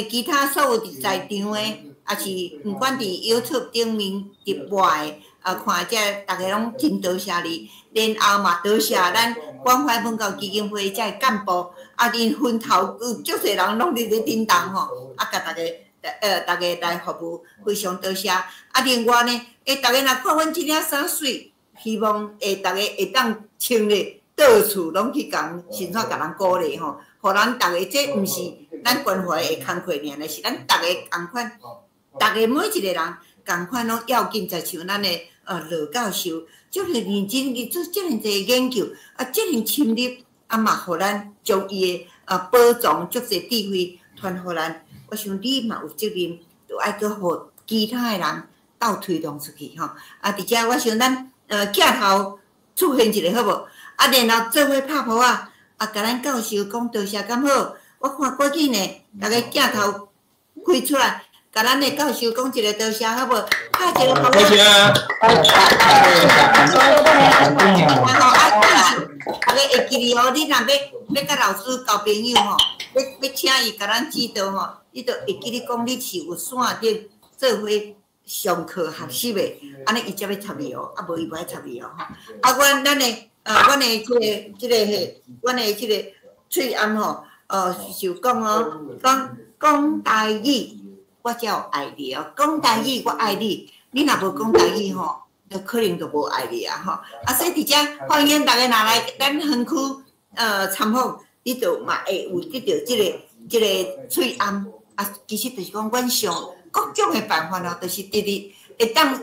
其他所有伫在场的，抑是毋管伫 YouTube 顶面直播的，啊，看这逐家拢真多谢你，然后嘛多谢咱关怀文教基金会这干部，啊，𪜶分头有足济人拢伫咧叮当吼，啊，共逐家来服务，非常多谢。啊，另外呢，逐家若看阮这领衫媠，希望逐家会当穿咧，到处拢去共先生共人鼓励吼，予咱逐家这毋是咱关怀的工课尔，是咱逐家仝款，逐家每一个人仝款拢要紧，就像咱的罗教授，遮尔认真去做遮尔济研究，啊，遮尔深入，啊嘛，予咱将伊的宝藏足济智慧传予咱。我想你嘛有责任，著爱阁予其他的人斗推动出去吼。啊，伫遮我想咱镜头出现一下好无？啊，然后做伙拍噗仔，啊，共咱教授讲多谢敢好？我看赶紧的，逐家镜头开出来，共咱的教授讲一个多谢好无？拍一个噗仔。多谢。然后啊，教授，逐家会记得哦，你若欲共老师交朋友吼，欲请伊共咱指导吼，你著会记得讲你是有线顶做伙上课学习的，按呢伊才欲插你哦，啊无伊无爱插你哦吼。啊，阮的这个彼，阮的这个喙罨吼，就讲哦，讲讲台语，我才有爱你哦。讲台语，我爱你。你若无讲台语吼，就可能就无爱你啊吼。啊，所以伫遮欢迎逐家若来咱园区参访，你就嘛会有得著这个喙罨。啊，其实就是讲，阮想各种的办法哦，就是直直会当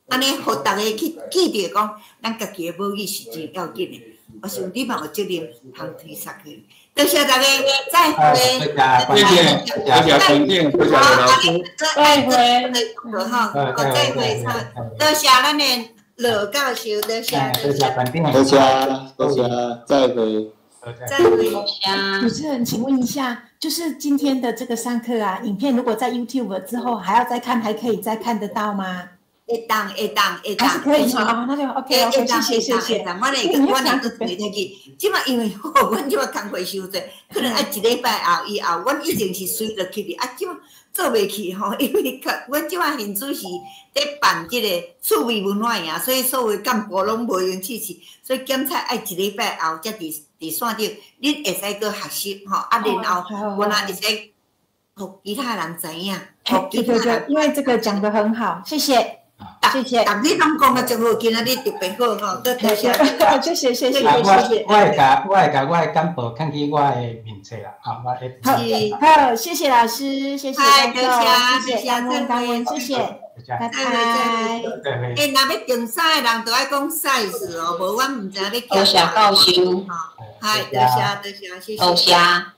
按呢，予逐家去记著讲，咱家己的母语是真要紧的。我想你嘛有责任通推捒去。多谢大家，再会。谢谢，谢谢馆长，多谢老师。再会。好，再会。多谢咱的罗教授，多谢。多谢馆长。多谢，多谢，再会。再会。主持人，请问一下，就是今天的这个上课啊，影片如果在 YouTube 之后还要再看，还可以再看得到吗？会当，会当，会当。还是可以啊，那就 OK OK，谢谢谢谢。我咧阁提提去，这马因为阮这马工课伤济，可能爱一礼拜后以后，阮以前是随落去的，啊，这马做袂去吼，因为较阮这马现主是咧办这个趣味文化营，所以所有干部拢无闲去去，所以检测爱一礼拜后才伫线顶，恁会使阁学习吼，啊，然后阮也会使予其他人知影。对对对，因为这个讲得很好，谢谢。谢谢。逐日拢讲得真好，今仔日特别好吼，阁多谢。谢谢谢谢谢谢。我会共我的干部囥去我的面册啦，好，我会。好，好，谢谢老师，谢谢多谢，谢谢感恩感恩，谢谢，拜拜。欸，若欲订衫的人，就爱讲 size 哦，无阮毋知欲。多谢教授。嗨，多謝多謝，謝謝。多謝。